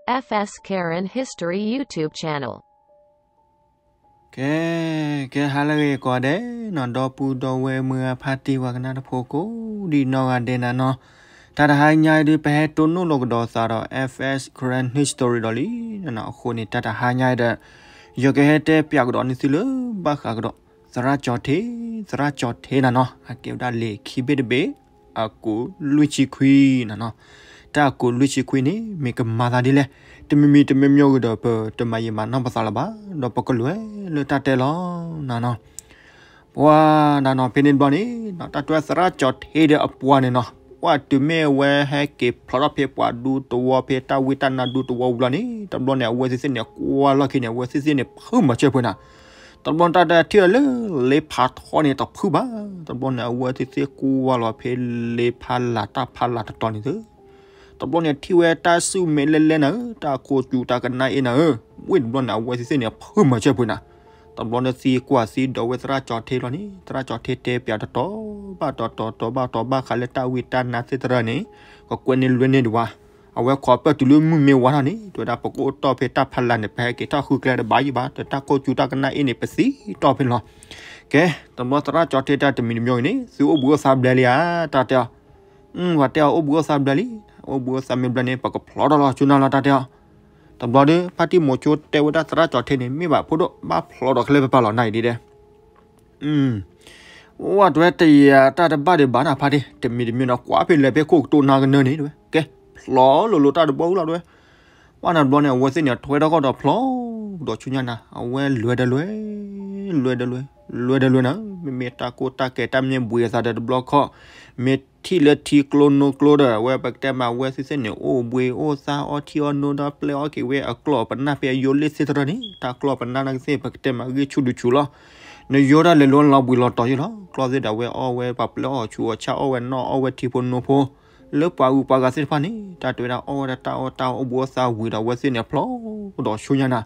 F S Karen History YouTube channel. ကဲ, ကဲဟါလၢအဂ့ၤကိးဂၤဒဲးနီၤ, ဒီပုၢ်ဒီဝဲၢ်မုၢ်ဂၢ်ဖါတံၢ်ဝဲကနၣ်တဖိကိးဒံနီၢ်ဂၤဒဲးနၤနီၤ, တၢ်တဟါညါအံၤဒုး ပဟဲတိၢ်နီၣ်လိာ်ကဒီးသးဒီး F S Karen History ဒီးလံနီၤ, အဃိန့ၣ် တၢ်တဟါညါအံၤဒီး ယကဟဲတဲပၠးကဒီးန့ၢ်သုလၢဘၣ်ဃးကဒီး သရၣ်ကၠီၤထ့, သရၣ်ကၠီၤထ့နၤနီၤ, အကဲဝဲဒၣ်လံာ်ခံဘ့ၣ်တဘ့ၣ် အကိးလွံၢ်ဆံခွံနၤနီၤ, တၢ်အကိးလွံၢ်ဆံခွံန့ၣ် မ့ၢ်ကမၤသးဒ်လဲၣ်, တမံၤမံၤတမံၤမံၤဂ့ၤဒီး ပတမၤယံာ်မၤနီၢ်ပသးလၢၤဘၣ်, ဒီးပကလဲၤလၢတၢ်တဲလီၤနၤနီၤ. ပှၤနၤနီၤ ဖဲန့ၣ်တဘျီန့ၣ် တၢ်တဲသရၣ်ကၠီၤထ့ဒီးအပှၤန့ၣ်နီၤ, ပှၤတုၤမ့ၢ်အဝဲဟဲက့ၤဖျိးထီၣ်ဖဲပှၤဒူသဝီဖဲတၢ်ဝံတၢ်နါဒူသဝီဝံၤလီၤန့ၣ် တဘျီန့ၣ် အဝဲသ့ၣ်သ့ၣ်န့ၣ် ကွၢ်လီၢ်ခံန့ၣ် အဝဲသ့ၣ်သ့ၣ်န့ၣ် ဖုးမၤစၢၤပှဲၤနၤ တဘျီန့ၣ် တၢ်တဲထံၣ်လၢ လ့ဖးထီန့ၣ် တဖုးဘၣ်. တဘျီန့ၣ် အဝဲသ့ၣ်သ့ၣ်ကွၢ်လီၤဖဲလ့ဖးလာ်တၢ်ဖးလာ်တတီၤန့ၣ်သ့, တဘျီန့ၣ် ထံၣ်ဝဲတၢ်ဆူၣ်မဲာ်လဲၣ်လဲၣ်နၤဧၢ, တၢ်ခိၣ်စူၤတၢ်ကနၣ်အ့ၣ်နၤဧၢ, ဝ့ၢ်တဘျီန့ၣ် အဝဲသ့ၣ်သ့ၣ်န့ၣ် ဖုးမၤစၢၤပှဲၤနၤ. တဘျီန့ၣ် သံကွၢ်သံဒိးဝဲသရၣ်ကၠီၤထ့လီၤန့ၣ် သရၣ်ကၠီၤထ့တဲပၠးတတီၤဘၣ်တတီၤ တတီၤဘၣ်တတီၤဘၣ်ဃးလၢတၢ်ဝံတၢ်နါသ့ၣ်တဖၣ်န့ၣ် ကကွဲးန့ၢ်လွဲန့ၢ်ဒံးဝဲ အဝဲခိးပၢၢ်တုၤလၢမုၢ်မ့ၢ်ဝါထီၣ်န့ၣ် တဲဝဲဒၣ် ပကအိၣ်တီၢ်ဖဲတၢ်ဖးလာ်န့ၣ် ပဟဲက့ၤထီၣ်ဃုကျဲတဘၣ်ယံၤဘၣ်, တၢ်ခိၣ်စူၤတၢ်ကနၣ်အ့ၣ်န့ၣ် ပသံတီၢ်ဖဲန့ၣ်လီၤ. ကဲ, တဘျီသရၣ်ကၠီၤထ့တဲတမံၤတမံၤဂ့ၤန့ၣ် သုအိၣ်ဘှံးအိၣ်သါဘျဲလံဧါ, တၢ်တဲအီၤ, ပှၤတဲအီၤ အိၣ်ဘှံးအိၣ်သါဘျဲလံ, အိၣ်ဘှံးအိၣ်သါမ့ၢ်ဘျဲန့ၣ် ပကဖျိးထီၣ်လီၤ ဆူညါလီၤ တၢ်တဲအီၤ. တဘျီဒီး ဖါတံၢ်မိၤဆိတဲဝဲဒၣ်သရၣ်ကၠီၤထ့န့ၣ် မ့ၢ်ဘၣ်ဖိဒိၣ် ဘၣ်ဖျိးဒီးကလဲၤပပာ်လီၤနၤအံၤဒ်ဒဲး ဝဲတဲဝဲတယၤတၢ်တဘၣ်ဒံးဘၣ်နၤ ဖါတံၢ်, တမံၤတမံၤဒီး ကွၢ်ဖဲလဲၤဖဲခိၣ်ကတိၤနၤကနၢန့ၣ်တဲဝဲ, ကဲ, ဖျိးလိၤလိၤတၢ်တဘီအူလီၤတဲဝဲ. ပှၢ်နၤတဘျီန့ၣ် အဝဲသ့ၣ်န့ၣ် ထွဲထီၣ်ကီၢ်ဒီးဖျိးဒီးဆူညါနၤ, အဝဲလဲၤဒီးလဲၤ, လဲၤဒီးလဲၤ, လဲၤဒီးလဲၤနၤ, မ့မ့ၢ်တၢ်ကိၢ်တၢ်ကဲၤတၢ်မ့ၢ်ဘှံးအသးဒီးတဘျီခီၣ်, မ့ၢ်ထံၣ်လၢထံကျိနိကျိဒီး အဝဲပကတဲမး အဝဲသ့ၣ်သ့ၣ်န့ၣ် အိၣ်ဘှံးအိၣ်သါအီထံအီနိဒီးပျဲအီၣ်က့ၤဝဲအကျီၢ်ပနၢ်ဖဲအယိလ့ၣ်သ့ၣ်တဖၣ်န့ၣ်, တၢ်ကျီၢ်ပနၢ်နာ်က့သ့ၣ် ပကတဲမး ဂံၢ်ဆူၣ်ဒုးဆူၣ်လီၤ. နယိဒၣ်လဲာ်လၢလီၤဘှံးလီၤတီၤယ့ၢ်လီၤ, ကျီၢ်သ့ၣ်ဒၣ်ဝဲအီၣ်ဝဲ ပှၤပျဲအီၣ်ဆူၣ်အီၣ်ဆၣ် အီၣ်ဝဲနီၣ်အီၣ်ဝဲထံဖိနိဖိ, လၢပှၤဂုၤပှၤဂၤသ့ၣ်တဖၣ်န့ၣ် တၢ်တဲဝဲဒၣ် အီၣ်ဝဲဒၣ်တၢ်အီၣ်တၢ်အီအိၣ်ဘှံးအိၣ်သါဝံၤဒီး အဝဲသ့ၣ်န့ၣ်ဖျိးဒီးဆူညါနၤ,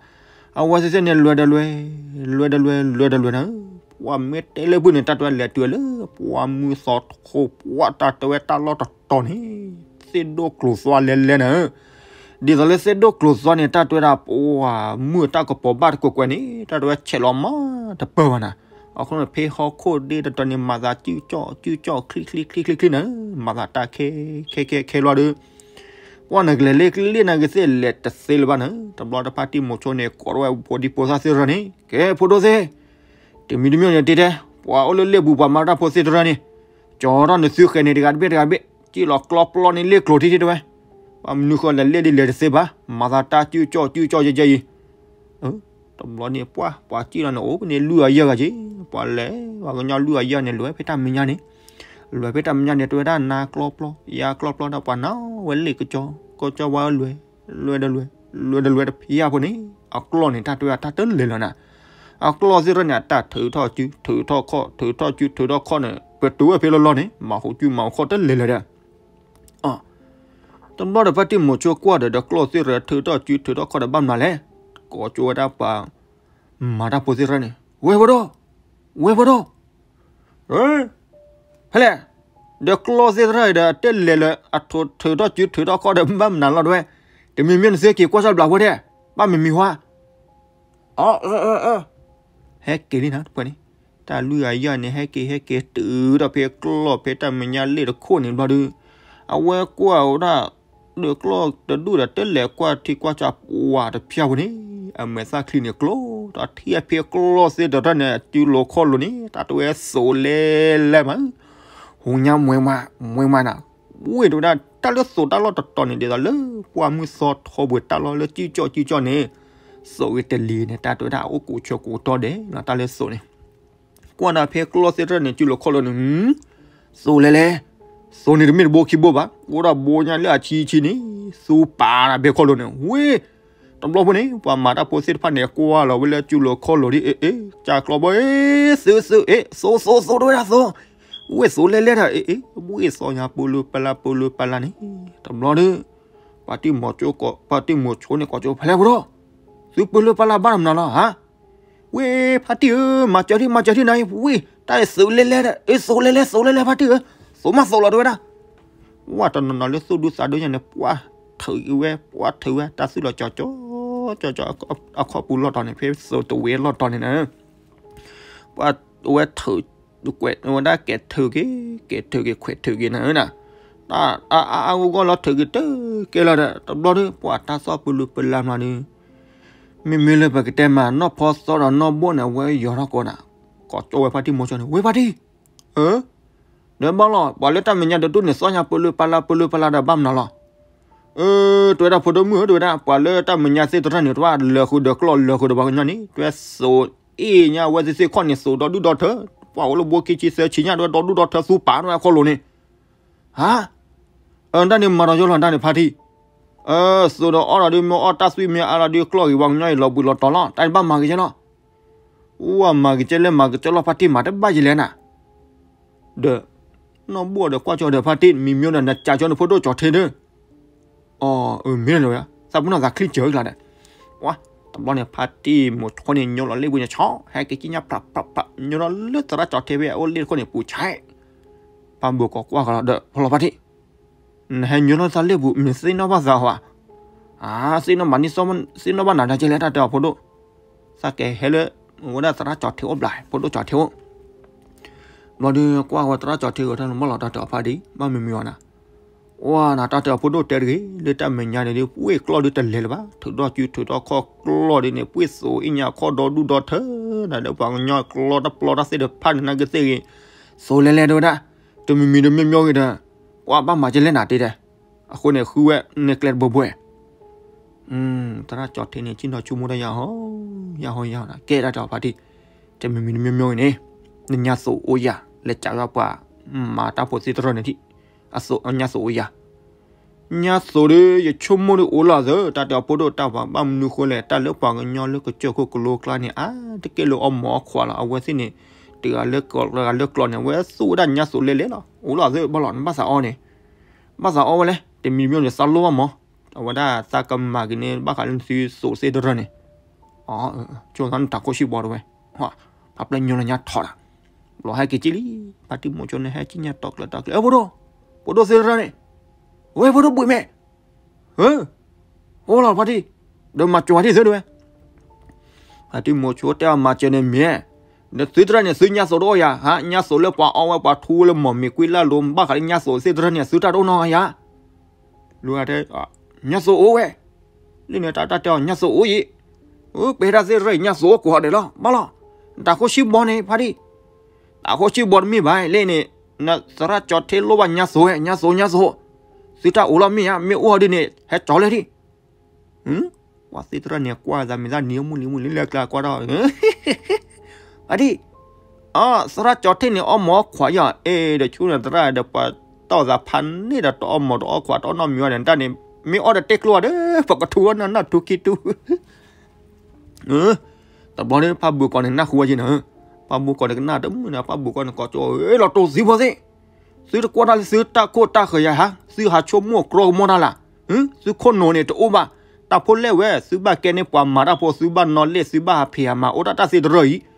အဝဲသ့ၣ်သ့ၣ်န့ၣ် လဲၤဒီးလဲၤ, လဲၤဒီးလဲၤ, လဲၤဒီးလဲၤနၤ, ပှၤမ့ၢ်တဲလၢဖုၣ်န့ၣ် တၢ်တဲဝဲလဲၤတုၤလၢ ပှၤမုၢ်သီထိ ပှၤတၢ်တဲဝဲတၢ်လီၢ်တတီၤန့ၣ် သ့ၣ်ဒိၣ်ကျိၤသွါလဲၤလဲၤနၤဧၢ, ဒ်သိးလၢသ့ၣ်ဒိၣ်ကျိၤသွါန့ၣ် တၢ်တဲဝဲဒၣ် ပှၤမုၢ်တၢ်ကပီၤဘၣ်တကွဲးကွဲးန့ၣ် တၢ်တဲဝဲဆဲးလီၤမးတပၢၢ်ဘၣ်နၤ, အဃိန့ၣ် ဖဲဟီၣ်ခိၣ်ဒ့တတီၤန့ၣ် မၤသးစုၣ်ကၠီၣ်စုၣ်ကၠီၣ် ချံချံချံချံချံနၤဧၢ, မၤသးတၢ်ခဲ ခဲခဲခဲလီၤဒီး ပှၤနကလဲၤလ့ကျ့ၣ်နာ်က့သ့ၣ်လဲၤတသ့လၢၤဘၣ်နၤ, တဘျီတဖါတံၢ်မိၤဆိန့ၣ် ကိးထီၣ်ဝဲဖိဒံဖိသၣ်သ့ၣ်တဖၣ်န့ၣ် ကဲဖိဒိၣ်သ့ၣ်, တမံၤတမံၤန့ၣ်တဲတဲ, ပှၤအိၣ်လၢလ့ၣ်ပူၤပှၤမၤတၢ်ဖိသ့ၣ်တဖၣ်န့ၣ်, ကၠီထီၣ်နသုဃဲၤန့ၣ်တဂၤတဘ့ၣ်တဂၤဘ့ၣ်, စံၣ်လီၤကျီပျီန့ၣ်လ့ၣ်ကျိၤထံထံတဲဝဲ, ပှၤမနုၤဃီလဲၤလ့ၣ်ဒ်လဲၤတသ့ဘၣ်, မၤသးတၢ်စုၣ်ကၠီၣ်စုၣ်ကၠီၣ်ယဲယဲအံၤ တဘျီန့ၣ် ပှၤ ပှၤစံၣ်လီၤန့ၣ် အိၣ်ဖဲန့ၣ်လွံၢ်အယဲၢ်ဂၤက့ၤ, ပှၤလဲၤ ပှၤကညီလွံၢ်အယဲၢ်န့ၣ် လဲၤဝဲဖဲတၢ်မဲာ်ညါန့ၣ်, လဲၤဖဲတၢ်မဲာ်ညါန့ၣ် တဲဝဲဒၣ်နါကျီပျီ ယါကျီပျီဒီး ပှၤနါဝဲလ့ၣ်ကစီ ကစီဝါလွဲ လွဲဒီးလွဲ လွဲဒီးလွဲတဖျၢၣ်ဖိန့ၣ် အကျီၢ်န့ၣ် တၢ်တဲဝဲဒၣ်တၢ်တလဲၤလၢၤနၤ, အကျီၢ်သ့ၣ်တဖၣ်န့ၣ် အတၢ်ထုးထီၣ်စု ထုးထီၣ်ခီၣ် ထုးထီၣ်စု ထုးထီၣ်ခီၣ်န့ၣ် ပတုာ်ဝဲဖဲလီၤလီၤန့ၣ် မၤဟူးစုမၤဟူးခီၣ်တလဲၤလၢၤဒီး တဘျီဒီး ဖါတံၢ်မိၤဆိကွၢ်ဒီး ဒီးကျီၢ်သ့ၣ်တဖၣ်ထုးထီၣ်စုထုးထီၣ်ခီၣ်ဒီးဘၣ်မနုၤလဲၣ်, ကိးကၠိဝဲဒၣ်ပှၤ မၤတၢ်ဖိသ့ၣ်တဖၣ်န့ၣ် ဝဲၢ်ဖိဒိၣ် ဝဲၢ်ဖိဒိၣ် ဖဲလဲၣ်, ဒီးကျီၢ်သ့ၣ်တဖၣ်ဒီး တလဲၤလၢၤ အထုးထုးထီၣ်စုထုးထီၣ်ခီၣ်ဒီးဘၣ်မနုၤလီၤတဲဝဲ, တမံၤမံၤနသုက့ၤကွၢ်စၢ်ဘျးဖိထဲ, ဘၣ်မံၤမံၤဟါ အၢ အၢ အၢ အၢ ဟဲက့ၤလံနၤတပှဲၤန့ၣ်, တၢ်လွံၢ်ဂၤယဲၢ်န့ၣ် ဟဲက့ၤ ဟဲက့ၤတုၤဒီးဖဲကျီၢ်ဖဲတၢ်မဲာ်ညါလ့ၣ်တခိၣ်န့ၣ်ဘျီဒီး အဝဲကွၢ်ဝဲဒၣ် ဒီးကျီၢ်တဒူၣ်ဒီး တလဲၤကွၢ်ထံကွၢ်ကၠီပှၤတဖျၢၣ်ဖိန့ၣ် အမဲာ်သၣ်ချံန့ၣ်ကျိ ဒီးထံၣ်ဖဲကျီၢ်သ့ၣ်တဖၣ်န့ၣ် အစုလိၤခီၣ်လိၤန့ၣ် တၢ်တဲဝဲသိးလဲၤလဲၤမး ဟူညါမွဲမး မွဲမးနၤ, ဝ့ၢ်တဲဝဲဒၣ် တၢ်လၢသိးတၢ်လီၢ်တတီၤန့ၣ် ဒ်သိးလၢပှၢ်မုၢ်သီထိဘှံးတၢ်လီၢ်လၢစုၣ်ကၠီၣ်စုၣ်ကၠီၣ်န့ၣ် သိးဂ့ၤတလံၤန့ၣ် တၢ်တဲဝဲဒၣ်အိၣ်ကိးဆၢကိးကတီၢ်ဒဲးလီၤ တၢ်လၢသိးန့ၣ်, ကွၢ်နၤဖဲကျီၢ်သ့ၣ်တဖၣ်န့ၣ် စုလိၤခီၣ်လိၤန့ၣ် သိးလဲၤလဲၤ, သိးန့ၣ်တမ့ၢ်တဘိခံဘိဘၣ် အိၣ်ဒၣ်ဘိညါလၢအဆံဆံန့ၣ် သူပာ်နၤဘဲခီၣ်လိၤန့ၣ် ဝ့ၢ် တဘျီဖိန့ၣ် ပှၤမၤတၢ်ဖိသ့ၣ်တဖၣ်န့ၣ် ကွၢ်လီၤဝဲလၢစုလိၤခီၣ်လိၤဒ်အ့ၣ်အ့ၣ် ကၢ်ကျီဘီအ့ၣ် သုသုအ့ၣ် သိးသိးသိးတဝဲဒၣ်သိး, ဝ့ၢ်သိးလဲၤလဲၤဒီး အ့ၣ်အ့ၣ် ဝ့ၢ်သိးညါပူၤလၢပလၢပူၤလၢပလၢန့ၣ် တဘျီဒီး ပှၤတံၢ်မိၤဆိ ပှၤတံၢ်မိၤဆိန့ၣ် ကိးကၠိဖဲလဲၣ်ဖိဒိၣ်, သုပူၤလၢပလၢဘၣ်မနုၤလီၤဧါ, ဝ့ၢ်ဖါတံၢ်ဧၢ မၤစၢၤထံၣ် မၤစၢၤထံၣ်နၤအံၤ ဝ့ၢ် တၢ်အံၤသိးလဲၤလဲၤဒီး အ့ၣ် သိးလဲၤလဲၤ သိးလဲၤလဲၤ ဖါတံၢ်ဧၢ, သိးမးသိးလီၤတဝဲဒၣ်, ဝဲတနီၤနီၤလၢသူၣ်ဒူသးဒူညါန့ၣ် ပှၤ ထုးဝဲ ပှၤထုးဝဲ တၢ်သွံၣ်လီၤကၠီၤကၠီၤ ကၠီၤကၠီၤ အခီၣ်ပူၤလီၢ်တီၤန့ၣ် ဖဲသိးတဝဲလီၢ်တီၤန့ၣ်နၤ ပှၤဝဲထုး ကွဲး ဝဲဒၣ်ကဲထုးက့ၤ ကဲထုးက့ၤ ခွဲးထုးက့ၤနၤဧၢနၤ, တၢ်အါအါအါဂီၢ်ဂီၢ်လီၤထုးက့ၤတကဲလီၤဒီး တဘျီဒီး ပှၤတၢ်သီၣ်ပလူၤပလၢ်မးဒီး မ့မ့ၢ်လၢပကတဲမး နီၢ်ဖီသီဒီးနီၢ်ဘိၣ်န့ၣ် အဝဲယီၤထီၣ်ကိးနၤ, ကိးကၠီဝဲဖါတံၢ်မိၤဆိန့ၣ် ဝဲဖါတံၢ် အၢ ဒီးဘၣ်လီၤ ပှၤလၢတၢ်မဲာ်ညါဒီးဒိၣ်န့ၣ် သီၣ်ညါပလူၤပလၢ်ပလူၤပလၢ်ဒီးဘၣ်မနုၤလီၤ. အၢ တဲဝဲဒၣ်ဖိဒိၣ်မုၣ်ဧၢ တဲဝဲဒၣ် ပှၤလၢတၢ်မဲာ်ညါသ့ၣ်တဖၣ်န့ၣ် တဘၣ်လၢာ်ဃုာ်ဒီးကျီၢ်လၢာ်ဃုာ်ဒီးပှၤကညီန့ၣ် တဲဝဲသိးအ့ၣ်ညါဝဲသ့ၣ်သ့ၣ်ခီၣ်န့ၣ် သိးဒီဒူၣ်ဒီထၢ ပှၤအိၣ်လၢဘိခံဆံသၢဆံညါ တဲဝဲဒီဒူၣ်ဒီထၢသူပာ်ဝဲခီၣ်လိၤန့ၣ် ဟါ အၢ တၢ်န့ၣ်မၤဒီးယိလီၤတၢ်န့ၣ်ဖါတံၢ်, အၢ သိးဒီးအီၣ်ဒီးဒုးမ့ၢ်အီၣ်တၢ်သွံၣ်မ့ၢ်အါလီၤဒုးကျီၢ်ဂ့ၤ ပှၤကညီအံၤလီၤဘှံးလီၤတီၤလီၤ တၢ်န့ၣ်ဘၣ်မၤက့ၤကဲလီၤ. အိၣ်မၤက့ၤကဲလၢမၤက့ၤကဲလီၤ ဖါတံၢ်မၤတဘၣ်ယလဲၣ်နၤ, ဒီး နီၢ်ဘိၣ်ဒီးကွၢ်ကၠီဒီးဖါတံၢ် မံၤမံၤဒီးနကးကၠီန့ၣ်ဖိဒိၣ်ကၠီၤထ့ဒီး အီ အၢ မ့ၢ်လီၤဝဲ သးပ့ၤနီၣ်သးချံကၢၤကျါဒီး ဝါ တဘျီန့ၣ် ဖါတံၢ်မိၤဆိန့ၣ် ညိလီၤလ့ၣ်ဝံၤန့ၣ် ဆီ ဟဲက့ၤကံၣ်ညါဖြးဖြးဖြး ညိလီၤလၢသရၣ်ကၠီၤထ့ဖဲအအိၣ်လ့ၣ်တခိၣ်န့ၣ် ပူၤဆဲး ဖါဘိၣ်ကီးကွၢ်ဃီလီၤဒီး ဖီလီၤဖါတံၢ် နဟဲညိလီၤသးလ့ၣ်ပူၤ မ့ၢ်သ့ၣ်နီၣ်ဘၣ်သးဟီဧါ, သ့ၣ်နီၣ်ဘၣ်နံၣ် သ့ၣ်နီၣ်ဘၣ်နၤဒၣ်ကဲလဲၣ် တၢ်တဲအီၤဖိဒိၣ်, သးကဟဲလၢ ဝဲဒၣ်သရၣ်ကၠီၤထ့အိၣ်ဘျီ ဖိဒိၣ်ကၠီၤထ့အိၣ် ဘျီဒီးကွၢ်ဝဲသရၣ်ကၠီၤထ့ဂီၤထၢၣ်လီၤမၢ်လီၤ တၢ်တဲအီၤဖါတံၢ် ဘၣ်မံၤမံၤအီၤနၤ, ဝါနၤ တၢ်တဲအီၤဖိဒိၣ်တဲတဂ့ၤ လၢတၢ်မဲာ်ညါန့ၣ်ဒ် ပှ့ၢ်ကျီၢ်ဒ်တလဲၤလၢၤဘၣ် ထုးထီၣ်စုထုးထီၣ်ခီၣ်ကျီၢ်ဒ်န့ၣ် ပှ့ၢ်သိးအ့ၣ်ညါခီၣ်ဒီဒူၣ်ဒီထၢ နၤလၢပှၤကညီကျီၢ်တၢ်ပျီတၢ်သ့ၣ်တဖၣ်န့ၣ် နကသ့ၣ်ဂ့ၤ သိးလဲၤလဲၤတဲဝဲဒၣ် တမံၤမံၤတမံၤမံၤဂ့ၤဒီး ကွၢ်ဘၣ်မၤကဲလဲၣ်နၤတဲတဲ အဃိန့ၣ် ဃုဝဲန့ၣ်ကျဲတဘိဘိ သရၣ်ကၠီၤထ့န့ၣ် ကံၣ်နီၤဆိကမိၣ်တၢ်ယၤဟီ ယၤဟီယၤဟီ ကဲတၢ်တဲအီၤဖါတံၢ် တမံၤမံၤတမံၤမံၤဂ့ၤန့ၣ် နညါသိးအိၣ်ယၤ လဲၤကးဝဲပှၤ မၤတၢ်ဖိသ့ၣ်တဖၣ်န့ၣ်ထံၣ် အသိးညါသိးအိၣ်ယၤ ညါသိးဒီး ယဆိကမိၣ်ဒီးအိၣ်လီၤသၢ တၢ်တဲအီၤဖိဒိၣ်တၢ်ပှၤဘၣ်မနုၤဃိလဲၣ် တၢ်လၢပှၤကညီလၢကစၢၢ်ခိၣ်ကလိကျါန့ၣ် အါတက့ၢ်လၢအီၣ်မီၤအီၣ်ခွးလီၤ အဝဲသ့ၣ်န့ၣ် တဂၤလၢကီၢ် တဂၤလၢကျီၢ်န့ၣ် အဝဲသူၣ်ဝဲဒၣ်ညါသိးလဲလဲလီၤ အိၣ်လီၤသၢဘၣ်လီၤ နဘၣ်သးအီန့ၣ် ဘၣ်သးအီဝဲလဲၣ် တမံၤမံၤန့ၣ် သးလိၣ်ဘၣ်မီၤ အဝဲဒၣ်သးကမၤက့ၤန့ၣ် ဘၣ်ဃးလၢနသုသိးသ့ၣ်တဖၣ်န့ၣ် အ ဆိသးနတၢ်ခိၣ်ဆံဘီတဝဲ ဖးပျဲညိလီၤညါထီၣ်တၢ် ဘျီဟဲက့ၤကံၣ်လံ ဖါတံၢ်မိၤဆိန့ၣ် ဟဲကံၣ်ညါတီကျၢၤတီကျၢၤ အၢ ဖိဒိၣ် ဖိဒိၣ်သ့ၣ်တဖၣ်န့ၣ် ဝဲဖိဒိၣ်ဘှံးမဲာ် အၢ အိၣ်လီၤဖါတံၢ် ဒီးမၤစၢၤဝဲဒၣ်သ့တဝဲ ဖါတံၢ်မိၤဆိတဲအီၤမၤစၢၤန့ၣ်မ့ၢ် ဒီးသုတဖၣ်န့ၣ် သုညါသိးတအိၣ်ယၤ ဟါ ညါသိးလၢပှၤအီဝဲပှၤထူလၢမီၢ်မ့ၤကွံလၢ်လိၤ ဘၣ်ဃးလၢညါသိးသ့ၣ်တဖၣ်န့ၣ် သုတၢ်တအိၣ်နီတဂၤယၤ လူၤတဲ ညါသိးအိၣ်ဝဲ လၢန့ၣ်တၢ်တဲအီၤ ညါသိးအိၣ်ယံၤ အၢ ပဟဲတၢ်သ့ၣ်တဖၣ်အံၤ ညါသိးအိၣ်ကိးဂၤဒဲးလီၤ ဘၣ်လီၤ တၢ်ခိၣ်ဆံဘီန့ၣ် ဖါတံၢ် တၢ်ခိၣ်ဆံဘီတမ့ၢ်ဘၣ် လၢန့ၣ် နသရၣ်ကၠီၤထ့လိၣ်ဘၣ်ညါသိးဝဲ ညါသိး ညါသိး သုတၢ်အိၣ်လီၤမ့ၢ်ဧါ မ့ၢ်အိၣ်ဟီဒ်န့ၣ် ဟဲကၠီၤလဲၣ်ဒံး ပှၤသ့ၣ်တဖၣ်န့ၣ် ကွၢ်သးမံၤသးနံၤမုၢ်လံမုၢ်လံလၢကျါကွၢ်ထီၣ် အဒံၣ် အ သရၣ်ကၠီၤထ့န့ၣ် အီၣ်မီၤအီၣ်ခွးယၤ အဲ ဒီးဆူန့ၣ်သရၣ်ဒီးပှၤတီၢ်သးဖးန့ၣ်ဒီးတအီၣ်မီၤတအီၣ်ခွးတအီၣ်နီတမံၤဝဲန့ၣ် တၢ်န့ၣ် မ့ၢ်အီၣ်ဒီးတဲကျိၤဒီး ပှၤကထူအီၣ်နၢ်နၢ်ထူခံထူ တဘျီဒီး ဖါဘိၣ်ကီးန့ၣ် နၢ်ဟူဝဲက့ၤနၤ ဖါဘိၣ်ကီးန့ၣ်ကနၣ်တမုာ်န့ၣ် ဖါဘိၣ်ကီးန့ၣ် ကိးကၠီ လီၤတိၢ်သံဖိသ့ၣ် သုတကွၢ်တၢ်လၢသုတၢ်ခိၣ်တၢ်ဃၢၤယၤဧါ သုဟးဆိကမိၣ်ကြီကမီၤတၢ်လၢ် သုခိၣ်နူာ်န့ၣ်တအိၣ်ဘၣ် တၢ်ဖိလဲၣ်ဝဲ သုဘၣ်ကဲန့ၢ်ပှၤမၤတၢ်ဖိ သုဘၣ်နီၣ်လဲၣ် သုဘၣ်ဟးဖံးဟးမၤအိၣ်တၢ်တၢ်သ့တရၢၢ်အံၤ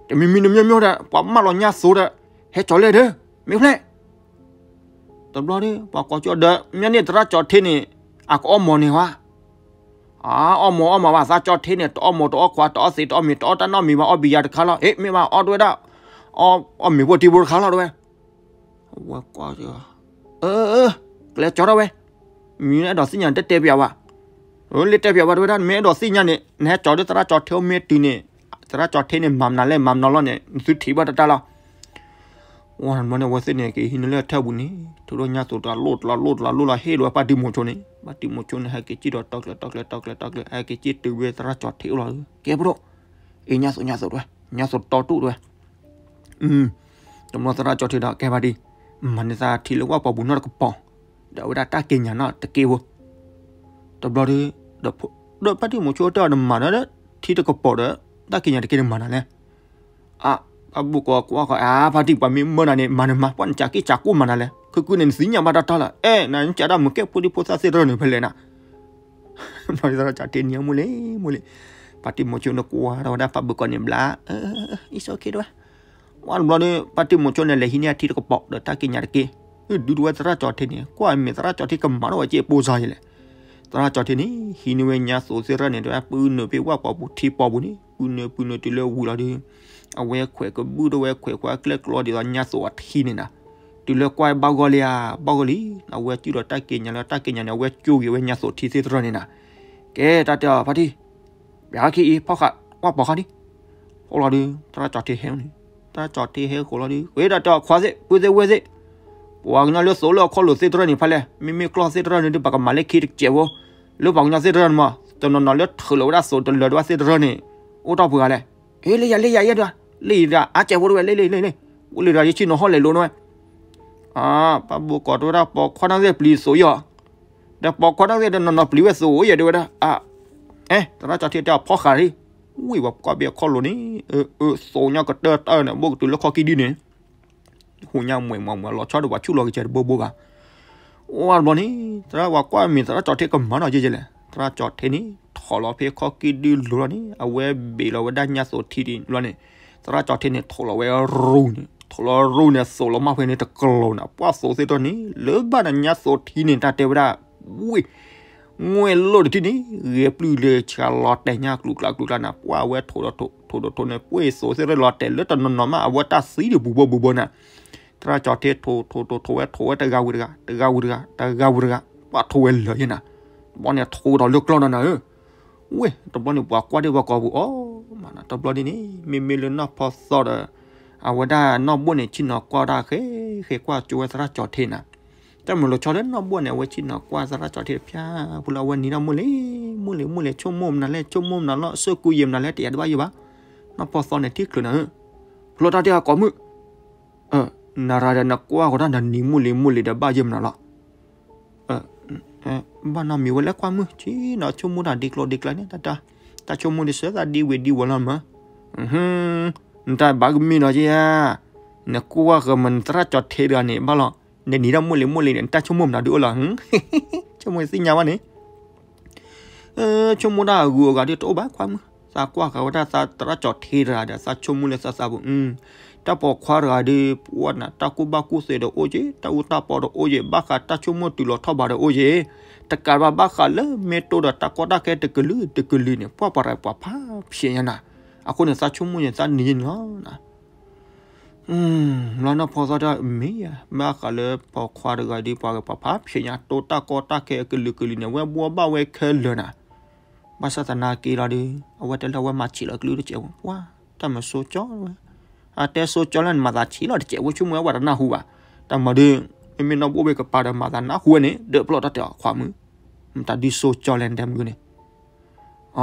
တမံၤမံၤတမံၤမံၤဒီး ပှၤမၢလီၤညါသိးဒီး ဟဲကၠီၤလဲၣ်ဒီး မ့ၢ်ဖျဲၣ် တဘျီဒီး ပှၤကိးကၠီဒီး မ့ၢ်န့ၣ်သရၣ်ကၠီၤထ့န့ၣ် အကအီၣ်မီၤန့ၣ်ဝဲ အအီၣ်မီၤအီၣ်မီၤဘၣ် သရၣ်ကၠီၤထ့န့ၣ် တအီၣ်မီၤတအီၣ်ခွး တအီၣ်သံးတအီၣ်မံၤ တအီၣ်တၢ်နီတမံၤဘၣ် အီၣ်ဘံယၤတခါလီၤ အ့ မ့ၢ်ဘၣ်အီၣ်တဝဲဒၣ် အီၣ်မ့ၤဖိတံၤဖိတခါလီၤတဝဲ ဝဲကွၢ် အၢ ကျဲကၠီၤထီၣ်ဝဲ မ့ၢ်အဲၣ်ဒိးသ့ၣ်ညါတဲတဲပျးဝဲ လၢတဲပျးဝဲတဝဲဒၣ် မ့ၢ်အဲၣ်ဒိးသ့ၣ်ညါန့ၣ် နဟဲကၠီၤဒီးသရၣ်ကၠီၤထ့အိၣ်မ့ၢ်တုၤန့ၣ် သရၣ်ကၠီၤထ့န့ၣ် မၤမနုၤလဲၣ် မၤမနုၤလီၤန့ၣ် နသုထံၣ်ဘၣ်တၢ်တၢ်လီၤ ဝဲတဘျီန့ၣ် အဝဲသ့ၣ်န့ၣ် ကဟံးန့ၢ်လၢထၢၣ်ပူၤန့ၣ် ထုးထီၣ်ညါသိးတၢ်လိၣ်တလီၤလိၣ်တလီၤလိၣ်လီၤ ဟ့ၣ်လီၤဝဲဖါတံၢ်မိၤဆိန့ၣ် ဖါတံၢ်မိၤဆိန့ၣ် ဟဲက့ၤကံၣ်ဒီးတီကျၢၤတီကျၢၤတီကျၢၤတီကျၢၤ ဟဲက့ၤကံၣ်တုၤဝဲသရၣ်ကၠီၤထ့အိၣ်လီၤ ကဲဖိဒိၣ် အ့ၣ် ညါသိးညါသိးတဝဲ ညါသိးတီတူၢ်တဝဲ တဘျီသရၣ်ကၠီၤထ့ဒီး ကဲဖါတံၢ် မၤန့ၢ်သးထံလၢဝၣ်ပှၤပူၤနီတကပီၤ ဒီးအဝဲဒၣ်တၢ်က့ၤညါနီတက့ၢ်ဖိ တဘျီဒီး ဒီးဖါတံၢ်မိၤဆိတဲအီၤ နမၤဒီး ထံတကပီၤဒီး တၢ်က့ၤညါတက့ၢ် နမၤနၤလဲၣ် အ ဖါဘိၣ်ကီးကွၢ်ဃီ အါ ဖါတံၢ် ပှၤမ့ၢ်မၢနၤန့ၣ် မၤနမၤ ပှၤနစးက့ၢ်စးကိၢ်မၤနၤလဲၣ် ခုကုန့ၣ် နသ့ၣ်ညါဘၣ်တၢ်တၢ်လီၤ အဲ နကးဒၣ်မုၢ်ကဲဖိဒံဖိသၣ်သ့ၣ်တဖၣ်န့ၣ် ဖဲလဲၣ်နၤ ဘျီသရၣ်ကၠီၤထ့န့ၣ် မူလံ မူလံ ဖါတံၢ်မိၤဆိန့ၣ်ကွၢ်ဒီးဝဲဒၣ်ဖါဘိၣ်ကီးန့ၣ်ဘျါ အ့ၣ် it's okay တဝဲ ဝဲတဘျီဒီး ဖါတံၢ်မိၤဆိန့ၣ် လဲၤဟံးန့ၢ်အထံတကပီၤဒီးတၢ်က့ၤညါတက့ၢ် ဒုးတဝဲသရၣ်ကၠီၤထ့န့ၣ် ကွၢ်မ့ၢ်သရၣ်ကၠီၤထ့ကမၤထီၣ်ဝဲက့ၤပိၢ်စါယလဲၣ် သရၣ်ကၠီၤထံန့ၣ် ဟံးန့ၢ်ဝဲညါသိးသ့ၣ်တဖၣ်န့ၣ် တဝဲပုၢ်နုာ်ဖဲဝၣ်ပီပူၤထံပီပူၤန့ၣ် ပုၢ်နုာ်ပုၢ်နုာ်တုၤလၢဝံၤလီၤဒီး အဝဲခွဲးကဘုၣ်တဝဲခွဲးခွါကျဲၣ်ကျီဒ်သိးညါသိးအထံန့ၣ်နၤ, တုၤလၢကွၢ်ဘၣ်ဂီၢ်လံဧါ, ဘၣ်ဂီၢ်လံ, အဝဲစုၣ်လီၤတၢ်က့ၤညါလၢတၢ်က့ၤညါန့ၣ် အဝဲကၠိဂ့ၤဝဲညါသိးထံသ့ၣ်တဖၣ်န့ၣ်နၤ, ကဲတၢ်တဲအီၤဖါတံၢ် ပျးခါခံအံၤ ဖီၣ်ဃာ်ဝၣ်ပီၤခါဒံး, ဃိလီၤဒီး သရၣ်ကၠီၤထံဟဲန့ၣ်, သရၣ်ကၠီၤထံဟဲဃိလီၤဒီး ဃ့တၢ်တဲအီၤခွါသ့ၣ် ပုၢ်သ့ၣ်ဝဲၢ်သ့ၣ်, ပှၤကညီလၢသိးလၢအခီၣ်လိာ်သ့ၣ်တဖၣ်န့ၣ်ဖဲလဲၣ်, မ့မ့ၢ်ကျီၢ်သ့ၣ်တဖၣ်န့ၣ်ဒီး ပကမၤလၢခံတစဲးဖိ, လၢပှၤကညီသ့ၣ်တဖၣ်န့ၣ်မး တနီၤနီၤလၢထုးလီၤဝဲဒၣ်သိးတလၢာ်ဒံးဘၣ်သ့ၣ်တဖၣ်န့ၣ် အိၣ်တ့ၢ်ပှဲၤဂၤလဲၣ်, ဟ့လၢယၤလၢယၤယဲဒၣ်, လၢယၤဒၣ် အါစဲးဖိတဝဲ လၢလၢလၢလၢ, အိၣ်လၢဒၣ်ယဆ့ၣ်နီၤဟီၣ်လဲၤလိၤနဝဲ ဖါဘိၣ်ကီးတဲဝဲဒၣ် ပိာ်ခွါန့ၣ်သ့ၣ်ပျံၤသိးယီၤ, ဒီးပိာ်ခွါန့ၣ်သ့ၣ်တနီၤနီၤပျံၤဝဲသိးယဲဒၣ်ဝဲဒၣ်, အဲ သရၣ်ကၠီၤထံတဲအီၤဖီၣ်ဃာ်ဒံး, ဝံၤပှၤကွၢ်ဘၣ်အခီၣ်လိာ်န့ၣ်, အၢ အၢ သိးညါကတၢၢ်တၢၢ်န့ၣ် ဘိၣ်ကတုၤလၢခီၣ်ကံၢ်ဒံးန့ၣ် ဟူးညါမှဲၤမှဲၤမှဲၤ လီၤဆီဒီးပှၤဆူၣ်လီၤကစဲးတဘိဘိဘၣ်. အိၣ်ဘျီန့ၣ် သရၣ်ပှၤကွၢ်မ့ၢ် သရၣ်ကၠီၤထံကမၤနီၢ်ကဲကဲလဲၣ်, သရၣ်ကၠီၤထံန့ၣ် ထိးလီၤဖဲခီၣ်ကံၢ်ဒုလိၤလီၤန့ၣ် အဝဲဘ့ၣ်လီၤဝဲဒၣ်ညါသိးထံဒံးဘျီန့ၣ်, သရၣ်ကၠီၤထံန့ၣ် ထိးလီၤဝဲရူန့ၣ် ထိးလီၤရူန့ၣ် သိးလီၤမၢ်ဖဲန့ၣ်တကျိၤနၤ, ပှၢ်သိးသ့ၣ်တဖၣ်န့ၣ် လၢဘၣ်နၤညါသိးထံန့ၣ် တၢ်တဲဝဲဒၣ်, ဝ့ၢ် ငွဲၢ်လိၣ်တထံၣ်န့ၣ် ဂဲၤပျုၢ်လၢဆှးလီၤတဲာ်ညါကျူးကျါကျူးကျါနၤ, ပှၢ်ဝဲထိးဒီးထိး ထိးဒီးထိးန့ၣ် ပှ့ၤသိးသ့ၣ်တဖၣ်လီၤတဲာ်လၢတနီၤနီၤမး အဝဲတၢ်သံဒံးဘူးဘိဘူးဘိနၤ သရၣ်ကၠီၤထံထိးထိးထိးထိးဝဲထိးဝဲတဂၤဝံၤတဂၤ တဂၤဝံၤတဂၤ တဂၤဝံၤတဂၤ ပှၢ်ထိးဝဲလၢာ်ယဲနၤ, တဘျီန့ၣ်ထိးဒီးလၢကျီၢ်နီၤနၤဧၢ, ဝ့ၢ် တဘျီန့ၣ်ပှၤကွၢ်ဒံးပှၤကိာ်ပူၤအီၤမးနၤ, တဘျီဒ်န့ၣ် မ့မ့ၢ်လၢနီၢ်ဖီသီဒီး အဝဲဒၣ်နီၢ်ဘိၣ်န့ၣ် ဆ့ၣ်နီၤကွၢ်တၢ်ဃဲ ဃဲကွၢ်ကၠိဝဲသရၣ်ကၠီၤထံနၤ, တၢ်မုာ်လီၤဆီလၢနီၢ်ဘိၣ်န့ၣ် အဝဲဆ့ၣ်နီၤကွၢ်သရၣ်ကၠီၤထံတဖျၢၣ်ဖိလၢအဝဲနံၤဒၣ်မိၢ်လံၤ မိၢ်လံၤ မိၢ်လံၤ ဆိကမိၣ်မနုၤလဲၣ် ဆိကမိၣ်မနုၤလီၤ အစၢၢ်ကူယံာ်မနုၤလဲၣ် တယၤတဘၣ်ယိၣ်ဘၣ်, နီၢ်ဖီသီန့ၣ်ထံၣ်ချုးနၤဧၢ, ဖျိတၢ်တ့ၢ်အကိာ်မုၣ် နရၤဒီးနကွၢ်ဃီၤတၢ်နနံၤမိၢ်လံၤမိၢ်လံၤဒီးဘၣ်ယဲၢ်မနုၤလီၤ, ဘၣ်နီတမံၤဝဲလၢကွၢ်မုၣ် ဆ့ၣ်နီၤဆိကမိၣ်တၢ်ဒ်ကျိၤဒ်ကျဲန့ၣ် တၢ်ဆိကမိၣ်ဒ်စၢၤသးဒ်ဝ့ၤဒ်ဝီၤလီၤမး, နတၢ်ဘၣ်ကမံနီၤက့ဧါ, နကွၢ်ဃီၤမနုၤသရၣ်ကၠီၤထံတဂၤန့ၣ် ဘၣ်လီၤ, နနံၤဒၣ်မိၢ်လံၤမိၢ်လံၤန့ၣ် နတၢ်ဆိကမိၣ်မနုၤဒုးအိၣ်လီၤ, ဆိကမိၣ်သ့ၣ်ညါဘၣ်န့ၣ် ဆိကမိၣ်တၢ်အဂုၤအဂၤဒ်တအိၣ်ဘၣ်ခွါမုၣ်, သးကွၢ်ဃာ်ဝဲဒၣ်သရၣ်ကၠီၤထံတဂၤဒီး သးဆိကမိၣ်လၢသးသးပူၤ, တၢ်ပိာ်ခွါတဂၤဒီး ပှၢ်နၤ တၢ်ကူၣ်ဘၣ်ကူၣ်သ့ဒီးအိၣ်က့ၤ, တၢ်အူတၢ်ပီဒီးအိၣ်က့ၤ, ဘၣ်ဃးတၢ်ဆိကမိၣ်တုၤလီၤထီၣ်ဘးဒီးအိၣ်က့ၤ, တကးဘၣ်ဘၣ်ဃးလၢမ့ၢ်တိၢ်ဒီးတၢ်ကီတၢ်ခဲတကလုာ်တကလုာ်န့ၣ် ပှၢ်ပှၤရဲၣ်ပှၤဖးဖျဲးညါနၤ, အဃိန့ၣ် သးဆိကမိၣ်န့ၣ် သးနံၤန့ၣ်လီၤ လီၤနီၢ်ဖီသီတမ့ၢ်ဧါ, ဘၣ်ဃးလၢပိာ်ခွါတဂၤဒီး ပှၤဂၤပှၤဖးဖျဲးညါ တိၢ်တၢ်ကီတၢ်ခဲအကလုာ်ကလုာ်န့ၣ် အဝဲဘှီဘၣ်ဝဲခဲလၢာ်နၤ, ဘၣ်ဆၣ်သနာ်က့လီၤဒီး အဝဲတဲလၢအဝဲမၤဆံးလီၤကလုၢ်တစဲးဖိ ပှၢ် တၢ်မၤစိကၠီလီၤ, အတဲစိကၠီလၢနမၤသးဆံးလီၤတစဲးဖိ ဆိကမိၣ်ဝဲပှၤတနၢ်ဟူဘၣ်, တၢ်မၤဒီး မ့မ့ၢ်နီၢ်ဘိၣ်ဘ့ၣ်ကပၤဒီးမၤသးနၢ်ဟူဝဲန့ၣ် ဒၢးပျီၢ်တၢ်တဲအီၤခွါမုၣ်, မတၤဒ်စိကၠီလဲၣ်နတဲမုၢ်န့ၣ် အ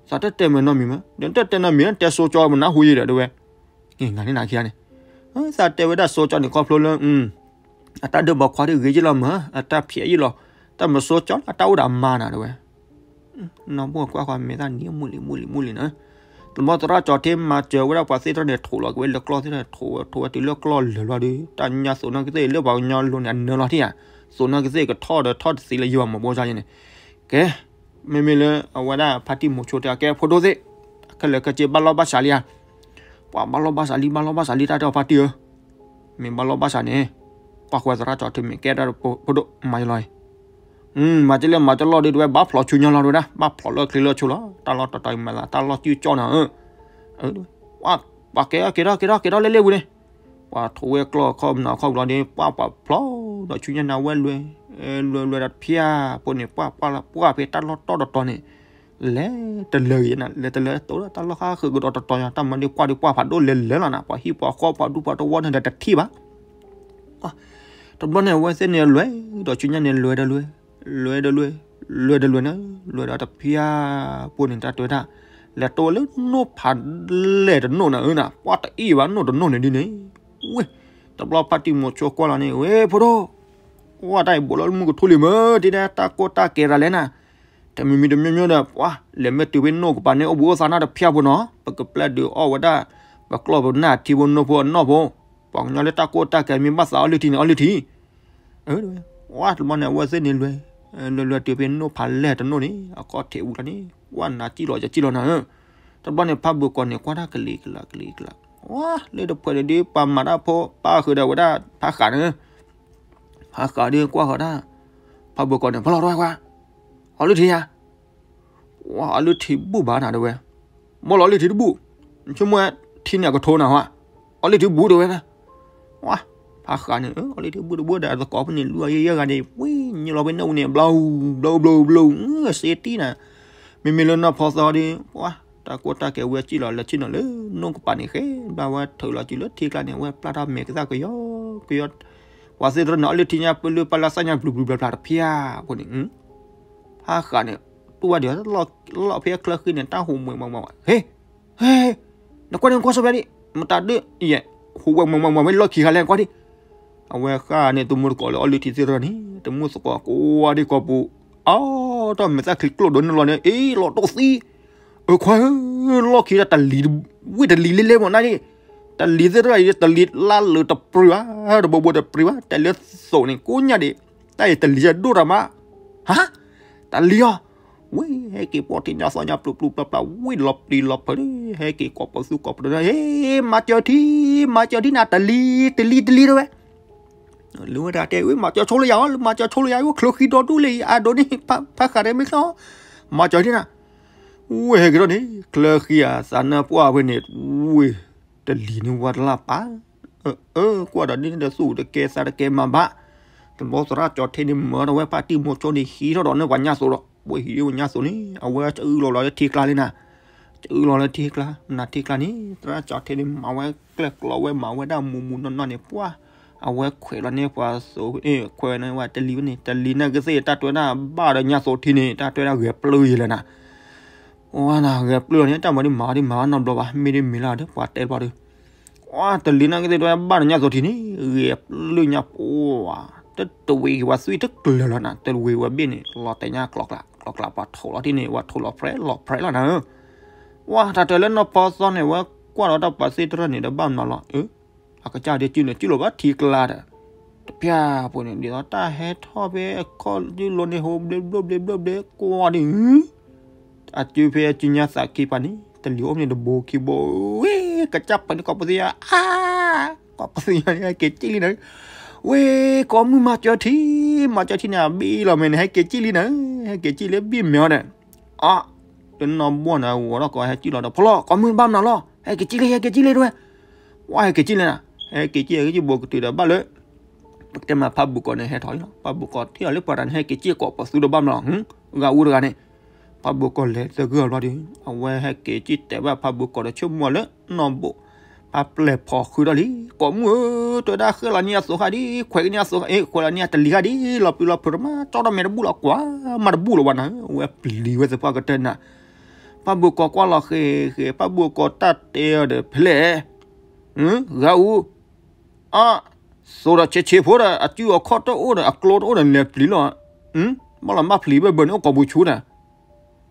သးတတဲမ့ၢ်နီတမံၤမး, ဒီးတတဲနီတမံၤ တဲစိကၠီမနၢ်ဟူယဲဒီးတဲဝဲ, န့ၣ်နၤန့ၣ်နၤခံဂၤန့ၣ်, သးတဲဝဲဒၣ်စိကၠီန့ၣ် ခီဖျိလၢ အတၢ်ဒၢးဘီခွါဒ်ဂ့ၤယ့ၢ်လီၤမး, အတၢ်ဖျဲးယ့ၢ်လီၤ, တၢ်မၤစိကၠီလၢအတၢ်အိၣ်ဒီးအမါနၤတဲဝဲ, နီၢ်ဘိၣ်ကွၢ်ဃီၤမဲာ်သၣ်နံၤမိၢ်လံၤမိၢ်လံၤမိၢ်လံၤနၤ, တဘျီသရၣ်ကၠီၤထံမၤစၢၤဝဲဒၣ်ပှၤသ့ၣ်တဖၣ်န့ၣ် ထိးလီၤက့ၤဝဲလၢကျီၢ်သ့ၣ်တဖၣ်န့ၣ် ထိးဝဲထိးဝဲတုၤလၢကျီၢ်လၢာ်လီၤဒီး တၢ်ညါသိးနီၢ်ကသ့ၣ်လၢပှၤကညီလိၤန့ၣ် အနၢလီၤထံၣ်ဧါ, သိးနီၢ်ကသ့ၣ်ကထီၣ်ဒီးထီၣ်တသ့လၢယိၤမၤဘိၣ်စါယဲန့ၣ်, ကဲ မ့မ့ၢ်လၢအဝဲဒၣ်ဖါတံၢ်မိၤဆိတဲအကဲဖိဒိၣ်သ့ၣ်, ခဲလၢာ်ခဲဆ့ဘၣ်လီၢ်ဘၣ်စးလံဧါ, ပှၤဘၣ်လီၢ်ဘၣ်စးလံ ဘၣ်လီၢ်ဘၣ်စးလံ တၢ်တဲအီၤဖါတံၢ်ဧၢ, မ့ၢ်ဘၣ်လီၢ်ဘၣ်စးန့ၣ်, ပှၤဃိသရၣ်ကၠီၤထံမ့ၢ်ကဲတၢ်ဖိဒိၣ်မၤယလီၤအံၤ, မၤကလၢမၤကလီဒီးတဲဝဲ ဘၣ်ဖျိးဆူညါလီၤတဲဝဲဒၣ် ဘၣ်ဖျိးလၢချံလၢဆိလီၤ တၢ်လီၢ်တတီၤအံၤမၤသးတၢ်လီၢ်စုကၠီနၤဧၢ, ပှၤကဲထီၣ်ကဲထီၣ်ကဲထီၣ်လဲၤလဲၤဝံၤန့ၣ်, ပှၤထိးဝဲကျီၢ်ခီၣ်မနုၤခီၣ်ဘျီဒီး ပှၤပှၤဖျိးဒီးဆူညါနၤဝဲလွဲ လွဲလွဲဒီးတဖျၢၣ်ဖိန့ၣ် ပှၢ်ပှၢ်ပှၢ်ဖဲတၢ်လီၢ်တီၢ်တတီၤန့ၣ်, လဲၤတလၢာ်ဂ့ၤနၤ လဲၤတလၢာ်တိၢ်ဒီးတၢ်လီၢ်ဃါဃုာ်ကဒီးတတီၤညါ တၢ်မၤဒုးကွၢ်ဒုးပှၢ်ဖးဒိၣ်လဲၤလဲၤလီၤနၤ ပှၤဟံၣ်ပှၤဃီပှၤဒူပှၤတဝီန့ၣ်ဒီးတထံၣ်ဘၣ် တဘျီန့ၣ် အဝဲသ့ၣ်န့ၣ်လွဲဒီးဆူညါန့ၣ် လွဲဒီးလွဲ, လွဲဒီးလွဲ, လွဲဒီးလွဲန့ၣ်, လွဲဒီးတဖျၢၣ်ဖိန့ၣ် တၢ်တဲဝဲဒၣ်, လဲၤတိၢ်လၢနိၣ်ဖးလဲၢ်တနိၣ်နၤဧၢနၤ, ပှၢ်တအံၣ်ဘၣ်နိၣ်တနိၣ်န့ၣ်ဒ်န့ၣ်, ဝဲ, တဘျီဖါတံၢ်မိၤဆိကွၢ်လီၤန့ၣ် ဝဲဖိဒိၣ်, ဝဲတၢ်အံၤဘူးလီၤမုၢ်ကထူလံမ့ၢ် ဒ်ဒၣ်တၢ်ကိၢ်တၢ်ကဲရၤလဲၣ်နၤ, တမံၤမံၤတမံၤမံၤဒီး ပှၢ်လဲၤမ့ၢ်တုၤဖဲနိၣ်ကပၤန့ၣ် အိၣ်ဘှံးအိၣ်သါနၢ်တဖျၢၣ်ဖိနီၤ, ပကပျဲဒုးအီၣ်ဝဲဒၣ်, ပကျီၢ်ပနၢ်ထံဖိနိၣ်ဖိအနီၢ်ဖိ, ပှၤကညီလၢတၢ်ကိၢ်တၢ်ကဲမ့ၢ်ဘၣ်သးအီၣ်လုၢ်ထံန့ၣ်အီၣ်လုၢ်ထံ, ဝဲ, ဝဲတဘျီန့ၣ် အဝဲသ့ၣ်န့ၣ်လွဲ, လွဲလွဲတုၤဖဲနိၣ်ဖးလဲၢ်တနိၣ်န့ၣ် အခီၣ်ထံးဝံၤလီၤန့ၣ် ပှၢ်နၤစံၣ်လီၤယစံၣ်လီၤနၤဧၢ, တဘျီန့ၣ် ဖးဘိၣ်ကီၢ်န့ၣ် ကွၢ်တၢ်ကလံၤကလးကလံၤကလး, ဝဲ, လၢတဖှဲးန့ၣ်ဒ်ပှၤမၤတၢ်ဖိ ပၢ်ဃုာ်ဒီးဝဲဒၣ်ဖးဃးန့ၣ် ဖးဃးဒ်ကွၢ်ဃီၤတၢ်, ဖးဘိၣ်ကီၢ်န့ၣ် ဖီလီၤတဝဲကွၢ်, အီၣ်လုၢ်ထံယါ, ဝဲအီၣ်လုၢ်ထံဘူၣ်ဘၣ်နၤတဲဝဲ, ဘီၣ်လီၤအီၣ်လုၢ်ထံတဘူၣ်, ဆိကမိၣ်ထံန့ၣ်အကထိနၤဟါ, အီၣ်လုၢ်ထံဘူၣ်တဲဝဲ, ဝဲ, ဖးဃးန့ၣ် အီၣ်လုၢ်ထံဘူၣ်တဘူၣ်ဒီးသကိးဖဲန့ၣ် လူၤအယဲၢ်ဂၤန့ၣ် ဝံၤညိလီၤဖဲန့ၣ်အူန့ၣ် ဘျီဘျီဘျီ စ့တံၢ်နၤ, မ့မ့ၢ်လၢနီၢ်ဖီသီဒီး ပှၤ တၢ်ကိၢ်တၢ်ကဲဝဲစံၣ်လီၤလၢထံနီၤလၢ နိၣ်ကပၤန့ၣ်ဃဲ, ဘၣ်ဝဲထုးလီၤစုလၢထံကျါန့ၣ် အဝဲပျၢ်ထီၣ်မဲာ်ကသၣ်ကယီကယီ, ပှၤသ့ၣ်တရၢန့ၣ် အီၣ်လုၢ်ထံညါပၢလၢပၢလၢစၢ်ညါဘျုးဘျုးဘျါဘျါတဖျၢၣ်အဃိန့ၣ်, ဖးဃးန့ၣ် တူၢ်ဝဲဒီး လီၢ်ဖဲချၢဃံန့ၣ် တၢ်ဟူးမွဲးမးမး, ဟ့, ဟ့, နကွၢ်န့ၣ်ကွၢ်ဆိဖဲဒံး မတၤဒၢယဲ, ဟူးဝဲမးမးမးဝဲလီၢ်ခံခါလဲၣ်ကွၢ်ဒံး, အဝဲဃၣ်န့ၣ် တမူတကိးလၢအီၣ်လုၢ်ထံသ့ၣ်တရၢန့ၣ် တမူသကိးကွၢ်ဒံးကီၢ်ပူၤ, အီၣ် တၢ်မဲာ်သၣ်ချံကျိၣ်ဒိးန့ၢ်လီၤန့ၣ် အ့ၣ် လီၤတိၢ်သံ, အခွါဧၢ, လီၢ်ခံဒီးတလံၤ, ဝ့ၢ်တလံၤလဲလဲမးနၤန့ၣ်, တလံၤသ့ၣ်တရၢအံၤ တလံၤလါလၢတပြံၤဘၣ်, တဘိဘိတပြံၤဘၣ်, တဲလၢသိးန့ၣ် ကိးညါဒံး, တၢ်အံၤတလံၤယဒိၣ်တၢ်မး, ဟါ, တလံၤအီၤ, ဝ့ၢ်ဟဲက့ၤပိာ်ထံညါသီညါပျူၤပျူၤပျါပျါ ဝ့ၢ်လီၤပျံၤလီၤဖုး, ဟဲက့ၤကိးပသူကိးပတရၢ, ဟ့ မၤစၢၤထံ, မၤစၢၤထံနၤ တလံၤ, တလံၤ တလံၤတဲဝဲ လၢဝဲဒၣ်တဲဝဲ မၤစၢၤဆိလၢယၤ, မၤစၢၤဆိလၢယၤ, အိၣ်ချၢဃံဒီဒူၣ်လၢအံၤ အဒိးန့ၢ် ဖးဃးရဲမ့ၢ်ချီ, မၤစၢၤထံနၤ, ဝဲဟဲက့ၤထီၣ်န့ၣ် ချၢဃံအသးနၢၣ်ပှၢ်ဝဲန့ၣ်, ဝ့ၢ်တလံၤန့ၣ်ဝဲတလၢ်ပၢ်, အၢ ကွၢ်ဒီးဒ်န့ၣ်ဒီးသူၣ်တကဲသးတကဲမၤဘၣ်, တဘျီသရၣ်ကၠီထ့န့ၣ် မၢဒီးဝဲဖါတံၢ်မိၤဆိန့ၣ် ဟံးထီၣ်ဒီးန့ၢ်ပှၤညၣ်သိးဒီး ဝဲဟံးဒ်ပှၤညၣ်သိးန့ၣ် အဝဲကအုၣ်လီၤလီၤလၢထံကျါလံနၤ, ကအုၣ်လီၤလၢထံကျါ, နၤထံကျါန့ၣ် သရၣ်ကၠီထ့န့ၣ် မၤဝဲကျဲၢ်ကျီဝဲ မၤဝဲဒၣ်မူးမူးနီၢ်နီၢ်န့ၣ် ပှၢ် အဝဲခွဲးလီၤန့ၢ်ပှၤသိး, ခွဲးန့ၢ်ဝဲတလံၤဝဲန့ၣ်, တလံၤန့ၣ်ကသ့ၣ် တၢ်တွဲဒၣ်ဘၣ်ဒီးညၣ်သိးထံန့ၣ် တၢ်တွဲဒၣ်ဂဲၤပျုၢ်ယဲလၢနၤ, ဝဲနၤ ဂဲၤပျုၢ်လီၤန့ၣ် တၢ်မၤဒ်မၤဒ်မၤနီတဘျီဘၣ် မ့ၢ်ဒ်မ့ၢ်လၢ်ဒီး ပှၤတဲဘၣ်ဒီး ဝဲ တလံၤန့ၣ်ကသ့ၣ်တွဲဘၣ်ဒီးညၣ်သိးထံန့ၣ် ဂဲၤပျုၢ်ညါပှၢ်, တတဝံၤက့ၤဝဲသွံၣ်တကျၢၤလီၤနၤ, တဝံၤဝဲဘ့ၣ်န့ၣ် လီၤတဲာ်ညါကျီကျး ကျီကျး ပှၤထိးလီၤထံန့ၣ် ဝဲထိးလီၤဖြဲးလီၤဖြဲးလီၤနၤဧၢ, ဝဲတၢ်တဲလၢနီၢ်ဖီသီန့ၣ် ဝဲကွၢ်ဒီးတၢ်ပှၤသ့ၣ်တရၢန့ၣ်ဒီးဘၣ်မနုၤလီၤ, အကစၢ်ဒ်စုန့ၣ် စုလိာ်ဘၣ်ထံကျါဒီး တဖၣ်ပူၤန့ၣ် ဒ်သိးတၢ်ဟဲထီၣ်ဖဲအခီၣ်စုလိၤန့ၣ် ဟိဘျ့ဘျိဘျ့ဘျိဘျ့ ကွၢ်ဒ် အစုဖဲအစုညါသးခံပၤန့ၣ် တလံၤအိၣ်န့ၣ်တဘိခံဘိ, ဝ့ၢ် ကစၢ်ပှၤန့ၣ် ကိးပသူညါ, ကိးပသူညါန့ၣ် ဟဲက့ၤစံၣ်လံနၤ, ဝ့ၢ် ကိးမုၢ်မၤစၢၤထံ, မၤစၢၤထံန့ၣ် အဘ့ၣ်လီၤမဲာ်န့ၣ် ဟဲက့ၤစံၣ်လံနၤ, ဟဲက့ၤစံၣ်လံဘ့ၣ်မဲာ်အီၤဒီး အ တနီၤဘီၣ်န့ၣ် ဂီၤထီၣ်ကီးဟဲစံၣ်လီၤဒီး ဖီလီၤ ကိးမုၢ်ဘၣ်မနုၤလီၤ ဟဲက့ၤစံၣ်လံ ဟဲက့ၤစံၣ်လံတဲဝဲ, ဝဲဟဲက့ၤစံၣ်လံနၤ, ဟဲက့ၤစံၣ် ဟဲက့ၤစံၣ်ဘိးကတုၤဒီးဘၣ်လၢ ပကတဲမးဖးဘိးကီးန့ၣ်ဟဲထီၣ်လံလီၤ, ဖးဘိးကီးထံၣ်အီၤလၢပှၤတဂၤန့ၣ် ဟဲက့ၤစံၣ်ကိးပသူဒီးဘၣ်မနုၤလီၤ, ဂၤအူတဂၤန့ၣ်, ဖးဘိးကီးလဲၤသဂၢၢ်အဘျီဒီး အဝဲဟဲက့ၤစံၣ်တဲာ်ဘၣ်ဖးဘိးကီးဒီးဆိကမိၣ်လၢနီၢ်ဘိး ဖးပျဲၢ်ဖီၣ်ဃုာ်ဒီးလံ, ကိးမုၢ်ဧၢ တဲဝဲဒၣ် ဃဲလီၤန့ၢ်အသိးဃာ်ဒ် ခွဲးကန့ၢ်အသိးဃာ် အ့ ခွဲးလီၤန့ၢ်အတလံၤဃာ်ဒ် လီၤပျံၤလီၤဖုးတမး ကၠီထီၣ်မဲာ်တဘူၣ်လီၤ ကွၢ်မးတဘူၣ်လီၤဘၣ်နၤ, အဝဲပျံၤဝဲသပှၢ်ကတၢၢ်နၤ, ဖးဘိးကီးကွၢ်လီၤဃဲၤဃဲၤ ဖးဘိးကီးတၢ်တဲအီၤဒီးဖဲလဲၣ် ဂၤအူ အ သိးဒီးဆဲးဆဲးဖိဒီး အစုအခီၣ်တအိၣ်ဒီး အကျိတအိၣ်ဒီး လဲၤပျံၤလီၤ, ဘၣ်လီၤဘၣ်ပျံၤဘၣ်ဘၣ်န့ၣ် အိၣ်ကိးပူၤဆူဒီး,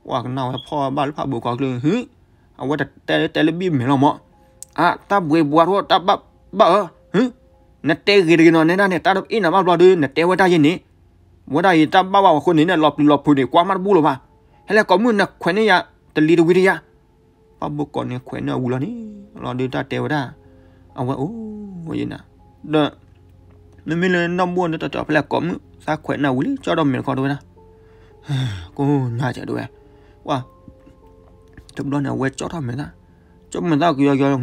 ပှၤကနၣ်ဝဲဖီၣ်ဘၣ်လၢဖးဘိးကီးကျိ အဝဲတတဲတဲလၢဘံၣ်မဲာ်လီၤမး, အ တၢ်ဘှံးဘှါထီၣ်တၢ်ဘၣ်ဘၣ်ဧၢ, နတဲဂ့ၤတဂ့ၤနီၤ နဲဒၣ်န့ၣ် တၢ်တအ့ၣ်နၤဘၣ်ဘျီဒီး နတဲဝဲဒၣ်ယဲန့ၣ်, ဝဲဒၣ်ယတၢ်ဘၣ်ဘၣ်ဝဲအဃိန့ၣ် လီၤပျံၤလီၤဖုးန့ၣ် ကွၢ်မးတဘူၣ်လီၤဘၣ်, ဟဲလဲၣ်ကိးမုၢ်နခွဲးန့ၢ်ယၤ တလံၤတဝံၤတယၤ ဖးဘိးကီးန့ၣ်ခွဲးန့ၢ်အဝံၤလီၤန့ၣ်, လီၤဒုးတၢ်တဲဝဲဒၣ်, အဝဲအိၣ်ဝဲယဲနၤ, ဒီး မ့မ့ၢ်လၢနီၢ်ဘိၣ်န့ၣ် တၢ်တဲအီၤဖဲလဲၣ်ကိးမုၢ် သးခွဲးန့ၢ်ဝံၤလံ ကၠီထီၣ်မဲာ်တခီတဲဝဲဒၣ်, ကိးညါကဲဒၣ်ဝဲ, ဝါ, တဘျီန့ၣ် အဝဲကၠီထီၣ်မဲာ်သး, ကၠီမဲာ်သးကယီကယီ,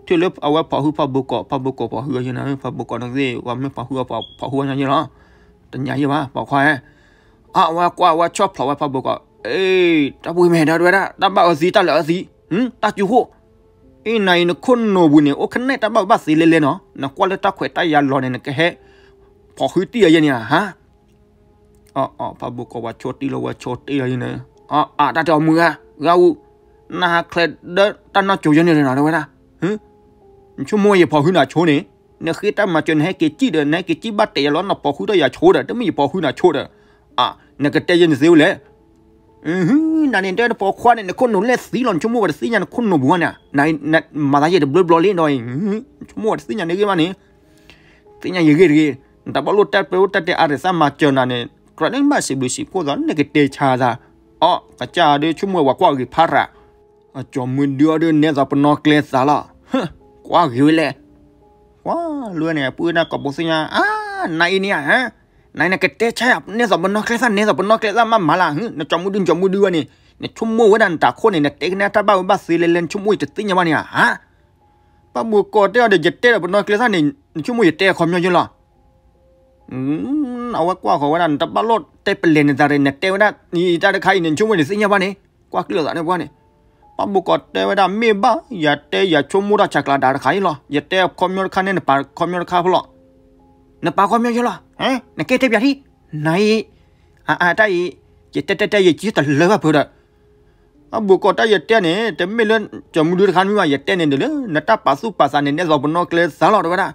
ထံၣ်လၢအဝဲဖီၣ်ဟုဖးဘိးကီး ဖးဘိးကီးဖီၣ်ဟုအီၤယဲနၤ ဖးဘိးကီးန့ၣ်သ့ၣ် ပှၤမ့ၢ်ဖီၣ်ဟုအီၤဖီၣ်ဟုအီၤညါယဲလီၤ, တညါယဲဘၣ် ပှၤခွါဧၢ အဝဲကွၢ်ဝဲဆီၣ်ဖျိးဝဲဖးဘိးကီး, အ့ တၢ်ဘှံးမဲာ်ဒၣ်တဲဝဲဒၣ် တၢ်ဘၣ်အၢသံ တၢ်လၢအၢသံ, တၢ်စုဃိၣ်, အ့ နၤအံၤနခိၣ်နူာ်ပူၤန့ၣ် အိၣ်ခဲနဲၣ်တၢ်ဘၣ်ဘၣ်သ့လဲလဲနီၤ, နကွၢ်လၢတၢ်ခွဲးတၢ်ယာ်လီၤန့ၣ် နကဟဲ ဖီၣ်ဃုတံၢ်အီၤယဲန့ၣ်ဧါ, ဟါ အ ဖးဘိးကီးဝဲဆိတ့ၢ်လီၤ ဝဲဆိတ့ၢ်လီၤယဲန့ၣ်, အ အ တၢ်တဲအီၤမုၢ်ဂၤ, ဂၤအူ, နဟးချဲးဒီးတၢ်နီၢ်ကၠိယဲန့ၣ်တဲဝဲဒၣ်, နဆိကမိၣ်ယဖီၣ်ဟုနၤဆိန့ၣ်, နဃ့တၢ်မၤစၢၤ နဟဲက့ၤစံၣ်ဒီး နဟဲက့ၤစံၣ်ဘၣ်တဲာ်ယၤလီၤ နဖီၣ်ဟုဒီးယၤဆိဒီး တမ့ၢ်ယဖီၣ်ဟုနၤဆိဒီး, အ နကတဲယဲန့ၣ်သ့ဝဲလဲၣ် နန့ၣ်တဲတပိာ်ခွါန့ၣ် နခိၣ်နူာ်လဲၣ်သံလီၤ နဆိကမိၣ်ဝဲတသ့ၣ်ညါနခိၣ်နူာ်ပူၤဘၣ်န့ၣ်, မၤသးယဲၢ်တဘျီဘျီလံဒီး, နဆိကမိၣ်ဝဲတသ့ၣ်ညါန့ၣ်ဂ့ၤဘၣ်န့ၣ်, သ့ၣ်ညါယဲၢ်ဂ့ၤတဂ့ၤ, နတၢ်ဘၣ်လိၣ်တၢ်ပှဲၤအိၣ်တၢ်တဲအါရၢၢ်သးမၤစၢၤနၤန့ၣ် ကြၢးန့ၣ်ဘၣ်စံးဘျုးစံးဖှိၣ်သး နကတဲဆါသး, အ ကစၢ်ဒုးဆိကမိၣ်ဝဲကွၢ်ဂ့ၤဖးရၤ အကၠီမုၢ်ဒုအီၤဒုးနဲသိးပနီၣ်ကျဲသးလီၤ, ကွၢ်ဂ့ၤဝဲလဲၣ်, ကွၢ်လွဲန့ၣ် ပုၢ်ဝဲဒၣ်ကိးပူၤသ့ၣ်ညါ, အါ နၤအံၤန့ၣ်ဧါ, နကတဲဆါယၤ နဲသိးပနီၢ်ကျဲသၣ် နဲသိးပနီၢ်ကျဲသၣ်မးမးလၢ်, နကၠီမူဒု နကၠီမူဒုဝဲန့ၣ်, နဆိကမိၣ်ဝဲဒၣ်နတၢ်ခိၣ်န့ၣ် နတဲကနဲတၢ်ဘၣ်ဝဲဘၣ်သ့လဲၤလဲၤ နဆိကမိၣ်ယတသ့ၣ်ညါဘၣ်န့ၣ်ဧါ. ပှၤဘိၣ်ကီးတဲအီၤဒီး ယတဲဒီးပနီၢ်ကျဲသၣ်န့ၣ် နဆိကမိၣ်ယတဲအခီပညီယလီၤ. အဝဲကွၢ်ဃီၤဝဲဒၣ် နတဘၣ်လိၣ်တဲပလဲၤနသးရ့ နတဲဝဲဒၣ် တၢ်တခါအံၤန့ၣ် နဆိကမိၣ်န့ၣ်သ့ၣ်ညါဘၣ်န့ၣ် ကွၢ်ကလုၢ်သးန့ၣ်ပှၤန့ၣ်. ပှၤဘိၣ်ကီးတဲဝဲဒၣ် မ့ၢ်ဘၣ် ယတဲယၤဆိကမိၣ်တၢ်ဆးကျးဒၣ်တခါအံၤလီၤ. ယတဲအခီပညီတခါန့ၣ် နပာ်ခီပညီတခါဖိလီၤ. နပာ်ခီပညီယလီၤ, နကဲတဲပၠးထံ, နအံၤ, အတၢ်အံၤ, ယတဲတဲတဲ ယကံတလၢဘၣ်ဖုးဒီး အဘိၣ်ကီးတၢ်ယတဲန့ၣ် တမ့ၢ်လၢ ကၠီမူဒုတခါမ့ၢ်ဘၣ် ယတဲန့ၣ်ဒီးလၢ နတၢ်ပာ်သူၣ်ပာ်သးန့ၣ် နဲသိးပနီၢ်ကျဲသၣ်လီၤ တဲဝဲဒၣ်.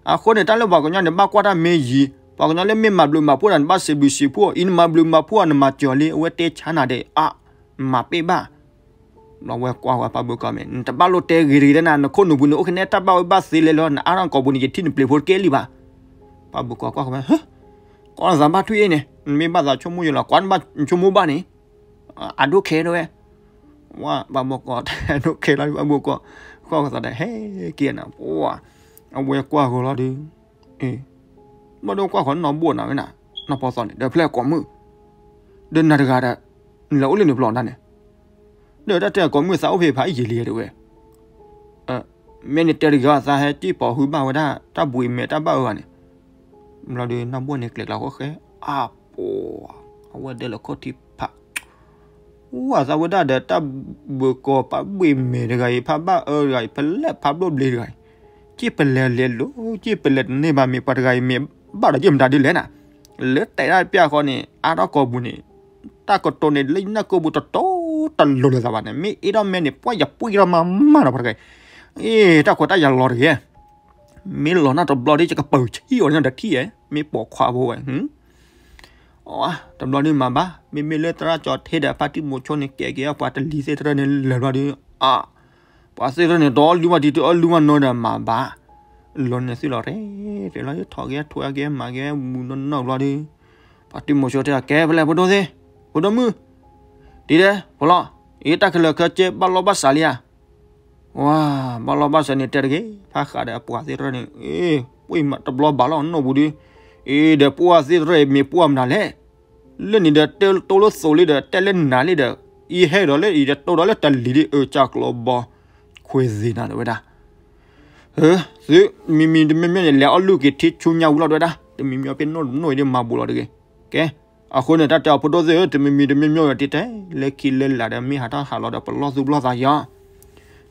အဃိန့ၣ် တၢ်လၢပှၤကညီန့ၣ် ဘၣ်ကွၢ်တၢ်မ့ၢ်ယံၤ, ပှၤကညီလၢမ့ၢ်မၤဘျုးမၤဖှိၣ်ဒီး နဘၣ်စံးဘျုးစံးဖှိၣ်အီၤ, အံၤနမၤဘျုးမၤဖှိၣ်အီၤ နမၤစၢၤလံ အဝဲတဲဆါနၤဒီး အါ, နမၤပ့ၢ်ဘၣ်. ဘျီဝဲကွၢ်ဝဲပှၤဘိၣ်ကီးမ့ၢ် နတဘၣ်လိၣ်တဲဂ့ၤတဂ့ၤတနၤ နခိၣ်နူာ်ပူၤန့ၣ် အိၣ်ကနဲတၢ်ဘၣ်ဝဲဘၣ်သ့လဲၤလီၤ နအါထီၣ်ကိာ်ပူၤန့ၣ် ယထံၣ်နပျ့ၤဖိတကဲလံဘၣ်. ပှၤဘိၣ်ကီးကွၢ်ဃီၤဝဲ ကွၢ်နသးဘၣ်ထွံၣ်အံၤန့ၣ် နမ့ၢ်ဘၣ်သးဆိကမိၣ်ယလီၤ ကွၢ်နဘၣ်ဆိကမိၣ်ဘၣ်န့ၣ် I don't care တဲဝဲ. ဝဲ ပှၤဘိၣ်ကီး I don't care လီၤ ပှၤဘိၣ်ကီး ဃီၣ်ကသးဒီးဟဲက့ၤနၤ ပှၤ အဝဲကွၢ်ဃီၤလီၤဒုး အ့ ဘၣ်ဒိကွၢ်ဃီၤနီၢ်ဘိၣ်နၤဝဲနၤ နီၢ်ပီၢ်သီန့ၣ် ဒီးဖျဲၣ်ကိးမုၢ် ဒီးနၤတဂၤဒီး နလဲၤအိၣ်လၢန့ၣ်ပျီနၤန့ၣ် ဒီးတၢ်တဲကိးမုၢ်သးအိၣ်ဖဲဖးအံၣ်ယံာ်လံတဲဝဲ မ့ၢ်နတဲတဂ့ၤသးဟဲစံၣ်ပိာ်ဟုဘၣ်ဝဲဒၣ် တၢ်ဘှံးမဲာ်တၢ်ဘၣ်အၢဂၤန့ၣ် ဘျီဒီးနီၢ်ဘိၣ်န့ၣ်ကျဲၤကျါဃီဃဲ အပှၤ အဝဲဒဲလၢခိၣ်ထံဖး ဝဲသးဝဲဒၣ်ဒီးတၢ်ဘှံးကိာ်ပှၤဘှံးမဲာ်တဂၤအံၤ ဖးဘၣ်အၢတဂၤအံၤ ဖဲလဲၣ်ဖးဘျိဘျ့တဂၤအံၤ စံၣ်ပလဲၤလဲၤလိၤ စံၣ်ပလဲၤတန့ၢ်ဘၣ် မ့ၢ်ပှၤတဂၤအံၤမ့ၢ်ဘၣ်ဒီးယမတၤဒ်လဲၣ်နၤ လၢတဲဒၣ်ပျၢ်ဃီန့ၣ် အါထီၣ်ကိာ်ပူၤန့ၣ် တၢ်ကတိၤန့ၣ်လၢနၢ်ကိာ်ပူၤတတိၤတလိၤလိာ်သးဘၣ်န့ၣ် မ့ၢ်အ့ၣ်ထီၣ်မဲန့ၣ် ပှၤယပှံၢ်ထီၣ်မးမးဒီးပှၤတဂၤအံၤ အ့ တၢ်ခွဲးတၢ်ယာ်လီၤတဂ့ၤ မ့ၢ်လီၤနၢ်တဘျီဒီး ယကပၢၤဆံၣ်အီၤန့ၣ်ဒီးထံၣ်ဧါ မ့ၢ်ပိာ်ခွါဖိဝဲ အတဘျီဒုးမၤဘၣ် မ့မ့ၢ်လၢသရၣ်ကၠီထ့ဒီးဖါတံၢ်မိၤဆိန့ၣ် ကဲက့ၤအပှၤတလံၤသ့ၣ်တရၢန့ၣ် လဲၤဘျီဒုး အ ပှၤသ့ၣ်တရၢန့ၣ် တအီၣ်လုၢ်မၤဒံးတအီၣ်လုၢ်မၤနီၤဒီးမၤဘၣ် လီၤန့ၣ်သ့ၣ်လီၤရ့ ရ့လီၤ ထီၣ်က့ၤထွဲက့ၤမၤက့ၤမုာ်နီၢ်နီၢ်ဘျီဒုး ဖါတံၢ်မိၤဆိတဲ ကဲဖဲလဲၣ် ဖိဒိၣ်သ့ၣ် ဖိဒိၣ်မုၣ် ဒ်လဲၣ် ဖိလီၤ အ့ တၢ်ခဲလၢာ်ခဲဆ့ ဘၣ်လီၢ်ဘၣ်စးလံဧါ ဝဲ ဘၣ်လီၢ်ဘၣ်စးန့ၣ်တဲတဂ့ၤ ဖးဃးဒီးအပှၤသ့ၣ်တရၢန့ၣ် အ့ ပှၤမၤတဘျီဘၣ်လီၤနီၢ်ပူၤဒုး အ့ဒီးပှၤသ့ၣ်တရၢအံၤမ့ၢ်ပှၤမနုၤလဲၣ် လၢန့ၣ်ဒီးတဲတိၢ်လၢသိးလံဒီး တဲလၢနၤလံဒီး အံၤဟဲဒီးလၢအံၤဒီးတိၢ်ဒီးလၢတလံၤဒ်အၢ ကၢ်ကျီဘီ ခွဲးသ့ၣ်နၤဒီးဝဲဒၣ် သု မံၤမံၤတမံၤမံၤန့ၣ် လဲၤအီၣ်လုၢ်က့ၤထံဆူညါဝံၤလီၤဒီးဝဲဒၣ် တမံၤမံၤအီၤပ့ၤနီၣ်တနီၣ်အံၤဒ်မၤဘူးလီၤတဂ့ၤ ကဲ အဃိန့ၣ် တၢ်တဲအီၤဖိဒိၣ်သ့ၣ်ဧၢ တမံၤမံၤတမံၤမံၤအံၤ တတဲလၢခံလၢလာ်ဒီး မ့ၢ်ဟးထီၣ်ဟးလီၤဒီး ပလီၢ်သူၣ်ပလီၢ်သးယီၤ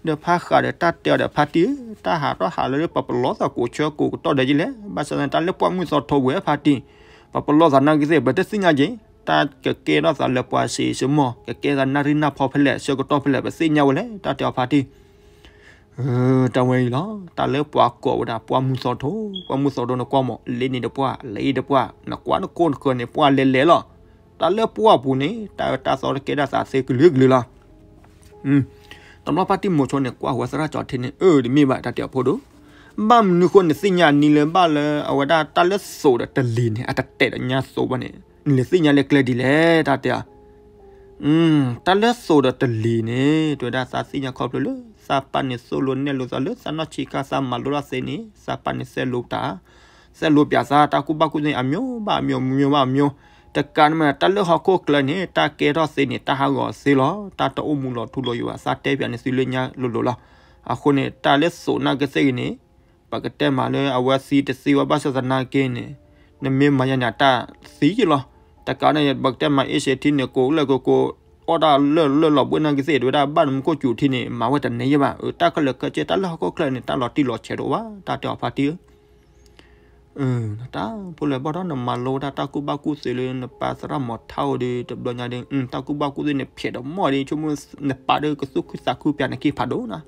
ဒီးဖးဃးဒီးတၢ်တဲအီၤဒီးဖါတံၢ် တၢ်ဟးထီၣ်ဟးလီၤဒီး ပပလီၢ်သးကိးဆၢကိးကတီၢ်ဒီးယလဲၣ် ဘၣ်ဆၣ်သနာ်က့ တၢ်လၢပှၢ်မုၢ်သီထိဝဲဖါတံၢ် ပပလီၢ်သးနာ်က့သ့ၣ် ပတသ့ၣ်ညါက့ၤ တၢ်ကကဲထီၣ်သးလၢပှၤစံးစမီၢ် ကကဲသးနၣ်ရံၣ်နၢ်ဖီဖဲလဲၣ် ဆၢကတီၢ်ဖဲလဲၣ် ပသ့ၣ်ညါဝဲလဲၣ် တၢ်တဲအီၤဖါတံၢ် တၢ်ဝဲအံၤလီၤ တၢ်လၢပှၤကိးဝဲဒၣ် ပှၢ်မုၢ်သီထိ ပှၢ်မုၢ်သီထိနကွၢ်မး လၢန့ၣ်တပှၢ် လၢအံၤတပှၢ် နကွၢ်နခိၣ်နဃၢၤန့ၣ် ပှၢ်လဲၤလဲၤလီၤ တၢ်လၢပှၢ်ပူၤန့ၣ် တၢ်တၢ်သီတကဲဒၣ်သးသ့ကလုာ်ကလုာ်လီၤ တဘျီဖါတံၢ်မိၤဆိန့ၣ် ကွၢ်ဃီၤသရၣ်ကၠီထ့န့ၣ် အၢ တမ့ၢ်ဘၣ် တၢ်တဲအီၤဖိဒိၣ် ဘၣ်မနုၤဃိနသ့ၣ်ညါနံၤလၢဘၣ်လၢ အဝဲဒၣ်တၢ်လၢသိးဒီးတလံၤန့ၣ် အတတဲာ်ဒီးညါသိးဘၣ်န့ၣ် နလဲၤသ့ၣ်ညါလၢကျဲဒ်လဲၣ် တၢ်တဲအီၤ တၢ်လၢသိးဒီးတလံၤန့ၣ် တဲဝဲဒၣ်သးသ့ၣ်ညါခီဖျိလၢ သးပၢ်န့ၣ်သိၣ်လိနဲၣ်လိသးလၢသးနီၢ်ဆံးခါသးမၤလိတၢ်သ့န့ၣ် သးပၢ်န့ၣ်စဲလိတၢ် စဲလိပၠးသး တၢ်ကူၣ်ဘၣ်ကူၣ်သ့အမျိုးဘၣ်အမျိုး မျိုးဘၣ်အမျိုး တကးန့ၣ်မ့ၢ် တၢ်လၢဟီၣ်ခိၣ်ချၢန့ၣ် တၢ်ကဲထီၣ်သ့န့ၣ် တၢ်ဟးဂီၤသ့လီၤ တၢ်တအိၣ်မူလီၤထူလီၤယိာ်ဘၣ် သးတဲပၠးန့ၣ်သုလၢညါလိၤလိၤလီၤ အဃိန့ၣ် တၢ်လၢသိးနာ်က့သ့ၣ်ဂ့ၤန့ၣ် ပကတဲမးလၢအဝဲသံတသ့ဝဲဘၣ်ဆၣ်သနာ်က့န့ၣ် နမ့ၢ်မၤယါန့ၣ် အတၢ်သံယ့ၣ်လီၤ. တကးန့ၣ် ပကတဲမး အ့ၣ်စ့ထံန့ၣ် ကိးလၢကိးကိး အီၣ်တၢ်လၢလၢလီၤဘှ့ၣ်နာ်က့သ့ၣ် တဲဝဲဒၣ်ဘၣ်နမူခိၣ်စူၤထံန့ၣ် မၤဝဲတန့ၢ်ယဲၢ်ဘၣ်. အတၢ်ခဲလၢာ်ခဲဆ့ တၢ်လၢဟီၣ်ခိၣ်ချၢန့ၣ် တၢ်လီၤတံၢ်လီၤဆဲးတအိၣ်ဘၣ် တၢ်တဲအီၤဖါတံၢ်ဧၢ တၢ်ဖိလၢဘၣ်ထီၣ်နမၤလိဝဲဒၣ်တၢ်ကူၣ်ဘၣ်ကူၣ်သ့လၢနပၢ်သရၣ်မီၤထါအိၣ်ဒီး တဘျီညါဒီး တၢ်ကူၣ်ဘၣ်ကူၣ်သ့န့ၣ် ဖျဲးတမီၢ်ဒီး ဆိကမိၣ်နပၢ်ဒီးကသူၣ်ခုသးခုပၠးနက့ၤဖးဒိၣ်နီၤ.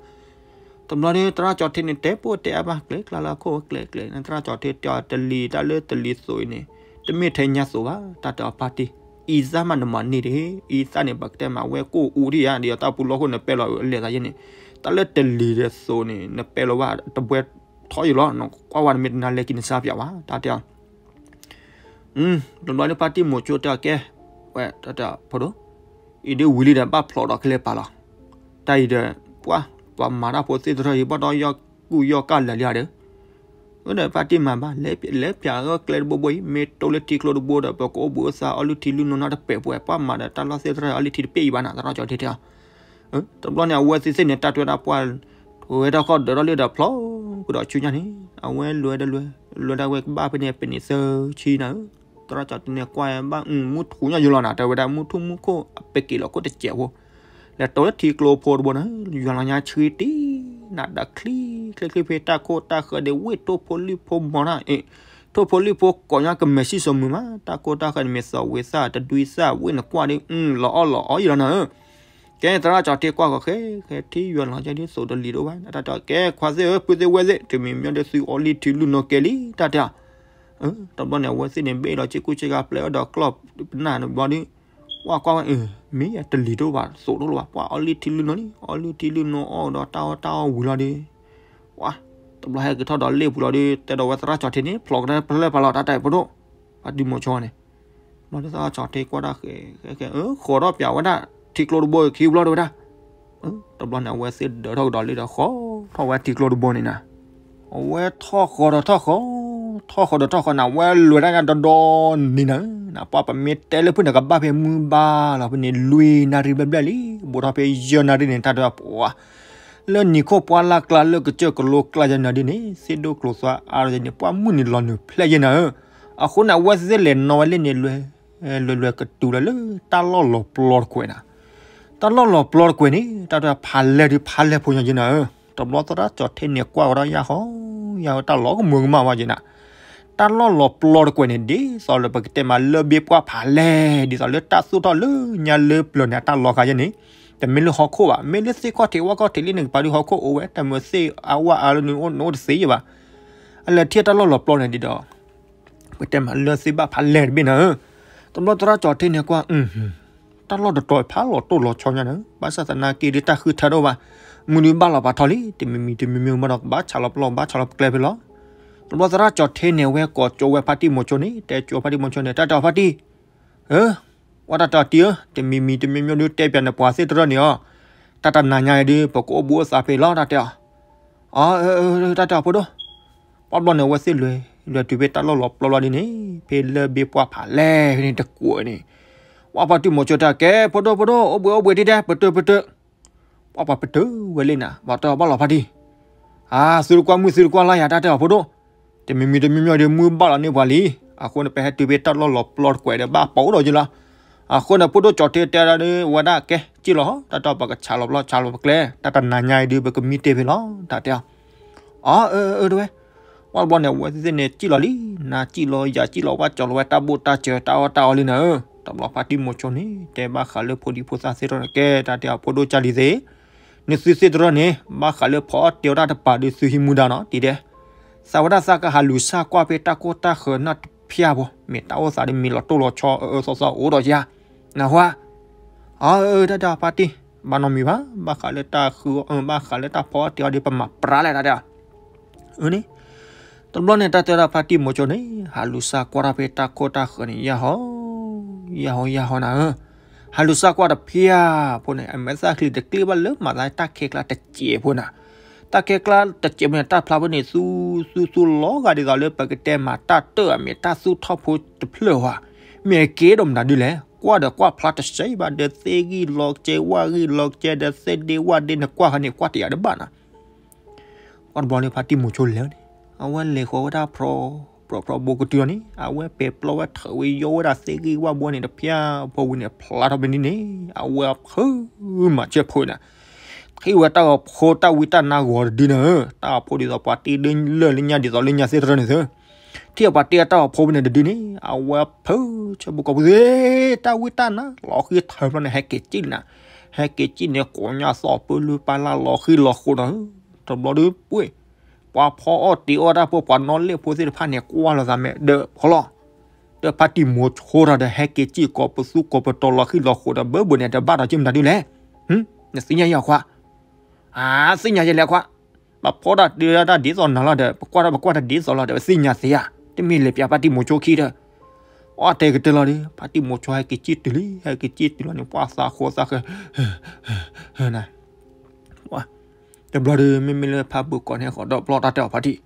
တဘျီဒီး သရၣ်ကၠီထ့န့ၣ် တဲပိာ်တဲအါဘၣ် ကျဲကျါလၢအခိၣ်ကျဲကျဲ သရၣ်ကၠီထ့တဲအီၤတလံၤ တၢ်လၢတလံၤသိးအံၤန့ၣ် တမ့ၢ်ထဲညါသိးဘၣ် တၢ်တဲအီၤဖါတံၢ် အံသၣ်မးနမၤန့ၢ်တဂ့ၤ အံသၣ်န့ၣ် ပကတဲမးဝဲကိၣ်အူဒံးဧါ ဒ်သိးတၢ်ပူၤလီၢ်ခိၣ်နပဲလီၤအလဲၤသးယဲန့ၣ် တၢ်လၢတလံၤဒီးသိးန့ၣ် နပဲလီၤဘၣ်တပွဲထီယံၤလီၤ နကွၢ်ဝဲနမ့ၢ်တနာ်လဲၤက့ၤနစါပၠးဘၣ် တၢ်တဲအီၤ တဘျီဒီးဖါတံၢ်မိၤဆိတဲအီၤကဲ ဝဲ တၢ်တဲအီၤဖိဒိၣ် အံၤဒ်ဝံၤလံဒီးဘၣ်ဖျိးဒီးခဲလၢာ်ပာ်လီၤ တၢ်အံၤဒီး ပှၤ ပှၤမၤတၢ်ဖိသ့ၣ်တရၢအံၤ ဘၣ်ဒီးယီၢ်ကူၣ်ယီၢ်ကၢ်လၢာ်လံဧါဒီး ဒီးဖါတံၢ်မၤဘၣ် လဲၤပျးအကျဲတဘိဘိအံၤ မ့ၢ်တိလၢထံကျိတဘိဒီး ပကအိၣ်ဘှံးအိၣ်သါအီလုၢ်ထံလုၢ်နိနီတပဲာ်ပှဲၤ ပှၤမၤဒီးတၢ်လီၢ်သ့ၣ်တဖၣ်အီလုၢ်ထံတပဲာ်အံၤဘၣ်နၤ သရၣ်ကၠီထံတဲအီၤ. တဘျီန့ၣ် အဝဲသ့ၣ်သ့ၣ်န့ၣ် တၢ်တွဲတၢ်ပှၢ် ဝဲတၢ်ဃီၣ်ဒၢးထီၣ်လံဒီးဖျီကဒီးဆူညါန့ၣ် အဝဲလဲၤဒီးလဲၤ လဲၤဒၣ်ဝဲကဘၣ်ဖဲန့ၣ် ပနံးသၢဆံနၤဧၢ. သရၣ်ကၠီထံန့ၣ်ကွၢ်ဘၣ် မုၢ်ထူၣ်ညါယိလီၤနၤ တဲဝဲဒၣ် မုၢ်ထူၣ်မုၢ်ခိၣ်အပက့ၤလီၤခိၣ်တစဲးဖိ လဲၤတိလၢထံကျိဖိတဘိန့ၣ် ယွၤလီၤညါဆှံတံၢ်နၤဒီးချံ ချ့ချ့ဖဲတၢ်ခိၣ်တၢ်ဃၢၤဒီး ဝ့ၢ်ထိၣ်ဖိလံၣ်ဖိမီၤတၢ်အံၤ ထိၣ်ဖိလံၣ်ဖိကိးညါကမဲာ်ဆံၣ်စိမုာ်မး တၢ်ခိၣ်တၢ်ဃၢၤန့ၣ် မ့ၢ်သီဝံၤသၣ်တဒွံသၣ်ဝ့ၢ်နကွၢ်ဒီး လီၤအီၣ်လီၤအီယိလီၤနၤဧၢ. ကဲ သရၣ်ကၠီထံကွၢ်ဃီၤဃဲ ဃဲထံၣ်ယွၤလီၤညါဒ်သိးတလံၤဒိၣ်ဘၣ် တၢ်တဲအီၤ ကဲခွါသ့ၣ်ဧၢ ပုၢ်သ့ၣ်ဝဲၢ်သ့ၣ် တမံၤမံၤဒီးသုအီလုၢ်ထံလုၢ်နိကဲလံ တၢ်တဲအီၤ. တဘျီန့ၣ် အဝဲသ့ၣ်န့ၣ် ဘ့ၣ်လီၤစ့ၢ်ကူစ့ၢ်ကါပျဲအီၤဒီးကျီၢ်ပနၢ်န့ၣ်ဘျီဒီး ကွၢ်ကွၢ်ဝဲ မ့ၢ်တလံၤဒိၣ်ဘၣ်သိးဒိၣ်လၢၤဘၣ် ပှၤအီလုၢ်ထံလုၢ်နိလံ အီလုၢ်ထံလုၢ်နိအီၣ်ဒီးတၢ်အီၣ်တၢ်အီဝံၤလီၤဒီး တဘျီဟဲက့ၤထီၣ်ဒီးလ့ၣ်ပူၤလီၤဒီး တဲဒီးဝဲသရၣ်ကၠီထံန့ၣ် ဖျိးကတၢၢ်ပလဲၣ်ပာ်လီၤ တၢ်တဲပဒိၣ် ဖါတံၢ်မိၤဆိန့ၣ် ဘျီဒီးသရၣ်ကၠီထံကွၢ်တၢ်ဃဲ ဃဲ ဃဲ ဃီၤထီၣ်ပျးဝဲဒၣ် ထံကျိတဘိခံဘျီတဲဝဲဒၣ် တဘျီန့ၣ် အဝဲသ့ၣ်ဒၢးထီၣ်ကဒီးလံဒီးဃီၤထီၣ်ဝဲထံကျိတဘိန့ၣ်နၤ အဝဲထီၣ်ဃီၤဒီးထီၣ်ဃီၤ ထီၣ်ဃီၤဒီးထီၣ်ဃီၤနၤ အဝဲလဲၤတၢ်ညါဒီဒီန့ၣ်နၤ နပှၢ်ပမ့ၢ်တဲလၢဖုၣ်န့ၣ် ကဘၣ်ဖဲမုၢ်ဘၣ်လီၤဖဲန့ၣ် လွံၢ်နၣ်ရံၣ်ဘျဲၣ်ဘျဲၣ်လံ ဘူးထီၣ်ဖဲယဲၢ်နၣ်ရံၣ်န့ၣ် တၢ်တဲပှၤ လၢနံၤခိၣ်ပှၢ်လၢ်ကျါလၢကစၢၢ်ကလိကျါယဲၢ်နၣ်ရံၣ်န့ၣ် သ့ၣ်ဒိၣ်ကျိၤသွါအါထီၣ်ယဲၢ်န့ၣ် ပှၢ်မုၢ်နံၤလီၤနုာ်ဖျဲၣ်ယဲၢ်နၤဧၢ. အဃိန့ၣ် အဝဲသ့ၣ်လဲၤနီၣ်ဝဲလၢန့ၣ် လွဲ လွဲ လွဲကတုၤလီၤလၢတၢ်လီၢ်လီၤပျီတကွဲးနၤ တၢ်လီၢ်လီၤပျီတကွဲးန့ၣ် တၢ်တဲဖးလဲၢ်ဒုးဖးလဲၢ်ဖိညါယဲၢ်နၤဧၢ. တဘျီသရၣ်ကၠီထံန့ၣ်ကွၢ်ဝဲဒၣ်ယၢ်ဟီ ယၢ်ဟီတၢ်လီၢ်ကမုာ်ကမၣ်ဝဲယဲၢ်နၤ တၢ်လီၢ်လီၤပျီတကွဲးန့ၣ် ဒ်သိးလၢပကတဲမးလၢဘ့ၣ်ပှၢ်ဖးလဲၢ် ဒ်သိးလၢတၢ်သူၣ်ထီၣ်လၢညါလၢပျၢၤန့ၣ် အတၢ်လီၤဃာ်ယဲၢ်န့ၣ် တမ့ၢ်လၢဟီၣ်ခိၣ်ဘၣ် မ့ၢ်လၢသ့ၣ်ခီၣ်ထံးဝၣ်ခီၣ်ထံးလံန့ၣ် ကပၤဒုးဟီၣ်ခိၣ်အိၣ်ဝဲ တမ့ၢ်သ့ၣ်အဝၣ်အါလၢနအိၣ်နအိၣ်တသ့ယဲၢ်ဘၣ်. အလဲၤထံၣ်တၢ်လီၢ်လီၤပျီန့ၣ်ဒ်ဒီး ပတဲမးလၢသ့ၣ်ဘၣ်ဖးလဲၢ်တဘ့ၣ်နၤဧၢ. တဘျီသရၣ်ကၠီထံန့ၣ်ကွၢ် တၢ်လီၢ်တတီၤဖးလီၤတိၢ်လီၤဆီညါနၤဧၢ ဘၣ်ဆၣ်သနာ်က့ဒုးတၢ်ဃုထၢထီၣ်ဘၣ် မုၢ်ဒုးဘၣ်လီၤပာ်ထီၣ်လံ တမံၤမံၤတမံၤမံၤမးဒီးကဘၣ်ဆးလီၤပျီ ဘၣ်ဆးလီၤပကျဲဖဲလီၤ. တဘျီသရၣ်ကၠီထံန့ၣ် အဝဲကိးကၠိဝဲဖါတံၢ်မိၤဆိန့ၣ် တဲကၠိဖါတံၢ်မိၤဆိန့ၣ် တၢ်တဲအီၤဖါတံၢ် အၢ ဝဲတၢ်တဲအီၤတံၢ်ဧၢ တမံၤမံၤတမံၤမံၤဒုးတဲပၠးန့ၣ်ပှၤသ့ၣ်တရၢၣ်န့ၣ်အီၤ တၢ်တနၤညါအံၤဒုး ပကအိၣ်ဘှံးအိၣ်သါဖဲလီၤ တၢ်တဲအီၤ အၢ တၢ်တဲအီၤဖိဒိၣ် ပှၢ်ဘျီန့ၣ် အဝဲသ့ၣ်လဲၤ လဲၤတုၤဖဲတၢ်လီၢ်လီၤပျီလီၤဒ်န့ၣ် ဖဲလၢဘ့ၣ်ပှၢ်ဖးလဲၢ်ဖဲန့ၣ်တကွဲးန့ၣ် ပှၢ်ဖါတံၢ်မိၤဆိတဲ ကဲ ဖိဒိၣ်ဖိဒိၣ် အိၣ်ဘှံးအိၣ်ဘှံးဒ်ဒဲး ပတုာ်ပတုာ် ပှၢ်ပှၤပတုာ်ဝဲလံနၤ ဘၣ်တဲအီၤဘၣ်လီၤဖါတံၢ် အၢ သုတကွၢ်မုၢ်သုတကွၢ်လါယၤ တၢ်တဲအီၤဖိဒိၣ် တမံၤမံၤတမံၤမံၤဒီးမုၢ်ဘၣ်လီၤန့ၢ်ပှၤလံ အဃိန့ၣ် ပဟဲတုၤဖဲတၢ်လီၢ်လီၤပျီတကွဲးဒီး ဘၣ်ပိာ်အိၣ်ဒီးယလီၤ. အဃိန့ၣ် ဖိဒိၣ်ကၠီထံတဲဒၣ်ဒုး ဝဲဒၣ်ကဲ စံၣ်လီၤ တၢ်တဲအီၤ ပကဆးလီၤပျီ ဆးလီၤပကျဲ တၢ်တနၤညါအံၤဒုး ပကမံတ့ၢ်ဖဲလီၤ တၢ်တဲအီၤ အၢ အၢ အၢ တဝဲ ပှၢ်ဘျီန့ၣ် အဝဲသ့ၣ်န့ၣ် စံၣ်လီၤလံ နၤစံၣ်လီၤ ယၤစံၣ်လီၤ ဘၣ်ကၠီလီၤဝဲတၢ်ဘိၣ်တၢ်စၢၤ တၢ်အီၣ်တၢ်အီလံနၤဧၢ. တဘျီဖါတံၢ်မိၤဆိန့ၣ် တဲဘၣ်ဃးလၢဖိဒံဖိသၣ်သ့ၣ်တဖၣ်န့ၣ် ကဲ တၢ်တဲအီၤ ဖိဒိၣ်ကၢ်လံၤသ့ၣ် နသုသ့ၣ်တဖၣ်န့ၣ် ဘၣ်ဃးလၢဖီအီၣ်တ့ၤအီၣ်တၢ်တပၤဒုး သုဟံးမူဒါနီၤ တံၤဒဲး သးဝဲဒၣ်သးကဟးလူၤစၢ်ကွၢ်ဖဲတၢ်ခိၣ်တၢ်ဃၢၤနီၢ်တဖၠၣ်ဖိ မ့ၢ်တၢ်အိၣ်သးဒုးမ့ၢ်လီၤတိၢ်လီၤဆီ အၢအၢသီသီအိၣ်ဒီးယၤ နၢ်ဟူဧါ အၢ တၢ်တဲအီၤဖါတံၢ် ဘၣ်နီတမံၤဘၣ် ဘၣ်ဃးလၢတၢ်ဃုအီၣ် ဘၣ်ဃးလၢတၢ်ဖီအီၣ်တ့ၤအီၣ်ဒုး ပမၤပြးလဲၣ် တၢ်တဲအီၤ န့ၣ် တဘျီန့ၣ် တၢ်တဲဒၣ်ဖါတံၢ်မိၤဆိန့ၣ် ဟးလူၤစၢ်ကွၢ်ထီၣ်ဖဲတၢ်ခိၣ်တၢ်ဃၢၤန့ၣ် ယၢ်ဟီ ယၢ်ဟီ ယၢ်ဟီနၤဧၢ. ဟးလူၤစၢ်ကွၢ်တဖၠၣ်ဖိန့ၣ် အမဲာ်သၣ်ချံတကျ့ၢ်ဘၣ်လၢမၤသးတၢ်ခဲကျါတစဲးဖိနၤ တၢ်ခဲကျါတစဲးဖိန့ၣ် တၢ်ဖျါဖိန့ၣ် သူသူသူလီၤဂာ်ဒ်သိးလၢပကတဲမးတၢ်တၢၢ်အမ့ၢ်တၢ်သူၣ်ထီၣ်ဖိတဖျၢၣ်ဝဲ မ့ၢ်အက့ၤဒိၣ်မနုၤဒ်လဲၣ် ကွၢ်ဒီးကွၢ်ဖျါတစဲးဘၣ်ဒီး သ့ၣ်ဂံၢ်လီၤကဲ ဝၣ်ဂံၢ်လီၤကဲဒီး သ့ၣ်ဒ့ဝၣ်ဒ့ နကွၢ်ဃီန့ၣ် ကွၢ်တယာ်တဘၣ်နၤ ပှၢ်တဘျီလၢဖါတံၢ်မိၤဆိလဲၤန့ၣ် အဝဲလဲၤဃီၤဝဲဒၣ်ဖြီ ဖြီဖြီဘိကတုၤလီၤန့ၣ် အဝဲပဲာ်ပျီဝဲထၢးဝဲယီဝဲဒၣ်သ့ၣ်ဂံၢ်ဝၣ်ဘိန့ၣ်တဖၠၣ်ဖိဝံၤန့ၣ် ဖျါထီၣ်ဖဲန့ၣ်န့ၣ် အဝဲဖုမၤဆဲးဖိနၤ ထံၣ်ဝဲတၢ်ဂီၤဖိတၢ်ဝံတၢ်နါဂီၤတဒုန့ၣ် တၢ်ဂီၤဖိဒ်သိးပှၤတ့လၢလၢညါဒ်သိးလၢညါသ့ၣ်တရၢၣ်န့ၣ်သၢ ထံၣ်ပှၤတ့တၢ်ဂီၤဖိဖဲန့ၣ်တဒုန့ၣ် အဝဲဖုဆၢဖိကီၢ်ဖိသ့ၣ် တၢ်ဝံတၢ်နါလီၤဃံထၢဖျီန့ၣ် ဟဲက့ၤစံၣ်လံနၤ ဟဲက့ၤစံၣ်န့ၣ် ကိးညါသီၣ်ပၢလုၢ်ပၢ်လၢ်လီၤဃံလီၤဃိးနၤ တဘျီဒုးပှ့ၤ ပှၤဖီအီၣ်တ့အီၣ်တၢ်ဖိ ပှၤနီၣ်လဲၣ်ဖိသ့ၣ်တဖၣ်န့ၣ် ကွၢ်လိာ်သးမဲာ်ဒီးဖီလီၤ ဒီးဖါတံၢ်မိၤဆိထီၣ်ဒီး ဟဲက့ၤစံၣ်ကိးပသူကိးပတီၤလီၤဃံလီၤဃိးဒီး ဘၢဘၢန့ၣ် တဘၣ်ဒီးက့ၤမတၤဒုလဲၣ် နသ့ၣ်ညါယဲၢ်ခွါ အါ သ့ၣ်ညါယဲၢ်လဲၣ်ခွါ ပဖီတၢ်တ့တၢ်ဒ်သိးနၤလီၤဒီး ပကွၢ်တၢ်ပကွၢ်တၢ်ဒ်သိးလီၤဒီး ပသ့ၣ်ညါသ့ဧါ တမ့ၢ်လဲၤပၠးဖါတံၢ်မိၤဆိခံဒီး အီၣ်တဲကတၢၢ်လီၤဒီး ဖါတံၢ်မိၤဆိဟဲက့ၤစံၣ်တုၤလံ ဟဲက့ၤစံၣ်တုၤလီၤန့ၣ် ပှၢ်သးဃိသးဃဲ န တဘျီဒီး မ့မ့ၢ်လၢဖါဘုးကိးန့ၣ် ဃီၤဒီးပျီတၢ်တဲအီၤဖါတံၢ်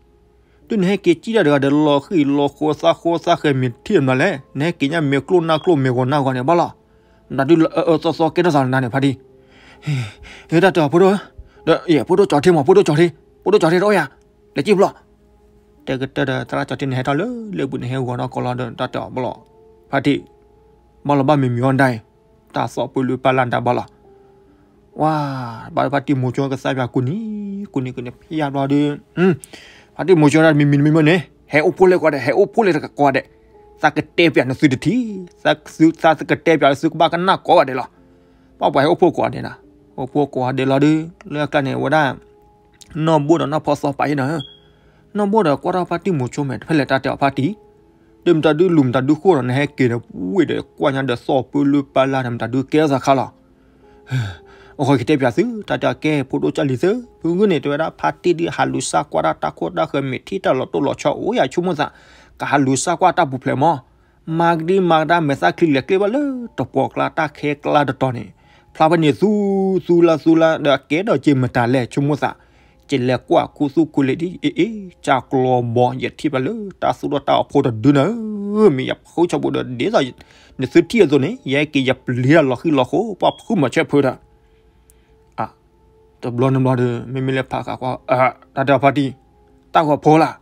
တုၤနဟဲက့ၤစံၣ်တၢ်တဂၤဒီး လီၤဃံၣ်လီၤဃိသးဃိသးဃဲၤ မ့ၢ်ထံၣ်မနုၤလဲၣ်, နဟဲက့ၤညါမ့ၢ်ကျိၣ်နၢ်ကျိၣ်မ့ၢ်ဂီၤနၢ်ဂီၤန့ၣ်ဘၣ်လီၤ. မတၤဒုးလၢအအၢသီသီကဲထီၣ်သးနၤန့ၣ် ဖါတံၢ်. တၢ်တဲအီၤဖိဒိၣ်, ဒီးယဲၢ်ဖိဒိၣ်ကၠီၤထံမး ဖိဒိၣ်ကၠီၤထံ, ဖိဒိၣ်ကၠီၤထံတအိၣ်ယၤ, လဲၤကံၣ်ဖျီၣ်. တဲကတၢၢ်ဒီးသရၣ်ကၠီၤထံန့ၣ် ဟဲထီၣ်လၢလၢပူၤန့ၣ် ဟဲဂီၤထီၣ်ကီးလီၤဒီး တၢ်တဲအီၤဘၣ်လီၤ, ဖါတံၢ်, ဘၣ်လီၤဘၣ်မံၤမံၤအီၣ်ဒၣ်အံၤ, တၢ်သီၣ်ပၢလၢပၢ်လၢ်ဒၣ်ဘၣ်လီၤ. ဝါ, ဘၣ်ဖါတံၢ်မိၤကၠိကသါပၠးကူၣ်နံၤ, ကူၣ်နံၤကူၣ်နံၤဖဲယါဘျီဒီး, ဖါတံၢ်မိၤကၠိဒၣ်တမံၤမံၤတမံၤမံၤန့ၣ် ဟဲအိၣ်ဖှိၣ်လဲၣ်ကိးဂၤဒဲး, ဟဲအိၣ်ဖှိၣ်လဲၣ်ကိးဂၤဒဲး, သးကတဲပၠးနသုတထံၣ်, သးကတဲပၠးလၢသုကဘၣ်ကနၣ်ကိးဂၤဒဲးလီၤ. ပှၤပှၤဟဲအိၣ်ဖှိၣ်ကိးဂၤဒဲးနၤ, အိၣ်ဖှိၣ်ကိးဂၤဒဲးလီၤဒီး လၢအကျါန့ၣ် အဝဲဒၣ် နီၢ်ဘိၣ်ဒီးနီၢ်ဖီသီပာ်ယဲၢ်နၤ, နီၢ်ဘိၣ်ဒီးကွၢ်ထီၣ်ဖါတံၢ်မိၤကၠိမဲာ်တဖျၢၣ်လဲၤတၢ်တဲအီၤဖါတံၢ်, ဒီးမတၤဒုးလူၤမတၤဒုးဃိၣ်ဒီး နဟဲက့ၤဒီး ဝ့ၢ်ဒီးကွၢ်ညါဒီးသီၣ်ပၢလၢပၢ်လၢ်ဒီး မတၤဒုးကဲထီၣ်သးခါလီၤ. အဃိကတဲပၠးသု, တၢ်တဲအီၤကဲ ဖိဒိၣ်ကၢ်လံၤသု, ဖုဂုၢ်န့ၣ် တဲဝဲဒၣ်ဖါတံၢ်ဒုးဟးလူၤစၢ်ကွၢ်တၢ်တၢ်ခိၣ်တၢ်ဃၢၤ မ့ၢ်ထံၣ်တၢ်လီၤတိၢ်လီၤဆီအိၣ်ယၤဆိကမိၣ်သး, ကဟးလူၤစၢ်ကွၢ်တၢ်ပူၤဖျဲးမီၢ် မၤကဒံမၤကဒါမဲာ်သၣ်ချံလဲၤကျ့ဘၣ်လၢတပှီၤကျါတၢ်ခဲကျါတတီၤန့ၣ်, ဖျါဖဲန့ၣ်သူ, သူလၢသူလၢဒီးကဲဒီးက့ၤမတၤလဲၣ်ဆိကမိၣ်သး, ကလဲၤကွၢ်ခူသူၣ်ခူလ့ၤဒ်အံၤအံၤ, ကၢ်ကျီဘီ ယထံၣ်ဘၣ်လၢတၢ်သူၣ်ထီၣ်တၢ်အိၣ်ဖှိၣ်တဒုနၤ, မ့ၢ်ယဖုဆီဘိဒီး ဒ်သိး နသုထံၣ်အသိးန့ၣ် ယဟဲက့ၤယပျံၤတၢ်လီၤဃံလီၤဃိ ပှၤဖုမၤဆၢဖုဒီး တဘျီနဘျီဒီး မ့မ့ၢ်လၢဖးဃးကွၢ်, တၢ်တဲအီၤဖါတံၢ်, တၢ်ဂီၤဖိလၢ်,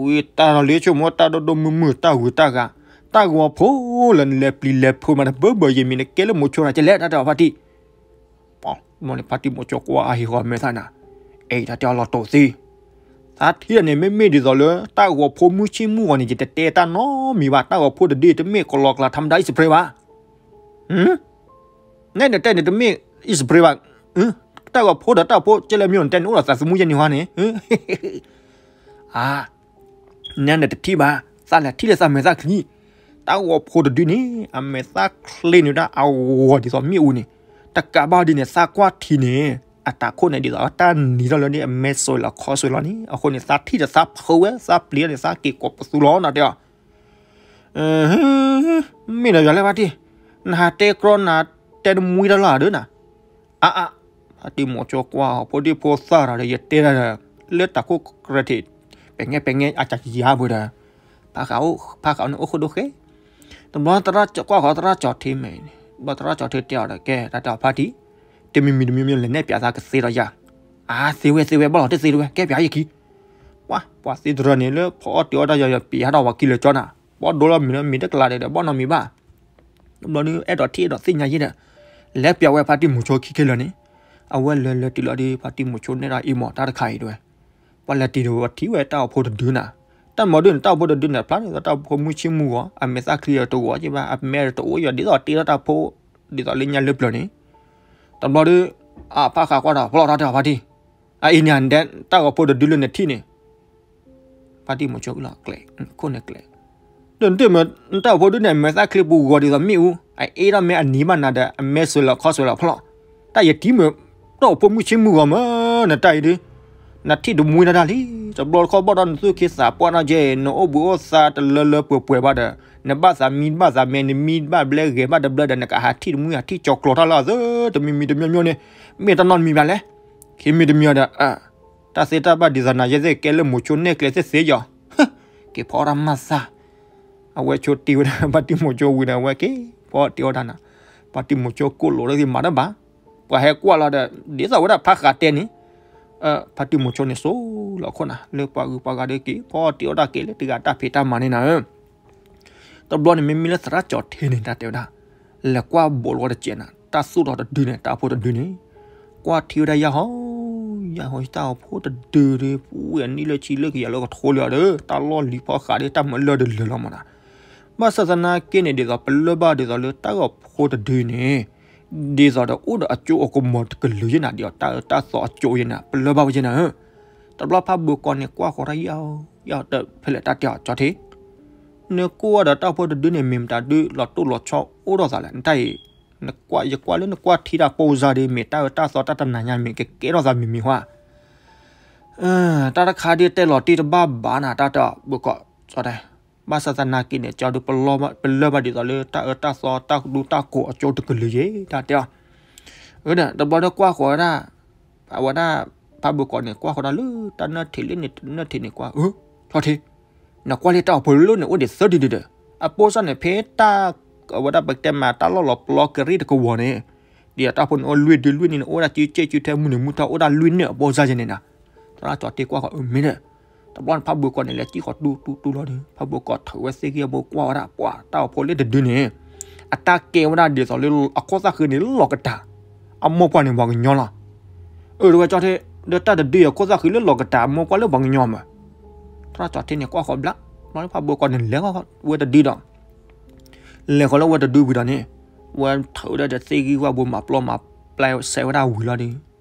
ဝံၤတၢ်ဒီးလၢဆိကမိၣ်တၢ်ဒိၣ်ဒိၣ်မုၢ်မုၢ် တၢ်ဂုၤတၢ်ဂၤ, တၢ်ဂီၤဖိလၢနလဲၤပျံၤလဲၤဖုးမးတဘၢဘၢယမံၤ နကဲလၢမိၤဆိနၤကလဲၣ် တၢ်တဲအီၤဖါတံၢ်. မ်န့ၣ်ဖါတံၢ်မိၤဆိကွၢ်အဟံၣ်ဃီမဲာ်သၣ်နၤ, အဲၣ်တၢ်တဲအီၤလီၤတိာ်သံ သးထံၣ်န့ၣ် မ့မ့ၢ်ဒ်သိးလၢ တၢ်ဂီၤဖိမုၢ်ဆ့ၣ်မုၢ်ဂီၤန့ၣ် ယတတဲတၢ်နီတမံၤဘၣ်, တၢ်ဂီၤဖိတဒုတမ့ၢ်ကလီကလး ထါမတၤ အံၣ်စပရ့ဘၣ်. နဲနတဲန့ၣ်တမ့ၢ် အံၣ်စပရ့ဘၣ်, တၢ်ဂီၤဖိဒီးတၢ်ဖိကဲလၢမ့ၢ်နတဲန့ၣ် အိၣ်ဒီးသးသမူယဲၢ်နံၤဟါန့ၣ် အါ, နဲနတထံၣ်ဘၣ်, သးလဲၤထံၣ်လၢသးမဲာ်သၣ်ချံ, တၢ်ဂီၤဖိတဒုန့ၣ် အမဲာ်သၣ်ချံန့ၣ်ဒၣ်အဂီၤဒ်သိးမ့ၣ်အူန့ၣ်, တကးဘၣ်ဒ်န့ၣ် သးကွၢ်ထံန့ၣ် အတၢ်ခိၣ်န့ၣ်ဒ်သိးတၢ်နံၤထီၣ်လၢန့ၣ် အမဲာ်စွဲးလီၤခီစွဲးလီၤန့ၣ်, အဃိန့ၣ် သးထံၣ်ဒီးသးဖုးဝဲ သးပျံၤန့ၣ် သးက့ၤကိးပသူလီၤ နတဲအီၤ မ့ၢ်ဒီးယၤလဲၣ်ဖါတံၢ်, နဟးတဲကြီနၤတဲတမှံတၢ်လၢ်ဒၢနၤ, အါအါ, ဖါတံၢ်မိၤဆိကွၢ် ဖိဒံဖိသၣ်ဒီး ယတဲဒၣ်ဒီး လၢတၢ်ခိၣ်ကြဲထံး, ပဲၤငဲပဲၤငဲအကစၢ်ယၤဘၣ်ဒီး, ဖးဃးအိၣ်ဃုာ်ဒိၣ်ဃဲ, တဘျီသရၣ်ကွၢ်ဃီသရၣ်ကၠီၤထံမဲာ်န့ၣ်, ဘျီသရၣ်ကၠီၤထံတဲအီၤဒီး ကဲ တၢ်တဲအီၤဖါတံၢ်, တမံၤမံၤတမံၤမံၤလဲၤနဲၣ်ပၠးသးကသ့ဒီးယၤ, အါ သ့ဝဲသ့ဝဲ ဘၣ်လီၤတသ့တဝဲ ကဲပၠးယခံ ပှၤ ပှၤသ့တရၢန့ၣ် လၢဖီအီၣ်တ့ၤအီၣ်တၢ်ယီၤယီၤ ပျံၤဟးထီၣ်ဝဲကံလၢကၠီနၤ, ဘၣ်ဒိလီၤမံၤလၢမံၤတကလးဒီး ဘၣ်နီတမံၤဘၣ်. တဘျီဒုး အဲၣ်ဒိးထံၣ်အဲၣ်ဒိးသ့ၣ်ညါယဲဒီး လဲၤပၠးဝဲဖါတံၢ်မိၤဆိခံခဲလၢာ်န့ၣ်, အဝဲလဲၤလဲၤတုၤလီၤဒီး ဖါတံၢ်မိၤဆိနဲၣ်ဒီးအံၤမး တၢ်တခါအံၤတဝဲ, ပှၤလဲၤတံၤဒီးထံၣ်ဝဲတၢ်အိၣ်ဖှိၣ်တဒုနၤ, တၢ်မၤဒုးန့ၣ် တၢ်အိၣ်ဖှိၣ်တဒုန့ၣ် ဖျါဒ်သိးတၢ်အိၣ်ဖှိၣ်မုၢ်ဆ့ၣ်မုၢ်ဂီၤ အမဲာ်သၣ်ချံတအိၣ်က့ဘၣ် အမဲာ်တအိၣ်ယီၤ ဒ်သိးတ့ထီၣ်တၢ်ဖိ ဒ်သိးလၢညါလၢပျၢၤန့ၣ်, တဘျီဒုး အဖးဃးကွၢ်ဒီး ဖျီၣ်ထီၣ်တဲအီၤဖါတံၢ်, အအံၤန့ၣ် တၢ်ဂီၤဖိတဒုလၢနထံၣ်န့ၣ် ဖါတံၢ်မိၤဆိလီၤကျဲး, ခိၣ်န့ၣ်ကျဲး, ဒီးနတမ့ၢ် နတၢ်အိၣ်ဖှိၣ်ဒုးန့ၣ် အမဲာ်သၣ်ချံပူၤဂီၤဒ်သိးမ့ၣ်အူ, အအ့ဒီးမ့ၢ်အနံၤဘၣ်နၤဒီး အမဲာ်စွဲးလီၤခီစွဲးလီၤဖျီၣ်, တၢ်ယတံၤမ့ၢ် တၢ်အိၣ်ဖှိၣ်မုၢ်ဆ့ၣ်မုၢ်ဂီၤမး နတၢ်အံၤဒုး, နထံၣ်တမှံတၢ်တၢ်လံ, တဘျီတခီၣ်ဘၣ်ဒီးနသူၣ်က့သးပှၢ်နီၢ်ကဲ နအိၣ်ဘှံးအိၣ်သါတလၢလၢပှဲၤပှဲၤဘၣ်ဒီး, နဘၣ်သးမံဘၣ်သးမဲ နမံဘၣ်ဘျဲဂဲၤဘၣ်တဘျၢဒီး နကဟးထံၣ်တမှံဟးထံၣ်ကၠီၤကျီၤတၢ်လၢအသၢ တမံၤမံၤတမံၤမံၤန့ၣ်, မ့ၢ်တၢ်နီတမံၤဘၣ်လဲၣ်, ခံမံၤတမံၤဒီး တၢ်သ့တၢ်ဘၣ်ဒ်သိးနၤယဲသ့ၣ်ကဲလၢမိၤဆိနဲၣ်ကျဲသ့ၣ်သ့ယီၤ, က့ၤဖီအီၣ်တၢ်မၤသး, အဝဲဆိတ့ဝဲဒၣ် ဖါတံၢ်မိၤဆိဝံၤဒီး အဝဲက့ၤဖီအီၣ်တ့အီၣ်တၢ်နၤ, ဖါတံၢ်မိၤဆိကိၣ်လိာ်လၢက့ၤမၤတၢ်ဘၣ်, ပှၤဟဲကွၢ်လီၤဒီး ဒ်သိးဝဲဒၣ်ဖးဃးတဲန့ၣ်, ဖါတံၢ်မိၤဆိန့ၣ် စိလီၤခိၣ်နၤ လၢပှၤဂုၤပှၤဂၤဒီးက့ၤဖီအီၣ်တ့အီၣ်တၢ်က့ၤလၢတဂၤတၢ်ဖံးတၢ်မၤန့ၣ်နၤဧၢ တဘျီန့ၣ် မ့မ့ၢ်လၢသရၣ်ကၠီၤထံန့ၣ် တၢ်တဲဝဲဒၣ်, လဲၤကွၢ်ဘိးလီၤတစဲးနၤ တၢ်သူၣ်ထီၣ်တဒုန့ၣ် တၢ်အိၣ်ဖှိၣ်တဒုန့ၣ်, ကွၢ်ထံဝဲဒၣ်ယၢ်ဟီ, ယၢ်ဟီ တၢ်အိၣ်ဖှိၣ်တဒုဒီး ပူၤဝဲအနံၣ်လၢဆံလၢကယၤလၢကထိလၢအီၤဒီး တၢ်လီၢ်လံၤဖီဃးဒီး တၢ်မၤလၢာ်တလၢာ်လီၤမးနၤ, ဘၣ်ဆၣ်သနာ်က့န့ၣ် ဒ်သိးပလၢၢ်ဘၣ်ဒ်သိးလၢတၢ်အိၣ်ဖှိၣ်တဒုန့ၣ် ဒ်သိးဒီးအိၣ်ဒီးအကၠိအကမီၤတကလုာ်ယဲနၤ ဒ်သိးတၢ်အၢတၢ်သီအကၠိယဲနၤ ပလၢၢ်ဘၣ်ဝဲယဲနၤဧၢ, တဘျီဖးဘၢကီန့ၣ် ကွၢ်ဃီတၢ်ယၢ်ဟီ, ယၢ်ဟီတဖဲလဲၣ်တၢ်တဲအီၤကၠီၤထံ, နကိၢ်ဝဲဒီးတၢ်အိၣ်ဖှိၣ်တဒုန့ၣ် မ့ၢ်မတၤဒုးလီၤတိၢ်လီၤဆီအိၣ်ထီၣ်သးလဲၣ် နတၢ်အံၤ, ယကွၢ်လၢနကွၢ်ထံတၢ်ပိၢ်စါဒီး မ့ၢ်တၢ်အၢတၢ်သီတၢ်တနၤညါမ့ၢ်ကကဲထီၣ်သးမံၤမံၤဟါ တၢ်တခါဒုးတဲလီၤတံၢ်တဘၣ်ဘၣ်နၤ တၢ်တဲအီၤဘၢကီး, ဘၣ်ဆၣ်သနာ်က့န့ၣ် ကၠီဒုး ပလၢၢ်ဘၣ်ဒ်သိးလၢတၢ်အၢတၢ်သီတၢ်ဒူတၢ်ကိးအကၠိတကလုာ်ယဲ တၢ်တဲအီၤ, တဘျီဒီးကွၢ်ဃီၤဝဲဒၣ်, အဝဲဒၣ် ဖးဘိကိးန့ၣ် ကွၢ်ဃီၤဒီးလၢတၢ်နၢၣ်ထံးလၢန့ၣ် နၢၣ်ထံးန့ၣ်ကွၢ်, အၢ, ဆီထံ, နကွၢ်လၢတၢ်အိၣ်ဖှိၣ်လၢန့ၣ်အိၣ်ဒံးသၢဒုဒုဒီး, အပိၢ်စၢ်န့ၣ်ဖဲတၢ်, အဝဲဒၣ်ပကတဲမးတၢ်လီၢ်လီၤပျီကရ့ၣ်တကဝီၤန့ၣ်, ဒ်အတၢ်အိၣ်ဖှိၣ်န့ၣ်အိၣ်လွံၢ်ဒုလွံၢ်နံၤန့ၣ် အိၣ်ဝဲဒၣ်စုစဲစုထဲမုၢ်နံၤမုၢ်ထီၣ်အိၣ်ဒၣ်လွံၢ်နံၣ်အပိၢ်စၢ်ယဲန့ၣ်နီၤ, သရၣ်ကၠီၤထံကွၢ်ဃီၤအၢမ့ၢ်ဒီး, တဘျီန့ၣ်ဖးဘိကိးန့ၣ်လဲၤစံၣ်ဃီၤတူတူတူလီၤဒီး ဖးဘိကိးထုးဝဲသ့ၣ်ဂံၢ်အဘိကွၢ်ဝဲဒၣ် ပှၤတၢ်အိၣ်ဖှိၣ်လၢတဒုန့ၣ်, အတၢ်ကဲဝဲဒၣ်ဒ်သိးလၢအခိၣ်သၣ်ဃံန့ၣ်လီၤကတၢ်, အမိၢ်ပှၢ်န့ၣ်ပှၤကညီလီၤ, အၢတဝဲကၠီထံ, ဒီးတၢ်တဒုအခိၣ်သၣ်ဃံလၢလီၤကတၢ် အမိၢ်ပှၢ်လၢပှၤကညီမး, သရၣ်ကၠီၤထံန့ၣ်ကွၢ်ဃီၤဘျါ, ဘျီန့ၣ်ဖးဘိကိးန့ၣ်လဲၤဃီၤဝဲတဒုဒီး လဲၤဃီၤလၢဝဲတဒုဝံၤဒီးန့ၣ်, ဝဲထုးဝဲဒၣ်ဒီးသ့ၣ်ဂံၢ်ဝဲဘိမၤပျီမၤပျဲစဲးဝဲဒၣ်ဝံၤလီၤဒီး,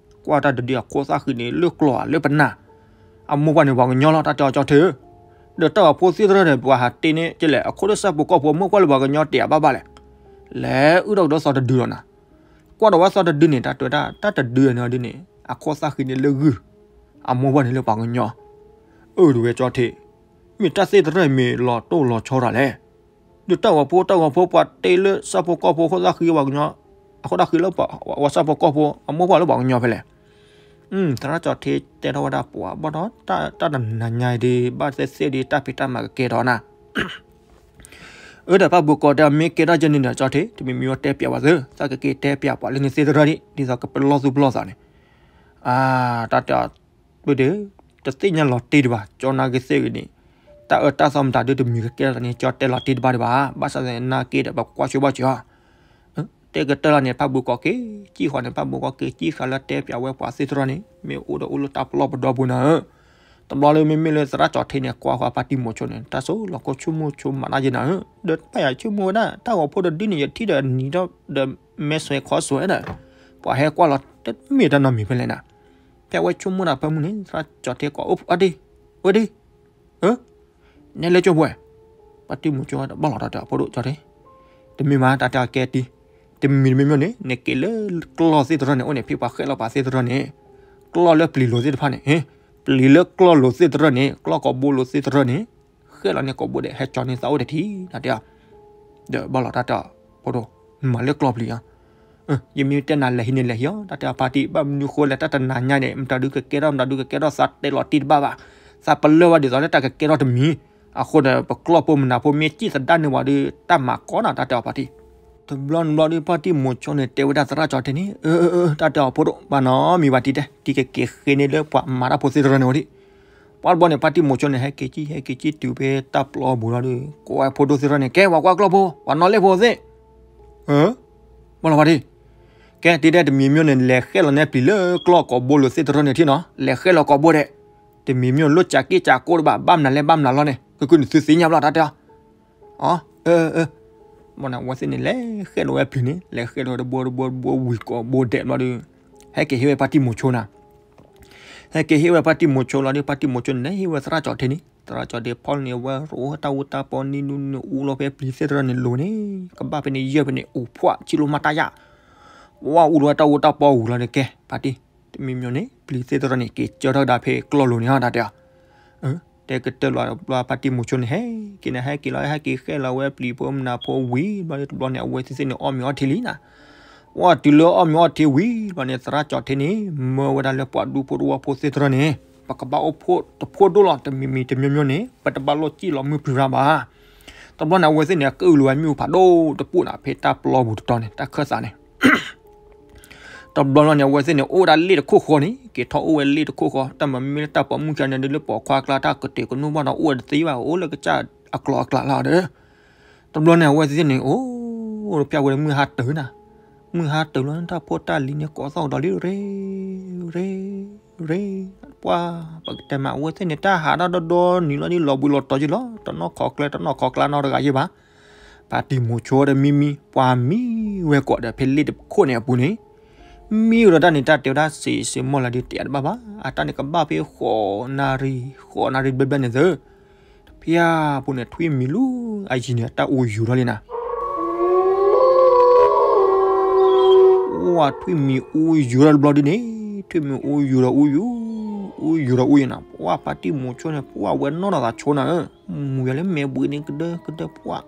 ကွၢ်တၢ်တဒုအခိၣ်သၣ်ဃံန့ၣ် လၢကျီၤဧါလၢပနၢ်, အမိၢ်ပှၢ်န့ၣ်ပှၤကညီလီၤ တၢ်တဲအီၤကၠီၤထံဧၢ, ဒီးတၢ်အိၣ်ဖှိၣ်သ့ၣ်တဖၣ်န့ၣ် ပှၤဟးတ့န့ၢ်ကလဲၣ် အခိၣ်ဒီးဆၣ်ဖိကီၢ်ဖိ အမိၢ်ပှၢ်လၢပှၤကညီတဲအဘၣ်ဘၣ်လဲၣ်, လဲၤအုၣ်ထီၣ်ကဒီးသီတဒုလီၤနၤ, ကွၢ်ဒီးဝဲသီတဒုန့ၣ် တၢ်တဲဝဲဒၣ် တၢ်တဒုန့ၣ်ဒုန့ၣ် အခိၣ်သၣ်ဃံန့ၣ်လၢဂုၢ်, အမိၢ်ပှၢ်န့ၣ်လၢပှၤကညီ, အၢတဝဲကၠီထံ, မ့ၢ်တၢ်သ့ၣ်တဖၣ်မ့ၢ်လီၤတိၢ်လီၤဆီတၢ်လဲၣ် ဒီးတၢ်ဂီၤဖိတၢ်ဂီၤဖိ ပှၤတ့လၢဆၣ်ဖိကီၢ်ဖိအခိၣ်သၣ်ဃံပှၤကညီ, အခိၣ်သၣ်ဃံလၢပှၤဆၣ်ဖိကီၢ်ဖိ အမိၢ်ပှၢ်လၢပှၤကညီဖဲလဲၣ်, သရၣ်ကၠီၤထံတဲထီၣ်ဝဲဒၣ်ပှၤဘၣ်ဒီး, တၢ်တနၤညါအံၤဒ် ဘၣ်သ့ၣ်သ့ၣ်ဒ်တၢ်ဖံးတၢ်မၤကကဲထီၣ်နၤ အၢ ဒီးဖးဘိကိးတဲ မ့ၢ်ကဲထီၣ်ကဲန့ၣ်ဒီး ကၠီၤထံ တမံၤမံၤဝဲတဲပျးပှၤသု, သးကက့ၤတဲပျးပှၤလၢန့ၣ်သ့ၣ်တဖၣ်ဒ် ဒ်သိးကပလီၢ်သူၣ်ပလီၢ်သးန့ၣ်, အါ, တၢ်တဲအီၤ, ဒီး, တသ့ၣ်ညါလီၤတံၢ်ဒံးဘၣ် ကၠီၤနာ်က့ၤသ့ၣ်ဂ့ၤန့ၣ်, တၢ်အၢတၢ်သီမတၤဒုတမံၤကကဲထီၣ်သးန့ၣ် ကၠီၤတဲလီၤတံၢ်တဘၣ်ဒံးဘၣ်, ဘၣ်ဆၣ်သနာ်က့ဒီး ပကွၢ်ဆိဘၣ်စၢၤအီၤ တဲကတၢၢ်လီၤန့ၣ် ဖးဘိကိးက့ၤစံၣ်ဃီၤန့ၣ် ဖးဘိကိးက့ၤစံၣ်ဃီၤလၢတဲပျးဝဲပှၤသ့ၣ်တဖၣ်န့ၣ် မ့ၢ်အိၣ်ဒီးအိၣ်လၢတၢ်ပလီၢ်ပဒီပူၤနၤဧၢ, တဘျီလၢမ့မ့ၢ်လၢသရၣ်ကၠီၤထံန့ၣ် ကွၢ်ဃီၤဖါတံၢ်မိၤဆိန့ၣ် တၢ်ဆိလီၤကိးဆိကမိၣ်ဆိမးတၢ်ယဲနၤဧၢ, ဒီးတဘၣ်ယၤဆိကမိၣ်ဝဲဒၣ် တၢ်ဂီၤဖိတဒုန့ၣ် ယထံၣ်ဒီးနံၤဒီး မဲဆွဲခီဆွဲဒီး ပှၤဟဲကွၢ်လီၤတမ့ၢ်တၢ်နီတမံၤဖဲလဲၣ်နၤ, ဖဲအဝဲဆိကမိၣ်တၢ်ဖၢမုၢ်န့ၣ် သရၣ်ကၠီၤထံကိးအိၣ်ဖှိၣ်အီၤဒ်, အၢဒ် အၢ နဲလဲၤကၠိဖိဝဲ, ဖါတံၢ်မိၤဆိတဘၣ်လီၤတၢ်တဲအီၤဖိဒိၣ်ကၠီၤထံ, တမ့ၢ်မး တၢ်တဲအီၤကဲတံၢ်, တမံၤတမံၤမ့ၢ်န့ၣ် နက့ၤလၢကျီၢ်သ့ၣ်တဖၣ်န့ၣ် အိၣ်န့ၣ်ဖံးပှၤဃဲၣ်လီၤပှၤသ့ၣ်တဖၣ်န့ၣ်, ကျီၢ်လၢပျံၤလိၤသ့ၣ်တဖၣ်န့ၣ်, ပျံၤလၢကျီၢ်လိၤသ့ၣ်တဖၣ်န့ၣ် ကျီၢ်ကိးဘိလိၤသ့ၣ်တဖၣ်န့ၣ်, ဃဲၣ်လီၤန့ၣ်ကိးဘိဒဲး ဟဲကၠီၤန့ၢ်သးအိၣ်တထံၣ် တၢ်တဲအီၤ, ဒီးဘၣ်လီၤတၢ်တဲအီၤ, ဖိဒိၣ်, မၤလၢကျီၢ်ပျံၤအီၤ ယမ့ၢ်တဲနၤလဲၤဟံးန့ၣ်လဲၤဟံးအီၤ တၢ်တဲအီၤဖါတံၢ် ဘၣ်မနုၤဃိလဲၣ် တၢ်တနၤညါန့ၣ် မတၤဒုကကဲထီၣ် မတၤဒုကကဲထီၣ် သးတဲလီၤတံၢ်တဘၣ်ဘၣ်, သးပလၢၢ်ဝဲဒ်သိးလၢတၢ်ကကဲထီၣ်တမံၤ, အဃိဒီး ပကျီၢ်ဖိမုၢ်နၤဖိမ့ၢ်စံၣ်သဒါန့ၢ်ဝဲဒီး တၢ်မၤကီနၤ တၢ်တဲအီၤဖါတံၢ်, တဘျီနဘျီဒီး ဖါတံၢ်မိၤဆိန့ၣ် တဲဝဲဒၣ်သရၣ်ကၠီၤထံန့ၣ် အၢ အၢ အၢ တၢ်တဲအီၤဖိဒိၣ် ဘၣ်နီတမံၤဘၣ်တံၢ်တဲ တံၢ်ကက့ၤဃ့န့ၢ်လၢပှၤမၤတၢ်ဖိသ့ၣ်တဖၣ်န့ၣ်ဝဲဒၣ် ပှၤတဘျီန့ၣ် ဖါတံၢ်မိၤဆိန့ၣ် ဟဲက့ၤစံၣ် ဟဲက့ၤစံၣ်တုၤဖဲတၢ်ပျီပူၤလီၤဒီး ကိးဝဲဖိဒိၣ်သ့ၣ်တဖၣ်န့ၣ် ကဲ ပှၤကွၢ်ကျီၢ်ဖိ ပှၤနီၣ်လ့ၣ်ဖိသ့ၣ်, အၢ, ဘၣ်လီၤဖါတံၢ်, ကဲ တံၢ်တဲတမံၤမ့ၢ်န့ၣ် လဲၤဃဲၣ်လီၤန့ၢ်ပျံၤလၢကျီၢ်ကိးဘိလိၤသ့ၣ်တဖၣ်န့ၣ်ထံၣ်နီၤ လဲၤဃဲၣ်လီၤကိးဘိဒဲး, တမံၤမ့ၢ်လိၣ်စးက့ၢ်စးကိၢ်တဘၣ် ဘၣ်မနုၤလဲၣ်ဘၣ်မနုၤလီၤန့ၣ် ကကုၢ်န့ၣ်သုသ့ၣ်ညါဘျီတၢ်တဲအီၤ အီၤ, အၢ အၢ, ဘၣ်န့ၣ် အဝဲသ့ၣ်န့ၣ် လဲၤဃဲၣ်လီၤဝဲပျံၤန့ၣ် လဲၤဃဲၣ်လီၤဝဲတဘိတဘိတဘိဝံၤကိးဘိဒဲးဘျီဒီး ဟဲက့ၤဟ့ၣ်ဝဲဖါတံၢ်မိၤဆိနၤ, ဟဲက့ၤဟ့ၣ်ဝဲဖါတံၢ်မိၤဆိလီၤဒီး ဖါတံၢ်မိၤဆိန့ၣ် လဲၤဟ့ၣ်ဝဲသရၣ်ကၠီၤထံန့ၣ် သရၣ်ကၠီၤထံဖီၣ်န့ၢ်ဝဲ ရိတၢ်အူတၢ်ပီနံၤနူနံၤအူလီၤဖဲပျံၤသ့ၣ်တဖၣ်န့ၣ်လိၤန့ၣ် ကဘၣ်ဖဲန့ၣ်ယဲၢ်ဖဲန့ၣ် အိၣ်ဖှၣ်ဆံးလိမးတၢ်ယၣ် ဝဲအူလီၤဝဲတၢ်အူတၢ်ပီဝံၤလီၤန့ၣ် ကဲ ဖါတံၢ်, တမံၤမ့ၢ်န့ၣ် ပျံၤသ့ၣ်တဖၣ်န့ၣ် က့ၤကၢထီၣ်ကဒါဖဲကျီၢ်လိၤန့ၣ်ဟီ တၢ်တဲအီၤ တဲကတၢၢ်လီၤဘျီ ဖါတံၢ်မိၤဆိန့ၣ် ဟဲက့ၤန့ၣ် ဟဲက့ၤလီၤ ဟဲက့ၤဃဲၣ်လီၤဝဲပျံၤဖိမုၢ်နၤဖိဝံၤဘျီန့ၣ် တဘျီန့ၣ် အဝဲသ့ၣ်သ့ၣ်န့ၣ်အီၣ်မ့ၤအီထံလံနၤ, ဝဲတုၤလၢအီၣ်မ့ၤအီထံဝံၤဘျီန့ၣ် သရၣ်ကၠီၤထံန့ၣ် မၢဝဲဒၣ်လၢပှၤဒူဖိတဝီဖိသ့ၣ်တဖၣ်န့ၣ် ပကဘၣ်အိၣ်ဖှိၣ်တဖှိၣ်ဒိၣ်လီၤ တမံၤမံၤတမံၤမ့ၢ်န့ၣ် ပတဘၣ်လိၣ်စံၣ်လီၤမုၢ်ပျံၤရၣ်ဘၣ် တဘျီန့ၣ် အဝဲသ့ၣ်န့ၣ် အကအုၣ်လီၤဝဲမ့ၣ်အူဖးဒိၣ်တပူၤနၤ ဖဲတၢ်ပျီပူၤတတီၤန့ၣ် တၢ်ခၢၣ်သးန့ၣ် တဘျီလီၤန့ၣ် အဝဲသ့ၣ်န့ၣ် အိၣ်ဝဲဒၣ်လ့ၣ်တခိၣ်ဃီန့ၣ် က့ၤထီၣ်အိၣ်ဝဲလ့ၣ်တခိၣ်ဃီ တၢ်မၤမ့ၢ်လၢတၢ်ပိာ်မုၣ်ခံန့ၣ် ဒ်လၢပိာ်ခွါကျါ တၢ်ကတဲာ်ကနီၣ်ဘၣ်ဒီး အိၣ်ဝဲတသ့ဘၣ် အိၣ်လၢကစၢ်အကျိၤအကျဲလီၤဒီး တဘျီန့ၣ် အဝဲသ့ၣ်န့ၣ် အိၣ်ဖျါဝဲလၢ မုၢ်ဟါတၢၤနၤ, မုၢ်ဟါတၢၤလီၤန့ၣ် တၢ်ဖိတၢ်လံၤန့ၣ် ကိးသီၣ်ကဒီးလံ ရ့ ရ့ ရ့ ပှၢ် ပကတဲမး အဝဲသ့ၣ်န့ၣ် တၢ်ဟးထီၣ်ဒီဒီနံၤလီၤဒ်လီၤဘှံးလီၤတီၤက့ၤလီၤ တနီၢ်ခိးကျဲ တနီၢ်ခိးကျါနီတဂၤယ့ၢ်ဘၣ် ဖါတံၢ်မိၤဆိဒီးမံမံ ပှၤမံဝဲကိးဒီးဖဲလ့ၣ်တခိၣ်န့ၣ်အပူၤန့ၣ် မံဝဲဒီးတၢ်န့ၣ် တၢ်တဲဝဲဒၣ်စံးစ့ၢ်မီၢ်လၢဒ် တဲတဘၣ်ဘၣ် အတၢ်န့ၣ်ကဘၣ်ဖဲဃိးနၣ်ရံၣ် ဃိးနၣ်ရံၣ်ဘျဲၣ်ဘျဲၣ်န့ၣ်သု တဖၣ်ပူၤန့ၣ် ထွံၣ်မံၤလူၤ အယံၤန့ၣ် တၢ်အူယူၤထီၣ်လံနၤ ပှၢ်ထွံၣ်မံၤအူယူၤထီၣ်တဘျီဒ်န့ၣ် ထွံၣ်မံၤအူယူၤဒီးအူယူၤ အူယူၤဒီးအူယူၤနၤ ပှၢ်ဖါတံၢ်မိၤဆိန့ၣ် ပှၢ်ဝဲနီၢ်နီၢ်သးဆိနၤဧၢ မူၤယၤလၢမဲာ်ဘှံးန့ၣ်ကဒၢကဒၢပှၢ်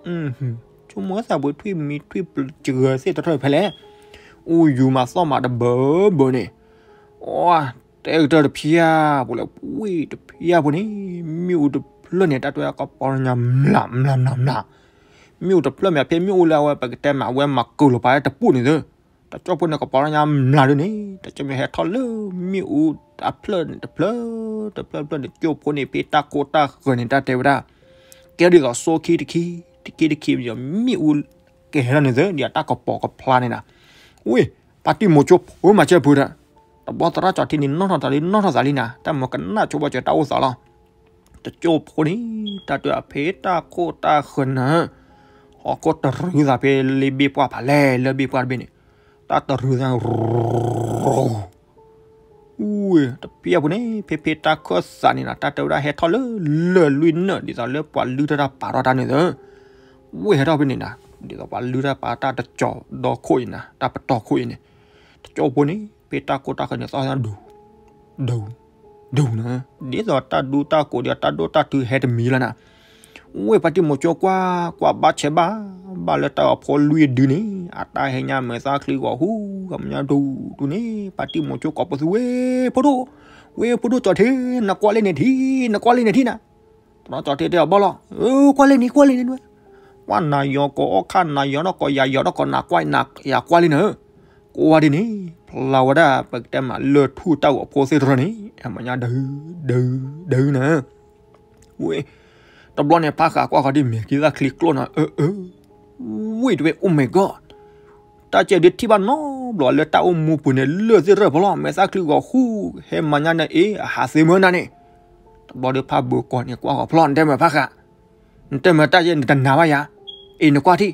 ဆိကမိၣ်သးပှ့ၤထွံၣ်မံၤထွံၣ်ပျၢၤစှၤသ့ၣ်တထီၣ်ဖဲလဲၣ် အူယူၤမၤသီၣ်မၤတဘၢဘၢန့ၣ် ပှၢ် တဲကတၢၢ်တဖျၢၣ်ဖိလၢ ဝ့ၢ်တဖျၢၣ်ဖိန့ၣ် မ့ၣ်အူတဖျၢၣ်န့ၣ် တၢ်တဲဝဲဒၣ်ကပီၤညါမျး မျး မျး မျး, မ့ၣ်အူတဖျၢၣ်မ့ၢ်ဖဲမ့ၣ်အူလၢအဝဲပကတဲမး အဝဲမၤကၢၤလီၤပာ်တပူၤန့ၣ်သၢ, တကၠိဖိန့ၣ် ကပီၤညါမျးဒ်န့ၣ် တကၠိမ့ၢ်ဟဲထီၣ်လၢမ့ၣ်အူအဖျၢၣ်န့ၣ်တဖျၢၣ် တဖျၢၣ်တဖျၢၣ်န့ၣ် တကၠိဖိန့ၣ် ဖဲတၢ်ခိၣ်တၢ်ဃၢၤန့ၣ် တၢ်တဲဝဲဒၣ် ကဲဒ်သိးစိခံတခံ, တခံတခံ မ့ၣ်အူကဟဲထီၣ်န့ၣ်သၢ ဒ်အတၢ်ကပီၤကဖျါန့ၣ်နၤ, ဝ့ၢ် ဖါတံၢ်မိၤကၠိဖိမၤစၢၤဖုးဒီး တဘျီသရၣ်ကၠီထံန့ၣ် နီၣ်ထီၣ်သးလံ နီၣ်ထီၣ်သးလံနၤ တၢ်မၤကနၣ်ဆိဘၣ်စၢၤတၢ်အိၣ်သးလီၤ. တကၠိဖိန့ၣ် တၢ်တဲအဖဲတၢ်ခိၣ်တၢ်ဃၢၤနၤ, ဟီၣ်ခိၣ်တရူးသးဖဲလၢဘ့ၣ်ပှၢ်ဖးလဲၢ် လၢဘ့ၣ်ပှၢ်တဘ့ၣ်န့ၣ် တၢ်တရူးသး ဝ့ၢ် တဖျၢၣ်ဖိန့ၣ် ဖဲဖဲတၢ်ခၢၣ်သးန့ၣ်နၤ တၢ်တဲဝဲဒၣ်ဟဲထီၣ်လၢ လၢၢ်လွံၢ်နၢၣ် ဒ်သိးလၢပှၤလုၢ်တၢ်တၢ်ပာ်ထီၣ်တၢ်န့ၣ်သၢ, ဝ့ၢ်ဟဲထီၣ်ဖဲန့ၣ်နၤ ဒ်သိးပှၤလုၢ်တၢ်ပာ်တၢ်တကၠီၤဒီခိၣ်အံၤနၤ တၢ်ပတီၢ်ခိၣ်အံၤန့ၣ်, တကၠိဖိန့ၣ် ဖဲတၢ်ခိၣ်တၢ်ဃၢၤန့ၣ် သီၣ်ညါဒူ ဒူ ဒူနၤ, ဒ်သိးတၢ်ဒူတၢ်ကိးဒီးတၢ်ဒိၣ်တၢ်ထုဟဲတမံၤလီၤနၤ, ဝ့ၢ်ဖါတံၢ်မိၤကၠိကွၢ် ကွၢ်ဘၣ်ဆဲးဘၣ် ဘၣ်လၢတၢ်ဂီၤဖိလွံၢ်ဒုန့ၣ် အတၢ်ဟဲညါမဲာ်သၣ်ချံဂီၤဟူ အမဲာ်ညါဒူဒူန့ၣ် ဖါတံၢ်မိၤကၠိကိးပသူ ဝ့ၢ်ဖိဒိၣ်, ဝ့ၢ်ဖိဒိၣ်ကၠီထံ နကွၢ်လၢန့ၣ်ထံ နကွၢ်လၢန့ၣ်ထံနၤ, သရၣ်ကၠီထံတဲအီၤဘၣ်လီၤ, ကွၢ်လၢန့ၣ် ကွၢ်လၢန့ၣ်နွဲ, ကွၢ်နၤယီၤကိးအီၣ်ခၣ် နၤယီၤနီၢ်ကိးယၤယီၤနီၢ်ကိး နၤကွၢ်နၤယၤကွၢ်လၢနၤ, ကွၢ်ဒ်န့ၣ် ဖျါဝဲဒၣ် ပကတဲမး လၢၢ်ထူၣ်တၢ်ဂီၤဖိသ့ၣ်တဖၣ်န့ၣ် အမဲာ်ညါဒူ ဒူ ဒူနၤ, ဝ့ၢ် တဘျီန့ၣ် ဖးဃးကွၢ်ဃီဒ်မဲာ်က့သၣ်ချံကျိၣ်နၤ အၢ အၢ ဝ့ၢ်တဝဲ Oh my God, တၢ်ကဲဒုးထံၣ်ဘၣ်နီတဘျီလၢတၢ်အိၣ်မူပူၤန့ၣ် လၢၢ်သ့ၣ်တဖၣ်ဖီလီၤ မဲာ်သၣ်ချံဂီၤဟူ ဟဲမၤညါနၤအ့ အဟးသ့မၢနၤန့ၣ်, တဘျီဒီးဖးဘၢကွီၢ်န့ၣ် ကွၢ်ဃီဖျီၣ်နတဲမၢ်ဖးဃး, နတဲမၢ်တၢ်ယဲ နတနာ်ဘၣ်ယၤ, အ့ နကွၢ်ထံၣ်,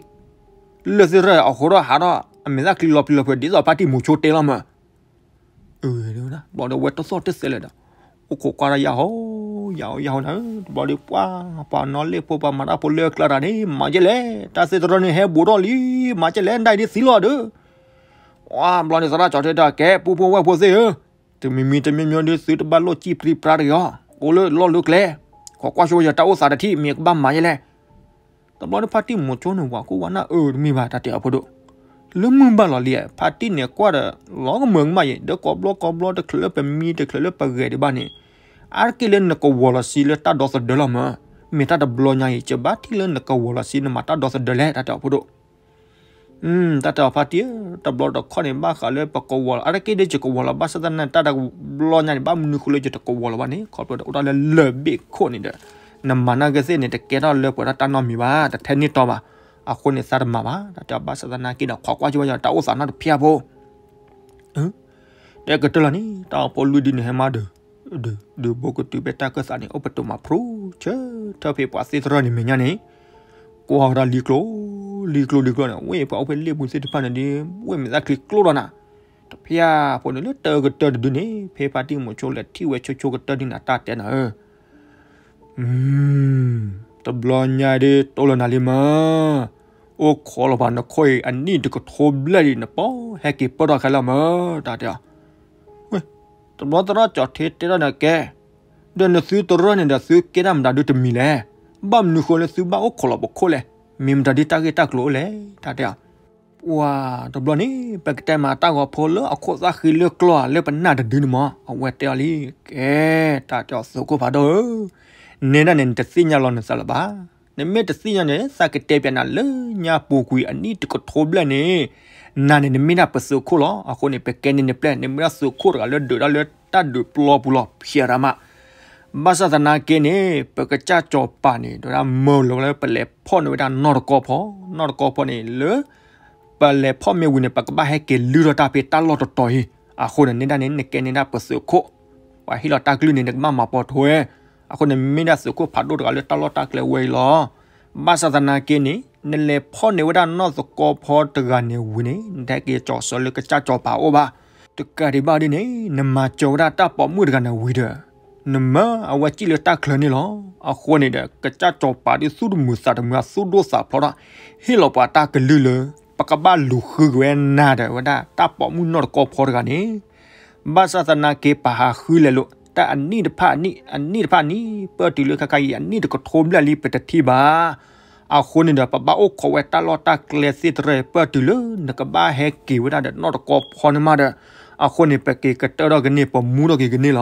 လၢၢ်သ့ၣ်တဖၣ်အဃိဒီးဟးထီၣ် အမဲာ်သၣ်ချံလီၤပျံၤလီၤဖုး ဒ်သိးဖါတံၢ်မိၤကၠိတဲလီၤမၢ် တဘျီဒီးဝဲတသီၣ်တသဲလဲၣ်ဒီး အိၣ်ခိးကွၢ်တၢ်ယၢ်ဟီ ယၢ်ဟီ ယၢ်ဟီနၤ, တဘျီဒီးပှၤ ပှၤနီၣ်လ့ၣ်ဖိ ပှၤမၤတၢ်ဖိလၢအကျါတၢ်န့ၣ် မၤကဲလဲၣ်, တၢ်သ့ၣ်တဖၣ်န့ၣ် ဟဲဘူးထီၣ်လံ, မၤကဲလဲၣ် နဒၣ်အံၤဒ်သံလီၤဒီး, ဝါ ဘျီန့ၣ်သရၣ်ကၠီထံတဲ ကဲ ပုၢ်ဖိဝဲၢ်ဖိသ့ၣ်ဧၢ, တမံၤမံၤတမံၤမံၤဒီး သုတဘၣ်လိၣ်စံၣ်ပြံပြါတဂ့ၤအီၤ, ကိးလၢလီၢ်လၢကျဲ, ခိးကွၢ်ဆိယတၢ်အိၣ်သးတထံၣ် မ့ၢ်ကဘၣ်မၤယဲလဲၣ် တဘျီဒီးဖါတံၢ်မိၤကၠိန့ၣ် ဝၤခိၣ်ဝါနၢ်အၢတမ့ၢ်ဘၣ် တၢ်တဲအီၤဖိဒိၣ်, လၢမုၢ်ဘၣ်လီၤလံ, ဖါတံၢ်န့ၣ်ကွၢ်ဒီး လီၤကမၢကမၣ်ယဲ, ဒီးကိးဘျီကိးဘျီ တချုးလၢပမံ တချုးလၢပဂဲၤဒံးဘၣ်န့ၣ်, အါတက့ၢ်လၢနကဝီၤလီၤဆံးလၢတၢ်ဒီသဒၢလီၤမၢ်, မ့ၢ်တၢ်တဘျီညါအံၤ ကဘၣ်ထံၣ်လၢနကဝီၤလီၤဆံး နမၤတၢ်ဒီသဒၢလဲၣ် တၢ်တဲအီၤဖိဒိၣ် တၢ်တဲအီၤဖါတံၢ်ဧၢ, တဘျီတခီၣ်န့ၣ် ဘၣ်ဃးလၢပကဝီၤလီၤ, အါတက့ၢ်ဒီးယကဝီၤလီၤ, ဘၣ်ဆၣ်သနာ် တၢ်တဘျီညါန့ၣ် ဘၣ်မနုၤဃိလၢယတကဝီၤလီၤဘၣ်န့ၣ် ခီဖျိဒီးအိၣ်ဒၣ်လၢလၢၢ်ဘ့ၣ်ခိၣ်န့ၣ်ဒီး နမၤနာ်က့သ့ၣ်န့ၣ် တကဲထီၣ်လၢပှဲၤထီၣ်တၢ်နီတမံၤဘၣ်, တထဲန့ၢ်တီဘၣ်, အဃိန့ၣ်သးတမၤဘၣ်, တၢ်တဲအီၤဘၣ်ဆၣ်သနာ်က့ဒီး ခိးကွၢ်ဆိဝဲယတၢ်အိၣ်သးနီတဖျၢၣ်ဖိ တဲကတၢၢ်လီၤန့ၣ် တၢ်အိၣ်ဖိလွံၢ်ဒုန့ၣ် ဟဲမးဒုး ဒုး ဒုးဘိကတုၤဖဲတၢ်ခၢၣ်သးန့ၣ် အိၣ်ပတုာ်မးဖျိ ဆၢထၢၣ်ဖဲပှၤသ့ၣ်တဖၣ်န့ၣ်မဲာ်ညါန့ၣ် ကွၢ်ဝဲဒၣ်လံကျိ လံကျိ လံကျိန့ၣ် ဝ့ၢ်ပှၤအိၣ်ဖဲလ့ၣ်ပူၤသ့ၣ်တဖၣ်န့ၣ်ဒီး ဝ့ၢ်မဲာ်သၣ်ချံကျိလီၤနၤ, တဖျၢၣ်ဖိန့ၣ်လၢတၢ်ကတၢၢ်တဒုန့ၣ် ဖဲဖါတံၢ်မိၤကၠိလဲၤထံၣ်ဝဲဆိဆိကတၢၢ်ဒုန့ၣ် တၢ်တဲနၤဧၢ တဘျီညါဒီး တိၢ်လၢနၤလံမၢ်, အိၣ်ခိးလီၤပှၤနခိၣ်အံၤ အနံၣ်တကထိဘျဲၣ်ဒံး နပီဟဲက့ၤပၢၢ်ထီၣ်ခဲလၢာ်မၢ် တၢ်တဲအီၤ, ဝ့ၢ် တဘျီသရၣ်ကၠီထံတဲထီၣ်န့ၣ်ကဲ, ဒီးနသုတရၢၢ်န့ၣ်ဒီး သုကဲတၢ်မတၤဒုတမံၤလဲၣ်, ဘၣ်မနုၤဃိလၢသုဘၣ်အိၣ်ခိးလီၤပခိၣ်လဲၣ်, မ့ၢ်မတၤဒုတၢ်ဂ့ၢ်တၢ်ကျိၤအိၣ်လဲၣ် တၢ်တဲအီၤ ပှၤတဘျီန့ၣ် ပကတဲမးတၢ်ဂီၤဖိလၢအခိၣ်သၣ်ဃံလၢကျီၢ်ဧါ လၢပနၢ်တဒုန့ၣ်မး အဝဲတဲအီၤလံ, ကဲ တၢ်တဲအီၤသုးခိၣ်ဖးဒိၣ်ဧၢ, နဲဒၣ်န့ၣ် နတသ့ၣ်ညါလီၤနသးလၢၤဘၣ်, နမ့ၢ်တသ့ၣ်ညါန့ၣ် သးကတဲပျးနၤလၢညါပူၤကွံာ်အနံၣ်တကထိဘျဲၣ်န့ၣ်, နၤန့ၣ် နမ့ၢ်ဒၣ်ပသုးခိၣ်လီၤ, အဃိန့ၣ် ပကဲန့ၢ်နပျဲၢ် နမ့ၢ်ဒၣ်သုးခိၣ်တဂၤလၢဒုးဒၣ်လၢတၢ်ဒုးပျီပူၤလီၤ ဖျဲးရၣ်မး ဘၣ်ဆၣ်သနာ်က့န့ၣ် ပကစၢ်စီၤပၤန့ၣ် ဒိးဒၣ်မၢလီၤဝဲလၢပလဲၤဖီၣ်န့ၢ်ဝဲဒၣ်နီၢ်တကီၢ်ဖီ, နီၢ်တကီၢ်ဖီန့ၣ်လၢ ပလဲၤဖီၣ်မ့ၢ်ဝံၤန့ၣ် ပကဘၣ်ဟဲက့ၤလုၢ်ထီၣ်တၢ်ဖဲတၢ်လီၢ်တတီၤအံၤ, အဃိန့ၣ် နဲဒၣ်န့ၣ် နကဲန့ၢ်ဒၣ်ပသုးခိၣ်, ပှၤဟ့ၣ်လီၤတၢ်ကလုၢ်န့ၣ် နကဘၣ်မၤပိာ်ထွဲ, အဃိန့ၣ် မ့ၢ်ဒၣ်သုးခိၣ်ဖးဒိၣ်တဂၤလၢတၢ်လီၢ်တၢ်ကျဲဝဲအံၤလီၤ. ဘၣ်ဆၣ်သနာ်က့န့ၣ် နလဲၤဖီၣ်န့ၢ်ဝဲဒၣ်နီၢ်တကီၢ်ဖီတဂၤန့ၣ်ဝံၤန့ၣ် နတဟဲက့ၤကၠီၤစၢၤလၢကစၢ်စီၤပၤအအိၣ်ဘၣ်. တကးဒံးဘၣ်ဒ်န့ၣ် နမၤစၢၤဝဲဒၣ်တၢ်ပိာ်မုၣ်တဂၤန့ၣ်ဝံၤဒီး နမၢအဝဲစံၣ်လၢတၢ်ချၢန့ၣ်လီၤ. အဃိန့ၣ်ဒီး ကစၢ်စီၤပၤဒ်သူၣ်တမုာ်သးတမုာ်အသူၣ်ဒိၣ်သးဖျိးဒီး ဟ့ၣ်လီၤပှၤတၢ်ကလုၢ်လၢ ပကဘၣ်လူၤဃုက့ၤဝဲနၤဒီးဝဲဒၣ်တၢ်ပိာ်မုၣ်နီၢ်တကီၢ်ဖီတဂၤန့ၣ် ဘၣ်ဆၣ်သနာ်က့ ပဟးဃုလဲၤလိာ် တၢ်အနံၣ်တဖၣ်အနံၣ် အနံၣ်တဖၣ်နံၣ် ပၢၢ်တုၤလၢခဲခါအံၤ အနံၣ်တကထိဘျဲၣ်လံ ပတထံၣ်ဘၣ်. အဃိန့ၣ်ဒီး ပဘၣ်အိၣ်ခိးဝဲတၢ်လီၢ်တၢ်ကျဲသ့ၣ်တဖၣ် ပၢၢ်တုၤလၢနကဘၣ်ဟဲက့ၤဝဲဒၣ်ဒီးနီၢ်တကီၢ်ဖီန့ၣ်မးဒီး အဃိန့ၣ် ပက့ၤကတၢၢ်ထီၣ်ကန့ၢ် ပမူထီၣ်က့ၤကန့ၢ်လီၤ.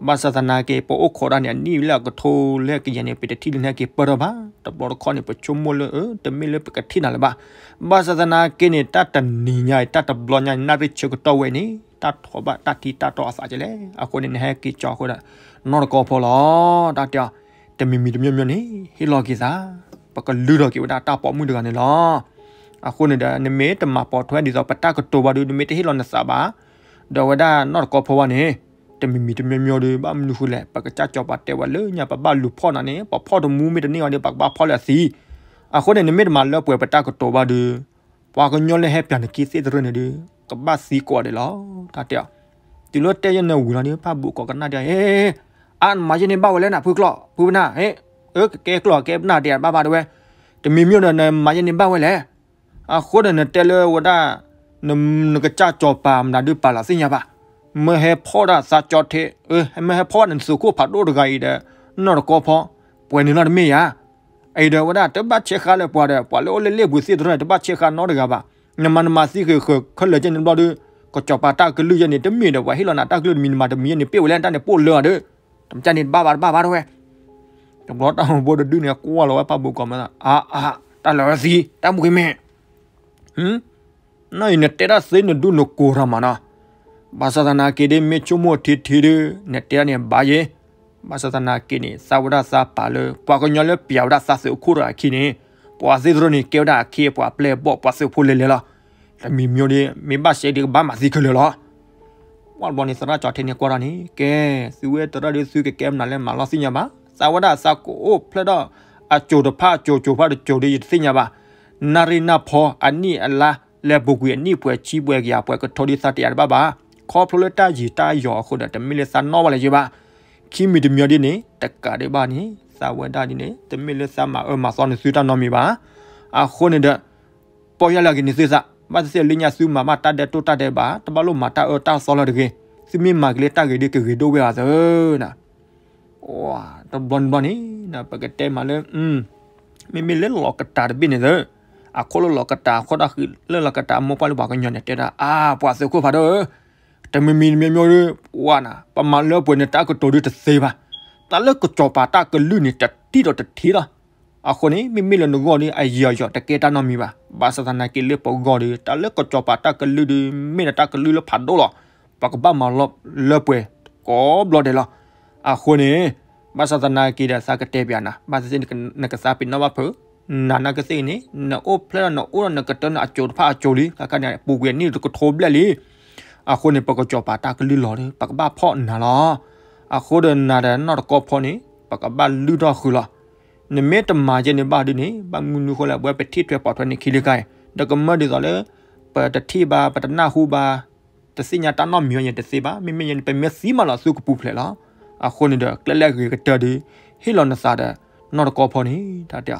ဘၣ်ဆၣ်သနာ်က့ ပအိၣ်ခိးဒၣ်န့ၣ် အနံၣ်လၢအကထိလၢကယဲၢ်န့ၣ် ပတထံၣ်လၢနဟဲက့ၤပၢၢ်ထီၣ်ဘၣ်. တဘျီတခီၣ်န့ၣ် ပဆိကမိၣ်လၢ အၢ တမ့ၢ်လၢပကထံၣ်နၤလၢၤဘၣ်. ဘၣ်ဆၣ်သနာ်က့န့ၣ် တၢ်တနံၤညါအံၤ တၢ်တဘျီညါအံၤ နၣ်ရံၣ်ဆၢကတီၢ်ဝဲန့ၣ် တၢ်ထီၣ်ဘၣ်တၢ်ထံတၢ်တီအသးကလဲၣ်. အဃိန့ၣ် နဟဲက့ၤကၠီအဃိဒီး နီၢ်တကီဖီလီၤ. တၢ်တဲအီၤ တမံၤမံၤတမံၤမံၤန့ၣ် ဟ့ၣ်လီၤက့ၤသး, ပကလုၢ်ထီၣ်က့ၤဝဲဒၣ်တၢ်ပိာ်မုၣ်တဂၤန့ၣ်လီၤ. အဃိန့ၣ်ဒီး နမ့ၢ်တမၤပိာ်ထွဲဒ်သိးပတၢ်ကတိၤဘၣ်ဒီး နမ့ၢ်တဟ့ၣ်လီၤနသးဘၣ်, ဒီးဝဲဒၣ်နီၢ်တကီဖီဘၣ်န့ၣ် တမံၤမံၤတမံၤမံၤဒီး ဘၣ်မနုၤဃိလဲၣ်, ပကစၢ်စီၤပၤတဲဝဲလၢညါ ပဘၣ်လူၤဖီၣ်နၤန့ၣ် ပဖီၣ်တမူမ့ၢ်တန့ၢ်အီၤဒီး ပကဘၣ်ဖီၣ်လၢအသံ. အဃိန့ၣ် နမ့ၢ်တမၤလၢပှဲၤပတၢ်ကတိၤဘၣ်ဒီး ပှၤကညီလၢဟဲပၠးနခံသ့ၣ်တရၢၣ်န့ၣ်ဒီး ကဘၣ်သံကိးဂၤဒဲးလီၤ. တၢ်တဲအီၤ တုၤလၢတဲယဲၢ်နဝံၤလီၤဒီး ဖးဘူးကိးကနၣ်တဲအီၤ အါ နမၤယဲၢ်န့ၣ်ဘၣ်ဝဲလဲၣ်နၤ ဖုကျီၢ် ဖုပနၢ်, ကကဲကျီၢ်ကဲပနၢ်တဲဘၣ်ဘၣ်တဲဝဲ, တမံၤမံၤဒီး နမၤယဲၢ်န့ၣ်ဘၣ်ဝဲလဲၣ်. အဃိဒီးနတဲလၢဝဲဒၣ် နကစၢ်စီၤပၤမနုၤဒုးပာ်လီၤသ့ၣ်ညါဘၣ်. မ့ၢ်ဟဲဖီၣ်ဒၣ်သးကၠီထံ, မ့ၢ်ဟဲဖီၣ်နသုးခိၣ်ဖးဒိၣ်တဂၤအံၤဒီး နီၢ်တကီဖီ ပှဲၤန့ၣ်လီၤတမ့ၢ်ဧါ. အံၤဒီးဝဲဒၣ်တဘၣ်ဆဲးဃါလၢပှၤဒီး ပှၤလၢအိၣ်လၢလ့ၣ်ပူၤသ့ၣ်တရၢၣ်န့ၣ် တဘၣ်ဆဲးဃါနီတဂၤဘၣ်. နမၤနမၤသံဃုာ်ဃုာ်ခဲလၢာ်ကဲန့ၣ်တဘျီဒီး ကစီၤပၤတၢ်ကလုၢ်ယဲၢ်န့ၣ် တမ့ၢ်ဒီးပှၤဟ့ၣ်လီၤနၤတၢ်ကလုၢ်တမံၤ နမၤတမံၤယဲၢ်န့ၣ် ပ့ၢ်ဝဲလၢတၢ်န့ၣ်ပိၢ်လၢအီၤဒီး တမ့ၢ်န့ၣ်တဘၣ်ဘၣ်တဘၣ်ဘၣ်တဝဲ. တဘျီတၢ်မူဘိတဒုန့ၣ် ကွၢ်လီၤဝဲဖးဘူးကိးမး, အါအါ တၢ်လၢာ်ဝဲသံ တၢ်မူက့ၤမ့ၢ် နီၢ်အံၤနတဲတၢ်သ့နဒုနကိးတၢ်မးနီၤ. ဘၣ်ဆၣ်သနာ်က့ဒ်မ့ၢ်ဆိကမိၣ်ထံထံဒီး နတဲဒၣ်န့ၣ်ဘၣ်ယဲၢ်. ဘၣ်ဆၣ်သနာ်က့န့ၣ် သးဝဲဒၣ်သးပာ်လၢ ပှၤကညီလၢပၠးဝဲဒၣ်သးသုးခိၣ်တဂၤအခံန့ၣ် ပှၤသ့ၣ်တရၢၣ်န့ၣ် ကဲဝဲဒၣ်အခ့အပှၤပျဲၢ်အဘီၣ် ပှၤသုးဖိလဲၤလဲၤလီၤ. တမံၤမံၤဒီး မ့ၢ်ဘၣ်စဲးဒီးကဘၣ်မၤသံခဲလၢာ်လီၤ. ကွၢ်တဘျီန့ၣ် သရၣ်ကၠီထံန့ၣ်ကွၢ်ထီၣ်န့ၣ် ကဲ သုဝဲသရၣ်ဒီးသုကကဲမနုၤလဲၣ်မၤလီၤသ့ၣ်ညါဘၣ်. သးဝဲဒၣ်သးကအိၣ်ဖျဲၣ်ထီၣ် အစိၤတဖၣ်အစိၤ စိၤတဖၣ်တစိၤဒီးယတသ့ၣ်ညါဘၣ်. နၣ်ရံၣ်နၢ်ဖီအနံၣ်အလါ လဲၤပူၤကွံာ်အနံၣ်ပှဲၤဆံပှဲၤကယၤပှဲၤကထိဒီး သးတယာ်တဘၣ်ဘၣ်. ခီဖျိလၢတၢ်ယံာ်တၢ်ယီၤအဃိဒီး တမ့ၢ်လၢသးနီၣ်ဘၣ်လၢၤယဲၢ်ဘၣ်. ခံမံၤတမံၤဒ်န့ၣ် တကးဒံးဘၣ်န့ၣ် သးဝဲဒၣ်ဒ်န့ၣ် တမ့ၢ်လၢသးမၤအၢမၤသီနသုတၢ်နီတမံၤဘၣ်. အဃိန့ၣ်ဒီး ပီၢ်ယၢ်လၢအဂ့ၤန့ၣ်သုသး ဘၣ်သ့ၣ်သ့ၣ်လၢညါသုမၤဘၣ်တၢ်ဒဲးတိၢ်တၢ်ဒဲးဘး တဘၣ်လိၣ်မၤတၢ်အၢတၢ်သီလၢၤတဂ့ၤ. သုမ့ၢ်မၤက့ၤလၢတၢ်ဂ့ၤဒီးကဂ့ၤဒိၣ်ဝဲအီၤသၢနၤ. တဘျီန့ၣ်ဘျီန့ၣ် ပကတဲမးလၢ မ့မ့ၢ်လၢလီၤကတၢ်တဘ့ၣ်န့ၣ်သၢ အခိၣ်လၢလီၤကတၢ် အခိၣ်ဒၣ်ဃံးလၢလီၤကတၢ် အမိၢ်ပှၢ်လၢပှၤကညီန့ၣ် တဲဒၣ် အါ ပှၤသုးခိၣ်ဖးဒိၣ်ဧၢ, တမံၤမံၤတမံၤမံၤဒီး ပှၤနၤ ပမၤလၢပှဲၤန့ၣ်တၢ်ကတိၤဒုးတသ့ဘၣ်. တၢ်လၢကစီၤပၤတၢ်ကလုၢ်န့ၣ် တထံၣ်ဒီးတထံၣ်လီၤ. အဃိန့ၣ် မ့မ့ၢ်လၢနဂီၢ်ဒီး အယံာ်အယီၤတကဲတၢ်နီတမံၤဘၣ်. ဘၣ်ဆၣ်သနာ်က့လၢပဂီၢ်ဒီး တၢ်လၢကစီၤပၤတၢ်ကလုၢ်ဒီး မ့ၢ်ဒီးတၢ်ကလုၢ်လၢဖးဒိၣ်လီၤ. ပကဘၣ်မၤလၢပှဲၤကိးဘျီဒဲးလီၤ. အဃိန့ၣ် ဘၣ်ဆၣ်သနာ်က့ဒီး သးကတဲပျးနၤ ဘၣ်သ့ၣ်သ့ၣ်နကသးပ့ၤနီၣ်ဘၣ်ဖုး နၤနာ်ကသ့ၣ်ဂ့ၤန့ၣ် နအိၣ်ဖျဲၣ်ဒီးနအိၣ်ဒီးနကတၢၢ်န့ၣ် အစိၤတဖၣ်အစိၤလံ ခဲခါန့ၣ် ပူၤကွံာ်အနံၣ်တကထိဘျဲၣ်လံ. အဃိန့ၣ် ပကစီၤပၤတၢ်ကလုၢ်လီၤဒီး ပကဘၣ်ဖီၣ်နၤလီၤ. အဃိဒီးနၤဒီးနီၢ်တကီဖီန့ၣ် ပကဘၣ်လုၢ်ထီၣ်ဃုာ်လီၤ. နမ့ၢ်တမၤယဲၢ်န့ၣ်ဘၣ်ဒ်န့ၣ် ဘၣ်မနုၤဃိလဲၣ် ပဝဲပထံၣ်ထွဲပိာ်ထွဲန့ၣ်ခံလံကါအံၤ ဒီးကမၢဒ်သိးလၢ ပတထံၣ်ဘၣ် ပတနၢ်ဟူဘၣ် တသ့ၣ်ညါတၢ်နီတမံၤဘၣ်န့ၣ်တသ့ဘၣ်. မ့မ့ၢ်ယဲၢ်န့ၣ် ပမ့ၢ်သံမးလီၤ သုကပူၤဖျဲးလီၤ. အဃိန့ၣ်ဒီး ကျဲလဲၣ်ဂ့ၤကတၢၢ်ဒီး ဟ့ၣ်လီၤနသးဒီး နီၢ်တကီဖီန့ၣ် တၢ်တဲ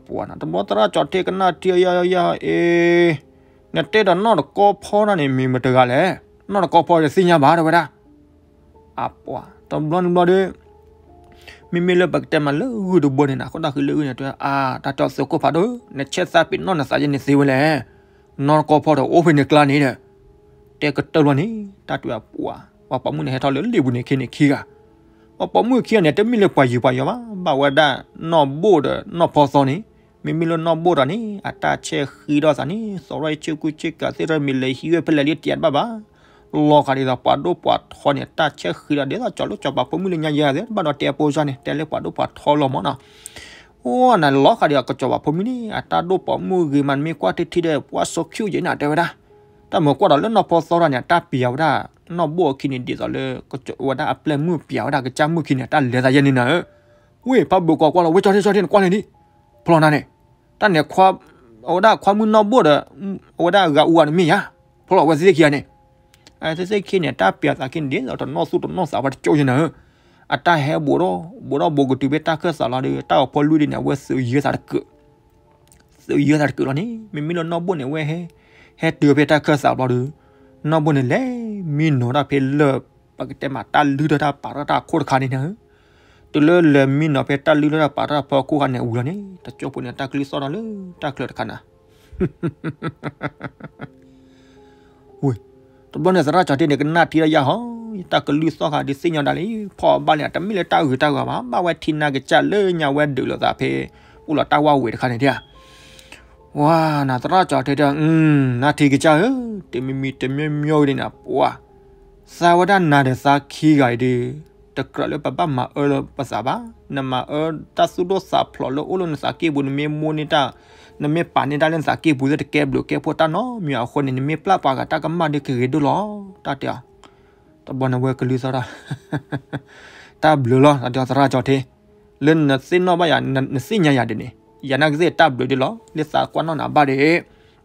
ပှၤနၤ တဘျီသရၣ်ကၠီထံကနၣ်ထံယီယီအ့ နတဲဒီးနီၢ်တကီဖီန့ၣ် မ့ၢ်မတဂၤလဲၣ်. နီၢ်တကီဖီတသ့ၣ်ညါဘၣ် တဲဝဲဒၣ်. အပှၤ တဘျီန့ၣ်ဘျီဒီး မ့မ့ၢ်လၢပကတဲမးလၢဂုၢ်တဘိန့ၣ် အခိၣ်ဒၣ်ဃံးလၢဂုၢ်န့ၣ် တဲ အါ တၢ်တဲသုးခိၣ်ဖးဒိၣ် နဆဲးသးပ့ၤနီၣ်နသးယဲၢ်န့ၣ်သ့ဝဲလဲၣ်. နီၢ်တကီဖီဒီးအိၣ်ဖဲန့ၣ်ကျါန့ၣ်ဒီး တဲကတၢၢ်ဘျီန့ၣ် တၢ်တဲပှၤ ပှၤပိာ်မုၣ်န့ၣ်ဟဲထီၣ်လၢလ့ၣ်ပူၤန့ၣ် ခ့န့ၣ်ခံဂၤ ပှၤပိာ်မုၣ်ခံဂၤန့ၣ် တမ့ၢ်လၢပှၤယံၤပှၤယီၤဘၣ် ဘၣ်ဝဲဒၣ်နီၢ်ဘိၣ်ဒီးနီၢ်ဖီသီန့ၣ်. မ့မ့ၢ်လၢနီၢ်ဘိၣ်တဂၤန့ၣ် အတၢ်ဆဲးဃံဒီးသးန့ၣ် သီရီဆ့ကူဆ့ကၤသ့ၣ်တဖၣ် မ့ၢ်လဲၤဟံးဝဲဖဲလဲၣ်လံတယံၤတဘၣ်ဘၣ်. လီၤဃာ်ဒ်သိးပှၤဒိၣ်ပှၤထီန့ၣ် တၢ်ဆဲးဃံဒီး ဒ်သိးကၠီၤလၢကၠီၤပၤဖိမုၣ်လၢညါယဲၢ်သ့ၣ် တဘၣ်ဒီးတဲအပိစၢ်န့ၣ် တဲလၢပှၤဒိၣ်ပှၤထီလီၤမးနီၤ. အိၣ်နၤ လီၤဃာ်ဒ်သိးကၠီၤပၤဖိမုၣ်န့ၣ် အတၢ်ဒိၣ်ပိာ်မုၣ်ဂ့ၤမး မ့ၢ်ကွၢ်ထံထံဒီး ပှၤစိာ်ခံယဲၢ်နၤ တဲဝဲဒၣ်. တၢ်မၤကွၢ်ဒီးလၢနီၢ်ဖီသီတဂၤန့ၣ် အတၢ်ပျးဝဲဒၣ် နီၢ်ဘိၣ်အခံန့ၣ် ဒ်သိးလၢ ဝဲဒၣ်အပျဲၢ်မုၣ်ပျးဝဲဒၣ်ကစၢ်မုၣ်ခံန့ၣ် အတၢ်လဲၤသးယဲၢ်န့ၣ်နၤဧၢ. ဝ့ၢ်ဖးဘိးကီးကွၢ်လီၤ ဝ့ၢ်ကၠီထံကၠီထံန့ၣ် ကွၢ်လံဒံး ဖျီနၤန့ၣ် တၢ်န့ၣ် အဝဲဒၣ်ခွါမုၣ်နီၢ်ဘိၣ်ဒီး အဝဲဒၣ်ဂၤအူဂၤန့ၣ်မ့ၢ်ယါ ဖျီလီၤဝဲသ့ၣ်ခံဂၤန့ၣ်. သ့ၣ်သ့ၣ်ခံန့ၣ် တၢ်ပျးသးခံန့ၣ် ဒ်သိးတနီၣ်သူၣ်တနီၣ်သးဝဲတကၠိယဲၢ်နၤဧၢ. အတၢ်ဟဲဘူးဒီး ဘူးဒီးဘူးကတုၤဖဲတၢ်ခၢၣ်သးလီၤဒီး တၢ်အိၣ်ဖီလွံၢ်ဒ်န့ၣ် အဝဲသုးယၢသးတကုး သုးယၢသးတကုးလီၤန့ၣ် မ့မ့ၢ်လၢနီၢ်ဘိၣ်န့ၣ် အဝဲဟဲ ဟဲတုၤဖဲတၢ်ခၢၣ်သးဘျီဒီး နီၢ်ဘိၣ်န့ၣ်လဲၤမံနီၤတၢ်ဖဲလၢ ပကတဲမးတၢ်လုၢ်ထီၣ်တၢ်ပာ်ထီၣ်တၢ်အခိၣ်တခါန့ၣ်နၤဧၢ. တုၤလၢလဲၤမံနီၤဖဲတၢ်လုၢ်ထီၣ်တၢ်ပာ်ထီၣ်တၢ်ဖီခိၣ်ခါန့ၣ်ဝံၤလီၤန့ၣ် တကၠိဖိန့ၣ် တၢ်ကလုၢ်သီၣ်ထီၣ်လၢတၢ်ချၢတခါနၤ ဝ့ၢ် တဘျီန့ၣ် သရၣ်ကၠီၤထ့န့ၣ် ကနၣ်ထံလီၤယၤဟီ, တၢ်ကလုၢ်သီၣ်ဃာ်ဒုးသ့ၣ်ညါဒၣ်လံ, ဖီၣ်ဘၣ်လံ တမ့ၢ်လၢတၢ်ဂုၤတၢ်ဂၤဘၣ်, ဘၣ်ဝဲထံနါကစၢ်လၢညါဝဲဒုးလိာ်သးဖဲ အိၣ်လီၤတၢ်ဝၢ်ဝဲတခါန့ၣ်ဒၣ်. ဝါနၤ သရၣ်ကၠီၤထ့ဒီး နါထံကစၢ်ဧၢ, တမံၤမံၤတမံၤမံၤဝဲဒၣ်န့ၣ် ပှၤ သးဝဲဒၣ်နၤဒီးသးခံဂၤအံၤဒီး တကြၢးလၢပဘၣ်မၤအၢလၢပသးဘၣ်, နမၤအၢတၢ်သူၣ်ဒိၣ်သးဖျိးလၢအိၣ်လၢနသးကံၢ်ပူၤ နမ့ၢ်မိၢ်န့ၢ်တၢ် နမ့ၢ်ပာ်န့ၢ်တၢ်လၢနသးကံၢ်ပူၤသ့ၣ်တကဲဘျုးကဲဖှိၣ်တၢ်နီတမံၤအဃိန့ၣ် နမ့ၢ်ပျၢ်ပှၤဂၤတၢ်ကမၣ်ဒုးကဂ့ၤဒိၣ်လီၤ တၢ်တဲအီၤ. တဘျီန့ၣ်ဝဲကလုၢ်သီၣ်တၢ် တၢ်ဘျုးလီၤ တၢ်တဲအီၤ သရၣ်ကၠီၤထ့, လၢနသ့ၣ်နီၣ်ဘၣ်ယၤ နသ့ၣ်ညါယၤဒ်န့ၣ် ယၤနာ်က့သ့ၣ်တၢ်ဘျုးဒ်လီၤ လၢသးကွၢ်နီၣ်နၤဘၣ်ဒ်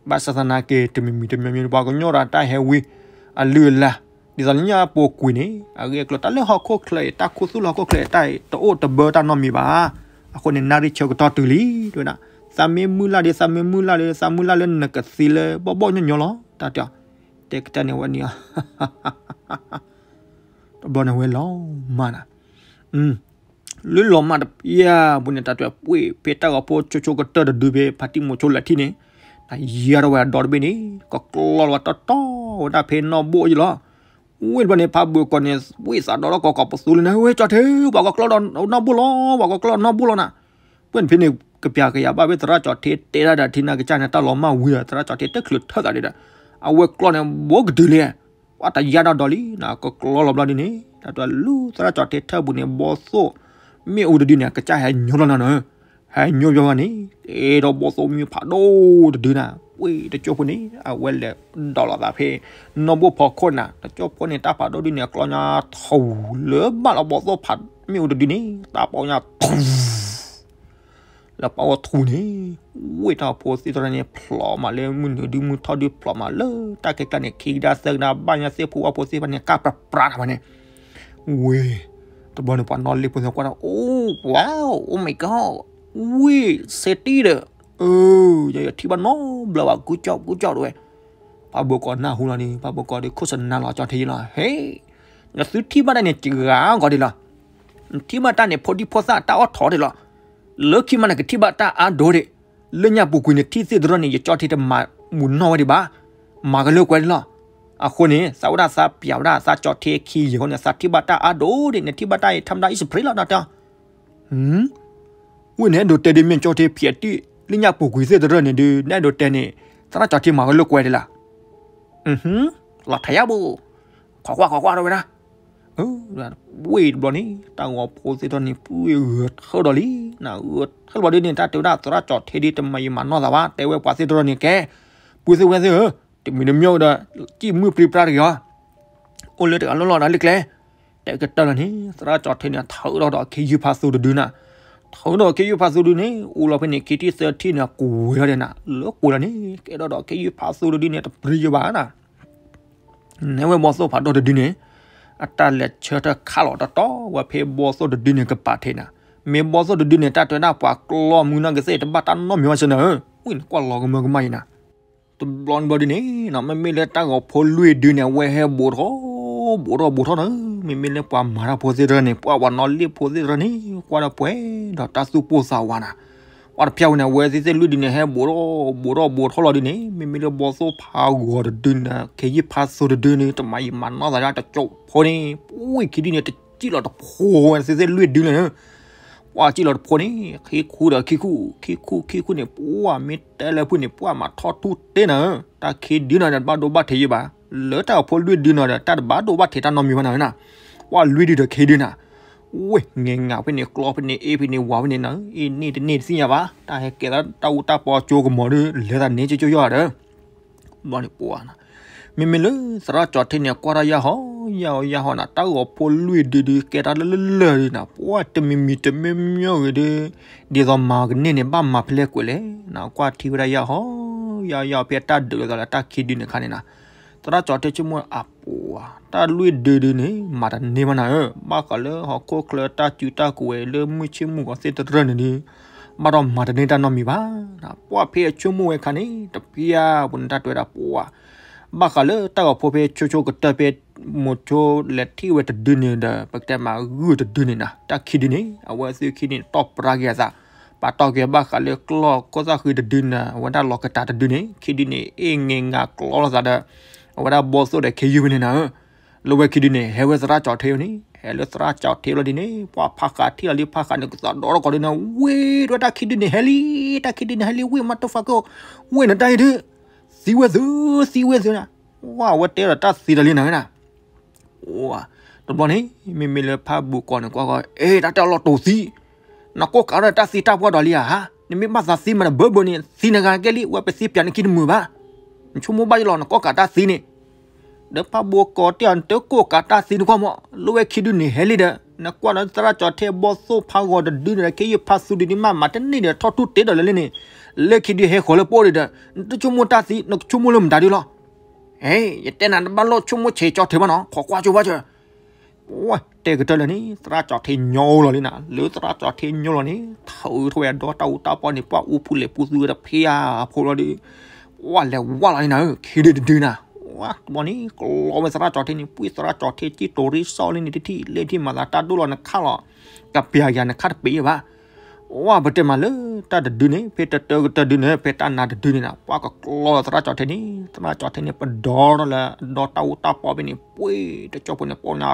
ဘၣ်ဆၣ်သနာ်က့ တမံၤမံၤတမံၤမံၤ ပှၤကညီဒီးတၢ်ဟဲဝံ အလုၢ်အလၢ် ဒ်သိးလၢညါပူၤကွံာ်န့ၣ် အဂ့ၢ်အကျိၤ တၢ်လၢဟီၣ်ခိၣ်ချၢအံၤ တၢ်ခူသူၣ်လၢဟီၣ်ခိၣ်ချၢအံၤ တၢ်တအိၣ်တဘၢတၢ်နီတမံၤဘၣ်. အဃိန့ၣ် နၣ်ရံၣ်ဆၢကတီၢ်တုၤလံ တဲဝဲဒၣ်, သးမ့ၢ်မုၢ်လၢ်ဒီး သးမ့ၢ်မုၢ်လၢ်ဒီး သးမုၢ်လၢ်လၢနကသံလၢဘီၣ်ဘီၣ်ညီညီလီၤ တၢ်တဲအီၤ. တဲကတၢၢ်န့ၣ်ဝဲန့ၣ် တဘျီန့ၣ်ဝဲလီၤမၢ်နၤ လၢလီၤမၢ်တပျၢ်ပူၤန့ၣ် တၢ်တဲပှ့ၤဖဲတၢ်ဂီၤဖိဆိဆိကတၢၢ်တဒု ဖဲဖါတံၢ်မိၤဆိလဲၤထံၣ်န့ၣ်, တၢ်ယါထီၣ်ဝဲအဒီတဘ့ၣ်န့ၣ် ကကျီလီၤဝဲတီတီဝဲဒၣ်ဖဲနီၢ်ဘိၣ်အံၤလီၤ. ဝ့ၢ်တဘျီန့ၣ် ဖးဘၢၣ်ကီၢ်န့ၣ် ဝ့ၢ်သးဒီးလီၤကီးကီးပသူလၢန့ၣ် ဝ့ၢ်ကၠီၤထ့ ပှၤကကျီဒီးနီၢ်ဘိၣ်လီၤ ပှၤကကျီဒီးနီၢ်ဘိၣ်လီၤနၤ. ပှ့ၤန့ၣ်ဖဲန့ၣ် ကပျၢ်ကယၤဘၣ်ဖဲသရၣ်ကၠီၤထ့တဲဒၣ်ဒီးထံနါကစၢ်န့ၣ် တၢ်လီၤမၢ်ဝံၤဒီး သရၣ်ကၠီၤထ့တချုးထၢသးဒံးဒီး အဝဲကျီန့ၣ် ဘိကတုၤလံ ပှၤတယါဒီးဒီးလံနၤ ကကျီလီၤဘျီဒ်န့ၣ် တၢ်တဲလူၤသရၣ်ကၠီၤထ့ထၢပူၤန့ၣ် ဘီသိၣ်မ့ၣ်အူတဒုန့ၣ် အကစၢ်ဟဲညိလီၤနၤနၤ, ဟဲညိဘျီဘၣ်န့ၣ် အဲၣ်ဒိးဘီသိၣ်မ့ၣ်ဖးဒိၣ်တဒုနၤ ဝ့ၢ်တကၠိဖိန့ၣ် အဝဲလဲၤဒီးလီၤသးဖဲ နီၢ်ဘိၣ်ဖီခိၣ်နၤ တကၠိဖိန့ၣ် တၢ်ဖးဒိၣ်ဒုန့ၣ် အကျီညါထူ လၢဘၣ်လီၤဘီသိၣ်ဖးမ့ၣ်အူတဒုန့ၣ် တၢ်ပီညါထူ လၢပှၤအိၣ်ထူန့ၣ် ဝ့ၢ်တၢ်အိၣ်ဖိသ့ၣ်တဖၣ်န့ၣ် ဖျိးမးလၢမုၢ်နုာ်ဒုမုၢ်ထီၣ်ဒုဖျိးမးလၢတၢ်ခဲကျါန့ၣ် ခံကဒါသၢကဒါ ဘၣ်ညါသ့ၣ်ဖိဝၣ်ဖိသ့ၣ်တဖၣ်န့ၣ် ကၢ်ပြးပြးတၢ်ဝဲန့ၣ် ဝ့ၢ် တဘျီန့ၣ် ပှၤနီၣ်လ့ၣ်ဖိသ့ၣ်ကွၢ်ဒီး အိၣ် wow, oh my god, ဝ့ၢ် စဲတံၢ်ဒီး အၢ ယထံၣ်ဘၣ်နီတဘျီဘၣ် ကူကၠီၣ်ကူကၠီၣ်တဝဲ ဖးဘၢၣ်ကီၢ်နၢ်ဟူလီၤန့ၣ် ဖးဘၢၣ်ကီၢ်ဒီးခိၣ်စနါလီၤကၠီၤထ့လီၤ ဟ့ နသုထံၣ်ဘၣ်တၢ်န့ၣ် ကဂၤကီးဒံးလီၤ နထံၣ်ဘၣ်တၢ်န့ၣ် ဖိဒံဖိသၣ်တၢ်အီၣ်ထီၣ်ဒံးလီၤ လၢခံမးနကထံၣ်ဘၣ်တၢ်အါဒိၣ်ဒံး လၢညါပူၤကွံာ်နထံၣ်သ့ၣ်တရၢန့ၣ် ယကၠီထ့တမၤမုာ်နီၢ်ဝဲဒံးဘၣ် မၤကလၢကွဲဒံးလီၤ အဃိန့ၣ် သးဝဲဒၣ်သးပျၢ်ဝဲဒၣ်သးကၠီထ့ခံယံၤအဃိန့ၣ် သးထံၣ်ဘၣ်တၢ်အါဒိၣ်ဒံး နထံၣ်ဘၣ်တၢ်အံၤ ထါမတၢ်အံၣ်စဖရ့လီၤ တၢ်တဲအီၤ ဝ့ၢ်န့ၣ် အဲၣ်ဒိးတဲဒ်မ့ၢ်ကၠီထ့ဖျဲးတံၢ် လၢညါပူၤကွံာ်သ့ၣ်တရၢန့ၣ်ဒုး နအဲၣ်ဒိးတဲန့ၣ် သရၣ်ကၠီထ့မၤကလၢကွဲဒံးလီၤ လီၤထးယါဘိ ခိးကွၢ်ခိးကွၢ်ထီၣ်ဝဲဒၣ် ဝ့ၢ်တဘျီန့ၣ် တၢ်ဂီၤဖိသ့ၣ်တဖၣ်န့ၣ် ပှ့ၤဂၢၢ်ထၢၣ်ဒီးလံ နဂၢၢ်ထၢၣ်ဘျီဒ်န့ၣ် တၢ်တဲဝဲဒၣ်သရၣ်ကၠီထ့ဒ်တမၤယံာ်မၤနီၢ်သးဘၣ် တဲဝဲပှၤသ့ၣ်တဖၣ်န့ၣ်ကဲ ပုၢ်သ့ၣ်ဝဲၢ်သ့ၣ်ဧၢ တမံၤတမံၤဒီး စံၣ်မုၢ်ပြံပြါတဂ့ၤအီၤ အိၣ်လၢတဂၤလီၢ်လီၢ်ဒီးလံကျဲ တဲကတၢၢ်လီၤန့ၣ် သရၣ်ကၠီထ့န့ၣ် ထုးထီၣ်ဒီးခ့ယုၢ်ဖးသူတဒုနၤ ထုးထီၣ်ခ့ယုၢ်ဖးသူဒုန့ၣ် အိၣ်လီၤဖဲန့ၣ် ခံထံၣ်သၢထံၣ်န့ၣ် ကွံာ်ထီၣ်ဒံးနၤ လၢကွံာ်လီၤန့ၣ် ကဲထီၣ်ဒီးခ့ယုၢ်ဖးသူတဒုန့ၣ် တပြံယဘၣ်နၤ နဲဝဲဘီသိၣ်ဖးဒိၣ်တဒုန့ၣ် အတၢ်လဲၤဆၢထၢၣ်ခးလီၤတတီၤဝဲဖဲဘီသိၣ်တဒုန့ၣ်ကပၤထံးနၤ မ့ၢ်ဘီသိၣ်တဒုန့ၣ် တၢ်တဲဒၣ်ပှၤကျီမုၢ်နီၢ်ကသ့ၣ်တဘၣ်တၢ်နီတမံၤဘၣ်စ့ၢ်နၤဧၢ ဝံၤနကွၢ်လီၤကမၢကမၣ်အံၤနၤ တဘျီဘျီဒ်န့ၣ် မ့မ့ၢ်လၢတၢ်ဂီၤဖိလွံၢ်ဒုန့ၣ် အဝဲဟဲဘူးထီၣ် ဘူးထီၣ်ဘူးထီၣ်နၤ မ့မ့ၢ်လၢပှၤမၤတၢ်ဖိသ့ၣ်တဖၣ်န့ၣ် ပှၤဝဲနီၣ်လ့ၣ်ဖိသ့ၣ်တဖၣ်န့ၣ် ကွၢ်ဒီးပှဲၤဒီးတၢ်သူၣ်ပိၢ်သးဝးနၤ ပှၤတဖျၢၣ်ဝဲန့ၣ် အဝဲသ့ၣ်သ့ၣ်လွံၢ်ဒုန့ၣ် ဟဲဘူးထီၣ် ဘူးထီၣ်ဘူးထီၣ်လီၤဒ်န့ၣ် မ့မ့ၢ်လၢဘီသိၣ်ဖးဂီၤတဒုန့ၣ် ခ့ယုၢ်ဖးသူတဒုန့ၣ် တမၤယံာ်မၤနီၢ်သးဒၣ်တကၠိဖိန့ၣ် ပှ့ၤခံဒုန့ၣ် တစံၣ်လီၤတဖိဝဲသ့ၣ်သ့ၣ်လွံၢ်ဒုန့ၣ် ပှၤစံၣ်လီၤတဖိန့ၣ် ခံခူဒီးခံခူ ခံခူခံခူန့ၣ် ပှၤမ့ၢ်တဲလၢဖုၣ်န့ၣ် ပှၤမၤထီၣ်ထူၣ်တ့ၢ်နၤဧၢ တၢ်ခံဒုန့ၣ်ဒီး တဘၣ်ဒိဘၣ်ထံးယံာ်ဘၣ် လၢတၢ်ဂီၤဖိလွံၢ်ဒုန့ၣ်ဒီး တၢ်တဘၣ်ဒိဘၣ်ထံးတၢ်နီတမံၤဘၣ်နၤဧၢနၤ ပှၤလွံၢ်ဒုဒီးခ့ဒုနၤ ဝ့ၢ် ငဲၤငၤဖဲန့ၣ် ကျီဖဲန့ၣ် အ့ၣ်ဖဲန့ၣ် ဝၤဖဲန့ၣ်နၤ အ့ၣ်န့ၢ်တန့ၢ်တသ့ၣ်ညါဘၣ် တၢ်ဟဲကဲၤသးတၢ်အူတၢ်ပီကၠိကမီၤဒီး လဲၤသးန့ၣ်ကၠိကၠိယီၤဒီး ဘျီန့ၣ်ပှၤနၤ မ့မ့ၢ်လၢသရၣ်ကၠီထ့န့ၣ် ကွၢ်တၢ်ယၢ်ဟီ ယၢ်ဟီ ယၢ်ဟီနၤ တၢ်ဂီၤဖိလွံၢ်ဒုဒုးကဲတၢ်လၢလၢလၢာ်ဒုနၤ ပှၤတမံၤမံၤတမံၤမံၤဂ့ၤဒုး ဒ်သိးမၤကန့ၢ်န့ၣ် ဘၣ်မၤဖဲလဲၣ်ကွံာ်လဲၣ်နၤ ကွၢ်ထံဝဲဒၣ်ယၢ်ဟီ ယၢ်ယၢ်ဖဲတၢ်ဒုးလိာ်သးလၢတၢ်ခံဒုန့ၣ်ခါန့ၣ်နၤ သရၣ်ကၠီထ့ဆိကမိၣ်အပှၤ တၢ်လွံၢ်ဒုဒုန့ၣ် မၤတန့ၢ်ဘၣ်နၤဧၢ ဘၣ်ဃးလၢဟီၣ်ခိၣ်ချၢတၢ်စုတၢ်ကဝဲၤလၢမုၢ်ဆ့ၣ်မုၢ်ဂီၤသ့ၣ်တရၢန့ၣ်ဒုး ဘၣ်ဒီးမၤတန့ၢ်တၢ်နီတမံၤဘၣ်နၤ ပှၤဖဲအဆိကမိၣ်ဝဲခါန့ၣ် တပျၢ်ပူၤန့ၣ် တၢ်တဲဝဲဒၣ်ပှၤ ဘၣ်ဃးလၢတၢ်ဂီၤဖိဖဲဆိဆိကတၢၢ်ဖဲ မိၤဆိလဲၤထံၣ်ဝဲတဒုန့ၣ်ဒီး ပကတဲမးဂုၢ်တဒုန့ၣ်နၤ တၢ်ခံဒုန့ၣ် အဝဲသ့ၣ်ခံဒုန့ၣ် တီၢ်ပြးက့ၤအသး ပာ်တီၢ်က့ၤဘၣ်ဃးလၢကျီၢ်ခိၣ်သၣ်ဃံတဒုန့ၣ် အဝဲဒၣ်လီၤကတၢ်တဒုန့ၣ် ခံဒုန့ၣ် အ့ၣ်ငဲၤငၤကျီလိာ်သးဒီး အဝဲဒၣ်ဘီသိၣ်ဒီးခ့ယုၢ်ဖဲန့ၣ်နၤဧၢ, လၢဝဲခံဒုန့ၣ် ဟဲဝဲသရၣ်ကၠီၤထ့န့ၣ် ဟဲလၢသရၣ်ကၠီၤထ့လီၤဒ်န့ၣ် ပှၤဖးဃးထံၣ်လီၤလံ ဖးဃးန့ၣ် ကသးဒီးထီၣ်ကီးဒ်န့ၣ် ဝ့ၢ်တဝဲတၢ်ခံဒုန့ၣ် ဟဲလံ တၢ်ခံဒုန့ၣ် ဟဲလံ ဝ့ၢ် motherfucker ဝ့ၢ်နတၢ်အံၤဒုး သံဝဲသု သံဝဲသုနၤ, ဝဲအဝဲတဲဒီးတၢ်သံတၢ်လံနၤဧၢနၤ တဘျီန့ၣ် မ့မ့ၢ်လၢဖးဘူးကီၢ်န့ၣ် ကွၢ်ကွၢ် အဲ တၢ်တဲအလီၢ်တိၢ်သံ, နကိးကးဒီးတၢ်သံတၢ်ပှၢ်ဒီးလံဧါ, နမ့ၢ်ဘၣ်သးသံမးနဘၢဘၢန့ၣ် သံနဂၤကဲလံ ဝဲပသံပၠးနခံတမုာ်ဘၣ်, နဆိကမိၣ်ဘၣ်ယလီၤ နကိးကးတၢ်သံန့ၣ်, ဒီးဖးဘူးကီၢ်တဲအီၤ နတကိးကးတၢ်သံနကွၢ်မး လၢဝဲခံဒုန့ၣ်ဟဲလံဒီး နကွၢ်ဒီးသရၣ်ကၠီၤထ့ဘီသိၣ်ဖးဂီၤတဒုန့ၣ်ဒီး ခ့ယုၢ်ဖးသူဒုန့ၣ်မး မၤတန့ၢ်ဒီး ထီၣ်ထူၣ်တ့ဒီးလၢလ့န့ၣ်, လၢခံဒုဟဲဃီၤလၢပအိၣ်ဒံးဒီး နတဆိကမိၣ်တၢ်သံ နကဆိကမိၣ်လၢမတၤဒုလီၤ ဟဲ ယတဲနၤတဘၣ်လိၣ်ဆိကမိၣ်ဆဲးကၠီထၢဘၣ်နီၤ ခိးကွၢ်ကၠိဘၣ်စၢၤ, ဝဲတဲကတၢၢ်လၢန့ၣ် သရၣ်ကၠီၤထ့ညိလီၤလံနၤ လၢသရၣ်ကၠီၤထ့ညိလီၤန့ၣ် ထၢထီၣ်ဝဲအဒီတၢ်အူတၢ်ပီန့ၣ် ပှၤအူဖူလဲၤပူသူဝဲတဖ့ဧါဖိလီၤဒီး, ဝဲလဲၤဝါလီၤလံနၤဧၢ ခံဒုတဒုနၤ, ဝဲတဘျီန့ၣ် ကလီဝဲသရၣ်ကၠီၤထ့န့ၣ် ပှ့ၤသရၣ်ကၠီၤထ့ကံတိၤရ့စီလံန့ၣ် တထံၣ်လၢထံၣ်မၤသးတၢ်ဒိၣ်လီၤနခၣ်လီၤ, ကပျၤယၤနခၣ်တပ့ၤဘၣ် ဝဲပတဲမးလၢတၢ်တဒုန့ၣ် ဖဲတတၢကတၢၢ်ဒုန့ၣ် ဖဲတၢ်နါတဒုန့ၣ်နၤ ပှၤကကျီသရၣ်ကၠီၤထ့န့ၣ် သရၣ်ကၠီၤထ့န့ၣ် ပဒီထီၣ်လၢအဒီတၢ်အူတၢ်ပီဖဲန့ၣ် ပှ့ၤတကၠီၣ်ဖိန့ၣ် ပီၣ်ညါ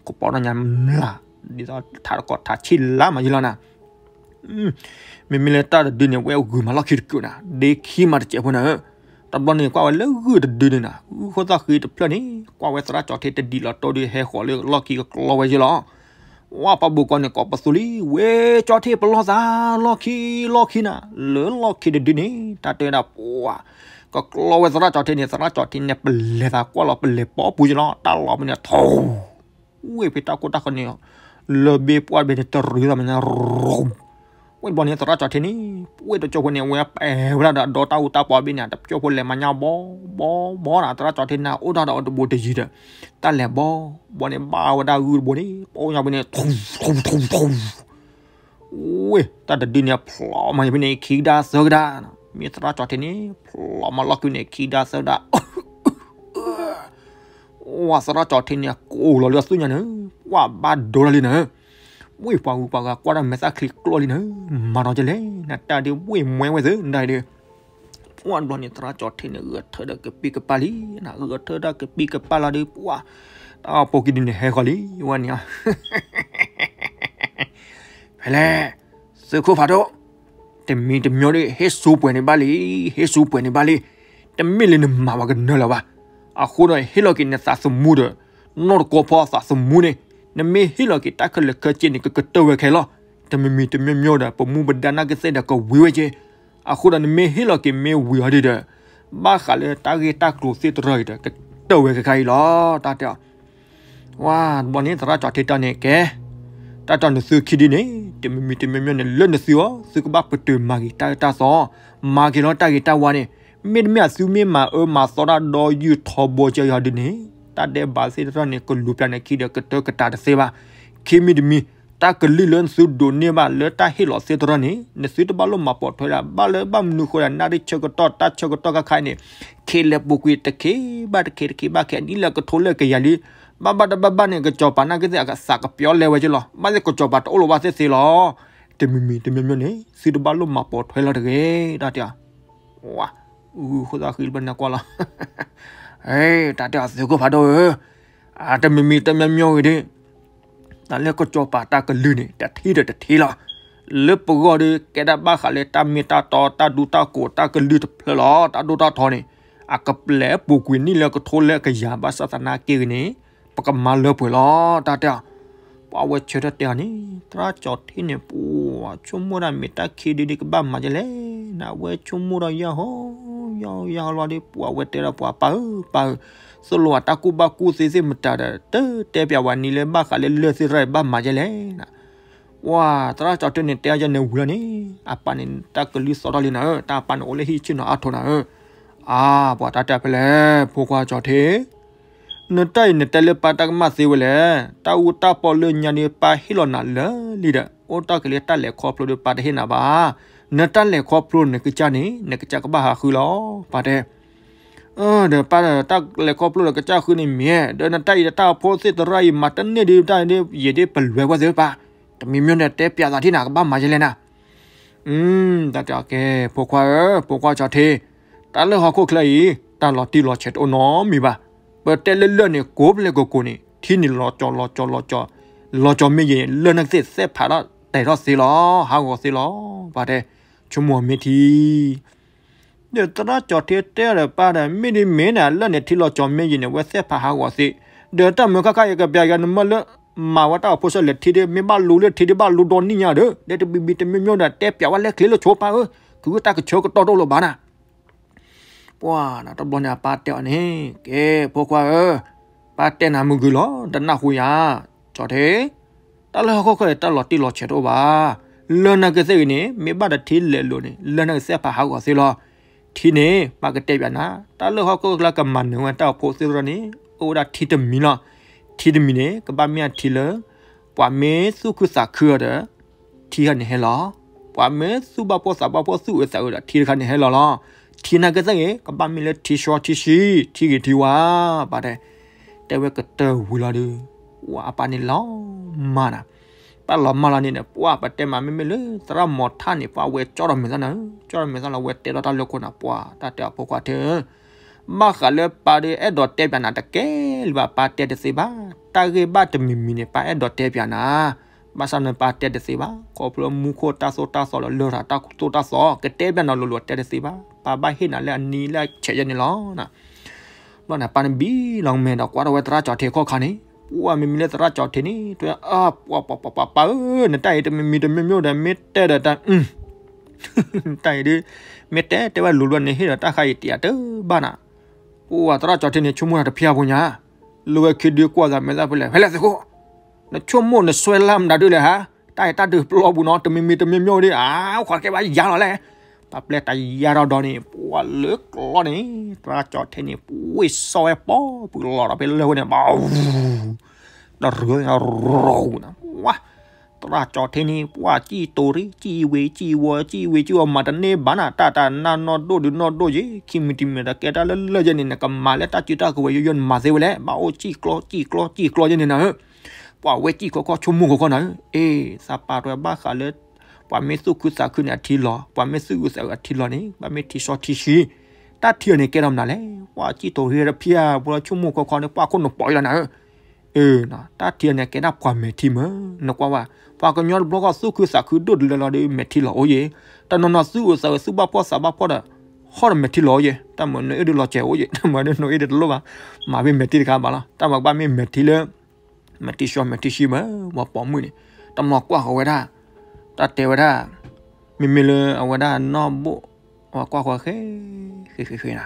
ကပီၣ်နီၣ်ညါမျး, ဒ်သိးထးတကီၢ်ထးဆံၣ်လါမးယလီၤနၤ, မ့မ့ၢ်လၢတၢ်တဒုန့ၣ် ဝဲဂုာ်မးလီၢ်ခံတကုာ်နၤ ဒ့ခံမးတစဲးဖိနၤဧၢ, တဘျီန့ၣ်ကွၢ်ဝဲလၢဂုာ်တဒုန့ၣ်နၤ ဂုာ်ဃိသၣ်ဃံတဖျၢၣ်န့ၣ် ကွၢ်ဝဲသရၣ်ကၠီၤထ့တဒံးလီၤတိၢ်ဒီးဟဲဃီၤလၢလီၢ်ခံကကျီဝဲယလီၤ ဝဲဖးဘူးကီၢ်န့ၣ် ကိးပသူလံ ဝဲကၠီၤထ့ပလီၢ်သး လီၢ်ခံ လီၢ်ခံနၤ လၢလီၢ်ခံတဒုန့ၣ် တၢ်တဲဝဲဒၣ်ပှၤ ကကျီဝဲသရၣ်ကၠီၤထ့န့ၣ် သရၣ်ကၠီၤထ့န့ၣ် ပလဲၤသးကွၢ်လီၤ ပလဲၤပိာ်ပူၤယလီၤ တၢ်လီၤမ့ၢ်န့ၣ် ထိၣ် ဝ့ၢ်ဖဲတၢ်ကိၢ်တၢ်ဃီန့ၣ် လၢဘ့ပှၢ်ဘ့န့ၣ် တရံးသးမ့ၢ်န့ၣ် ရိ ဝ့ၢ်ဘျီန့ၣ် သရၣ်ကၠီၤထ့န့ၣ် ဝ့ၢ်တကၠိဖိန့ၣ် အဝဲပာ်ဝဲဒၣ်ဒီးဒီတၢ်အူတၢ်ပီဘ့န့ၣ် တကၠိဖိလဲၤမၤညါဘီ ဘီ ဘီနၤ သရၣ်ကၠီၤထ့န့ၣ် အိၣ်ဒၣ်ဒီးအီၤတဘိတယံၤဒီး တၢ်လဲၤဘီ ဘီန့ၣ် ဘၣ်ဝဲဒၣ်ဂုၢ်တဘိန့ၣ် ပီၣ်ညါဘ့န့ၣ် ထိၣ် ထိၣ် ထိၣ် ထိၣ် ဝ့ၢ် တၢ်တဒုန့ၣ် ဖျိးမးယဖဲန့ၣ် ခံကဒါသၢကဒါ, မ့ၢ်သရၣ်ကၠီၤထ့န့ၣ် ဖျိးမးလီၢ်ခံန့ၣ် ခံကဒါသၢကဒါ, ဝဲသရၣ်ကၠီၤထ့န့ၣ် ကိးလီၤလၢအသူၣ်ညါန့ၣ်, ပှၤဘၣ်ဒိလီၤလံန့ၣ်, ဝ့ၢ်ပှၤဂုၤပှၤဂၤကွၢ်တၢ်မဲာ်သၣ်ချံကျိလံန့ၣ်, မၤဒီးကလဲၣ်, နတၢ်ဒုးဝ့ၢ်မွဲဝဲသ့ၣ် နတၢ်ဒုး ပှၤဘျီန့ၣ် သရၣ်ကၠီၤထ့န့ၣ် ဂဲၤထၢၣ်ဒီးကပံၢ်ကပၢ်လံ, ဂဲၤထၢၣ်ဒီးကပံၢ်ကပၢ်လီၤဒီး ပှၤ တၢ်ဖိကဒုန့ၣ်ဟဲဃီၤလံ, ဝဲန့ၣ် ဖဲလဲၣ်, သုးခိၣ်ဖးဒိၣ်, တမံၤတမံၤဒီး ဟ့ၣ်ဆူပှဲၤန့ၣ်ဘၣ်လံ, ဟ့ၣ်ဆူပှဲၤန့ၣ်ဘၣ်လံ, တမ့ၢ်လၢနမၤပှၤကနၢလၢၤဘၣ်. အဃိဒီးဟ့ၣ်လီၤက့ၤနသးသမူဒီး နီၢ်တကီဖီသးသမူန့ၣ်, နမ့ၢ်ဟ့ၣ်လီၤက့ၤတၢ်ခဲလၢာ်ခဲဆ့န့ၣ် ကကတၢၢ်ဝဲခဲလီၤ. တမံၤမံၤတမံၤမံၤဒီး ပမူပဒါနာ်က့သ့ၣ်ဒီးကဝံၤဝဲက့ၤ, အဃိဒီးနမ့ၢ်ဟ့ၣ်လီၤက့ၤမ့ၢ်ဝံၤအီၤဒ်ဒီး ဘၣ်ဃးလၢတၢ်ဂ့ၢ်တၢ်ကျိၤသ့ၣ်တဖၣ်အံၤဒီး ကတၢၢ်ဝဲခဲခါအံၤလီၤ. တၢ်တဲအီၤ ဝဲတဘျီန့ၣ် သရၣ်ကၠီၤထ့တၢ်န့ၣ်ကဲ, တၢ်တဲနသုခံဒုန့ၣ် တမံၤမံၤတမံၤမံၤန့ၣ် လၢနသုအီၤ သုကဘၣ်ပတုာ်မၤက့ၤတၢ်အၢတၢ်သီ, မၤက့ၤလီၤတၢ်ဂ့ၤတၢ်ဝါန့ၣ်, မ့တမ့ၢ်အသုမ့ၢ်မၤအၢမၤသီတၢ်ဒီးယုၢ်ထီဘိကၢယီၤဒုန့ၣ်, တၢ်ဒဲးဘးသ့ၣ်တဖၣ်န့ၣ် ကလူၤပျၢၤန့ၣ်ခံဒီးကတၢၢ်ကတၢၢ်တသ့ဘၣ်. ခံမံၤတမံၤ တၢ်ကလုၢ်လၢနသုဒိးန့ၢ်ဘၣ်လၢတၢ်ဟ့ၣ်လီၤသ့ၣ်တဖၣ်န့ၣ် နသုတဘၣ်လိၣ်မၤပိာ်ထွဲဒၣ် ဘၣ်လၢဘၣ်မနုၤဃိဒၣ် နၣ်ရံၣ်ဆၢကတီၢ်တၢ်ဆၢကတီၢ်ခါခါအံၤန့ၣ်, ခဲလၢာ်ပူၤကွံာ်တခ့ဘၣ်တခ့တခ့ဘၣ်ခဲ နံၣ်လၢကထိလၢကယၤလံ, ဘၣ်ဘၣ်တဘၣ်ဘၣ်န့ၣ် ကစီၤပၤနာ်က့သ့ၣ်အသးကပျီလဲဝဲက့ၤလီၤ. ဘၣ်သ့ၣ်ကစီၤပၤတအိၣ်လၢၤဘၣ်သ့ၣ်သ့လီၤ. တမံၤမံၤတမံၤမံၤန့ၣ် သုတဘၣ်လိၣ်မၤပိာ်ထွဲလီၤတဂ့ၤ တၢ်တဲအီၤ ဝါ, ဂုာ်ဃိသးဃံလၢပနကွၢ်လီၤ. တၢ်တဲအီၤသုးခိၣ်ဖးဒိၣ်ဧၢ, တမံၤမံၤတမံၤမံၤဂ့ၤဒၣ်, တၢ်လၢကစီၤပၤတၢ်ကလုၢ်န့ၣ် တထံၣ်ဒီးတထံၣ်လီၤ. လၢပဂီၢ်ဒီး ကဲဒၣ်ဘၣ်ဃးလၢတၢ်မ့ၢ်တၢ်တီ တၢ်ဒူတၢ်ကိး တၢ်ကလုၢ်တဖျၢၣ်လီၤ. တၢ်ဒိၣ်တၢ်ထီန့ၣ် အကပျဲပူၤကွံာ်နံၣ်လၢကထိလၢကယၤ ဘၣ်ဆၣ်သနာ်က့ဂ့ၤန့ၣ် ပကမၤလၢပှဲၤလီၤ တၢ်တဲအီၤ. ပှၤဝဲဆၢထၢၣ်တဲအီၤန့ၣ် သရၣ်ကၠီၤထ့န့ၣ် ပှၤဆိကမိၣ်ဒၣ်မ့ၢ်တၢ်ခံဒုဒ်ကဘၣ်မၤဒ်လဲၣ်, နဝဲဆိကမိၣ်ဒီးယၢ်ဟိ ယၢ်ဟိ ယၢ်ဟိလီၤဒီး ပှၤဝဲတဲဒီးပှၤပၢ်ဧၢ ပၢ်ဧၢ, သိၣ်လိအတၢ်ကူၣ်ဘၣ်ကူၣ်သ့သ့ၣ်မတၤဒီး တတဲပျးဝဲနံၤလၢဘၣ်ဃးလၢလၢၢ်သ့ၣ်တဖၣ်ဘၣ်မၤဒ်လဲၣ် ဝါ, သရၣ်ကၠီၤထ့န့ၣ် တဲအီၤယဲန့ၣ်ဝံၤလီၤန့ၣ် အပၢ်န့ၣ် တၢ်ကလုၢ်သီထီၣ်လံနၤဧၢ, တၢ်အပၢ်န့ၣ်အိၣ်လၢဟံၣ်ဆ့ၣ်နီၤအါထီၣ်နၤဧၢ. အါ, ပှၤတၢ်တဲဖဲလဲၣ် ဖိခွါကၠီၤထ့, နတၢ်အံၤနတဲလၢပၢ်တၢ်ကမၣ်သ့ဝဲလဲၣ်, တၢ်အူတၢ်ပီလၢညါဒီး ပၢ်ဟ့ၣ်လီၤနၤလၢာ်လံဒီး အိၣ်တ့ၢ်က့ၤလၢတၢ်လဲၤခီဖျိဒီး ပၢ်တဟ့ၣ်နၤဘၣ်. နတၢ်လဲၤခီဖျိနကစၢ်န့ၣ် နကစၢ်ကဘၣ်ဟးဃုလီၤ ပၢ်တဲ ဒီးပၢ်ဒီးတၢ်လဲၤခီဖျိဒီးကစၢ်ဃုန့ၣ်မ့ၢ်, ဒီးနတၢ်အံၤဒီးတၢ်ဖိသ့ၣ်တဖၣ်အံၤ မၤတန့ၢ်ဒ်တၢ်ဒ်ယံာ်ဒ်ပလွဲၤဝဲသ့ၣ်ပၢ်, တမံၤမံၤန့ၣ်တဲပျးသးထံၣ်နၤ ကဘၣ်မၤယဲလဲၣ်နၤ. တၢ်တဲအီၤကဲ ဖိခွါဧၢ, ဖိခွါကၠီၤထ့, တၢ် တၢ်လၢဟီၣ်ခိၣ်ချၢအံၤ တၢ်လီၤတံၢ်လီၤဆဲးတအိၣ်နီတမံၤဘၣ်. ပတဲလၢလၢၢ်န့ၣ် ကိးဖျၢၣ်ကိးကိးန့ၣ် ထံန့ၣ်လီၤကၠီၤလီၤကၠီၤလီၤကၠီၤ, လီၤကၠီၤမ့ၢ်ယံၤန့ၣ် လၢၢ်န့ၣ်ကသ့ၣ်သဲးဖးဒီးတဲာ်ထီၣ်သ့လီၤ, ဟးဂီၤသ့လီၤ. ပှၤတဲ ဆိကမိၣ်မ့ၢ်ထံ ဒီးသရၣ်ကၠီၤထံတဲဒီးပၢ်ဒီး မ့ၢ်ဒ်မ့ၢ်န့ၣ် လၢၢ်န့ၣ်ထံလီၤကၠီၤမ့ၢ်ယံၤန့ၣ် ဝဲသဲးဖးဟးဂီၤသ့, ဒီးတၢ်မုာ်ခါခါယကပျးယၤနမၢလၢ မၤဝဲတၢ်အိၣ်ဖှိၣ်ဆၢလဲၣ်ထံဒီး မ့ၢ်ဘၣ်လူၤလၢထံဒီးဘၣ်လူၤဒီနံၣ်ညါဒီး ဒဲတဘံဘံတမံၤမံၤဒီး တဲပျးဝဲလဲၣ်ချ့လၢဆိပၢ်ဧၢ, ခုတၢ်ကဆၢကတီၢ်တအိၣ်လၢၤဘၣ်နၤ ပှၤတဘျီန့ၣ် အပၢ်တဲအီၤန့ၣ် ကဲ ဖိခွါဧၢ, ပၢ်တဲနၤမုၢ်ဂုၢ်လီၤ တနၢ်ဟူယၤ, ကၠီၤထံ, တၢ်လၢဟီၣ်ခိၣ်ချၢအံၤ တၢ်လီၤတံၢ်လီၤဆဲးတအိၣ်ဘၣ်. လၢၢ်န့ၣ်ကသ့ၣ်ဂ့ၤန့ၣ် မ့ၢ်ဘၣ်ဒီးထံလဲၤလိၤန့ၣ် လၢၢ်န့ၣ်ကသဲးဖးဟးဂီၤသ့လီၤ. ထံန့ၣ် ပၢ်ကတဲပျးနၤ, တၢ်လၢဟီၣ်ခိၣ်ချၢကမၤနၢၤဝဲတၢ်အိၣ်ဖှိၣ်သ့ၣ်တဖၣ်န့ၣ် အိၣ်ဝဲဒၣ်ထံတမံၤလီၤ. ထံတမံၤန့ၣ် ကဘၣ်မ့ၢ်အထံလၢ ပှၤမ့ၢ်သူၣ်ခုသးခုအီၤဒီး ထံတခါန့ၣ်ဟဲလီၤ. ပှၤမ့ၢ်သူၣ်ဘၣ်ဖှီၣ်သးဘၣ်ဖှီၣ်သူၣ်အုးသးအုးဒီး ထံတခါန့ၣ်ဟဲလီၤလီၤ. ထံန့ၣ်ကသ့ၣ်ဂ့ၤ ကဘၣ်မ့ၢ်လၢထံဆှီထံဆှံ ထံဂ့ၤထံဝါ, ပၢ်တဲ, တဲဝဲကတၢၢ်ဝံၤလီၤဒီး ပှၤအပၢ်န့ၣ်လီၤမၢ်နၤ, ပၢ်လီၤမၢ်လီၤန့ၣ်ဒီး ပှၤပတဲမး မ့မ့ၢ်လၢသရၣ်မီၤထၣ်န့ၣ် ပှၤဝဲကၠီထီၣ်မဲာ်သၣ်နၤ, ကၠီထီၣ်မဲာ်သၣ်လီၤ ဝဲတဲလီၤတၢ်လၢခိၣ်နၤ ပှၤတၢ်တဲအီၤဖိခွါထၢ ဘၣ်ဃးလၢပၢ်ဒီးအဲၣ်ဒိးတဲပျးနၤတကဲလၢၤဘၣ် ပၢ်တဲတသ့ဘၣ်, တၢ်ဂ့ၢ်ဘၣ်တမံၤမံၤန့ၣ် ပၢ်အဲၣ်ဒိးတဲပျးနၤ, ဘၣ်ဆၣ်န့ၣ်ပၢ်တဲတသ့ဘၣ်, ခီဖျိမူခိၣ်တၢ်သိၣ်တၢ်သီလၢလၢၢ်တၢ်သိၣ်တၢ်သီ ကတဲပျးနၤလိၤလိၤတဲတသ့ဘၣ်, ပၢ်ဘၣ်ဟ့ၣ်နၤလၢအနံၤလၢအဆဲးယဲန့ၣ်လီၤ. ဘျီန့ၣ် ပၢ်န့ၣ်ဘံလီၤမဲာ်ဒီးကွၢ်ထီၣ်ဝဲသရၣ်ကၠီၤထံခီၣ်ခါန့ၣ်, ပှၤမ့မ့ၢ်လၢသရၣ်ကၠီၤထံန့ၣ် တဲ ပှၤပှၤပှၤပှၤပၢ်ဧၢ, နတၢ်အံၤတမံၤမံၤတမံၤမံၤဒီး မ့ၢ်တဲဒီးတၢ် တၢ်အံၤဒ် မ့ၢ်တဲတဲဝဲလိၤလိၤန့ၣ် ဟ့ၣ်ဒီးတၢ်ဃါအံၤတယၤတဘၣ်နၤ, ပှၤသရၣ်ကၠီၤထံန့ၣ် ဆိကမိၣ်တၢ်တဖျၢၣ်ဖိညါ, လၢဝဲခံဒုကွၢ်သးမဲာ်သၣ်ဖဲလဲၣ် ဖဲလဲၣ်သုးခိၣ်, နဆိကမိၣ်နစွဲလၢမနုၤဒ်လဲၣ်ဟါ, တၢ်အံၤတၢ်ဒုးပျီပူၤနီၤ တမံၤမံၤတမံၤမံၤဒ် အါ အိၣ်ခိးကဲဘၣ်ယၤလီၤလဲၣ်, ပှၤပျဲတယၤဒီးဒီးန့ၣ် ပှၤလၢကျီန့ၣ် သရၣ်ကၠီၤထံန့ၣ် ပှ့ၤစီဝဲပီၤ ပှ့ၤလီၤဒီးဖဲလၢဝဲန့ၣ် ဘၣ် တရၢ ရီၤနၤ, ပှၤ သရၣ်ကၠီၤထံန့ၣ် ပှၤစံၣ်တိၤရံၣ် စံၣ်ဝ့ၤစံၣ်ဝီၤ စံၣ်ဝ့ၤစံၣ်ဝီၤ မၤတန့ၢ်ဘၣ်နၤ, တၢ်တၢ်နၢ်နီၢ်ဒိၣ်ဒုးနီၢ်ဒိၣ်ယ့ၣ် ခံမံၤတမံၤဒီးကဲတၢ်လၢလၢၢ်ယဲန့ၣ် နကမၤလၢတၢ်စုတၢ်ကဝဲၤယိယိ နမၤသ့ဝဲလဲၣ်, ဘၣ်အိၣ်စံၣ်ကျီစံၣ်ကျီစံၣ်ကျီယဲန့ၣ်နၤဧၢ, ပှၤဝဲစံၣ်ခီခီဆိကမိၣ်ခီခီနၤဧၢ, အ့ သးပာ်တဝဲဘၣ်ဃးလၢ ပှၤမ့ၢ်သူၣ်ခုသးခုန့ၣ်အထံလီၤ, ပှၤမ့ၢ်သူၣ်အုးသးအုးအထံလီၤန့ၣ် ဘၣ်မ့ၢ်ထံစီထံဆှံ, တၢ်ထံအီၤန့ၣ်ကဲထီၣ်မနုၤလဲၣ်, ပှၤစံၣ်တိၤရံၣ်တဖၣ် ပှၤဆိကမိၣ်ခီခီန့ၣ် ပှၤခိၣ်နူာ်ပိာ်ယလီၤနၤဧၢ အၢ တၢ်ထံအီၤန့ၣ် ကဲဒၣ်ပှၤမဲာ်ထံမ့ၢ် နကွၢ်ဝဲ, ပှၤကညီတဘျီဃီသူၣ်ခုသးခုဒိၣ်တုၤလၢလီၤဒီး မဲာ်ထံလီၤအိၣ်ယ့ၣ်, တနီၤနီၤသူၣ်အုးသးအုးသူၣ်ဘၣ်ဖှီၣ်သးဘၣ်ဖှီၣ်ဒီး ဟီၣ်ဒီးမဲာ်ထံလီၤအိၣ်ယ့ၣ်, တၢ်မၤနအ့ၣ်ဒုးလီၤစဲၤအိၣ်ယ့ၣ်, တၢ်မၤဒုးနအ့ၣ်ဒုးတလိၣ်ဘၣ်, မၤဖဲမဲာ်ထံတခါဘၣ်လီၤ, တၢ်မၤကဘၣ်မ့ၢ်မဲာ်ထံလၢ မဲာ်ထံဆှီမဲာ်ထံဆှံမ့ၢ် ပှၤပိာ်မုၣ်န့ၣ်, တမၤကွၢ်ဃီၤဝဲဒၣ်, တၢ်တဲဝဲဒၣ်, မ့မ့ၢ်လၢအဝဲဒၣ်နီၢ်ဘိၣ်, ပှၤကွၢ်ဃီၤဃဲ, ဃဲဃဲဃဲနၤ,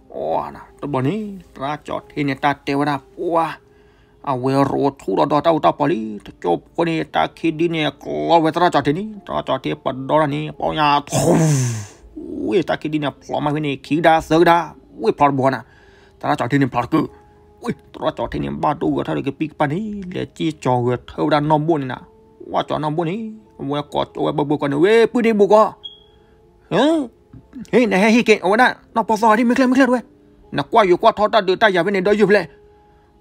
အိ တဘျီန့ၣ် သရၣ်ကၠီၤထံန့ၣ် တၢ်တဲဝဲဒၣ်ပှၤ, အဝဲရိထူၣ်ဒီးဒီးတၢ်အူတၢ်ပီၤလံ, တကၠိဖိန့ၣ် တၢ်ခံဒုန့ၣ် ကျီဝဲသရၣ်ကၠီၤထံန့ၣ်, သရၣ်ကၠီၤထံပဒီတၢ်န့ၣ် ပီညါထူ, ဝ့ၢ်တၢ်ခံဒုန့ၣ် ဖျိးမးဖဲန့ၣ် ခံကဒါသၢကဒါ, ဝ့ၢ်ဖျိးတဘိနၤ, သရၣ်ကၠီၤထံန့ၣ်ဖျိးတကု, ဝ့ၢ်သရၣ်ကၠီၤထံန့ၣ် ဘၣ်ဒိဂၢၤထၢၣ်ဒီးကပံၢ်ကပၢ်န့ၣ် လဲၤစံၣ်ကၠီၤဂၢၤထၢၣ်ဝဲဒၣ်နီၢ်ဘိၣ်န့ၣ်နၤ, ဝဲကၠီၤနီၢ်ဘိၣ်န့ၣ်, အဝဲကိးကၠီဝဲဘၢဘၢကီးန့ၣ် ဝ့ၢ်ပုၢ်ဒ့ဘိကီး ဟ့ နဟဲဟ့ၣ်က့ၤ အဝဲဒၣ် နီၢ်ပီသီဒ်မ့ၢ်ချ့မ့ၢ်ချ့တဝဲ, နကွၢ်ယိၤကွၢ်ထီတၢ်ဒုးတၢ်ယၤဖဲန့ၣ်ဒီးယုၢ်ဖျဲၣ်,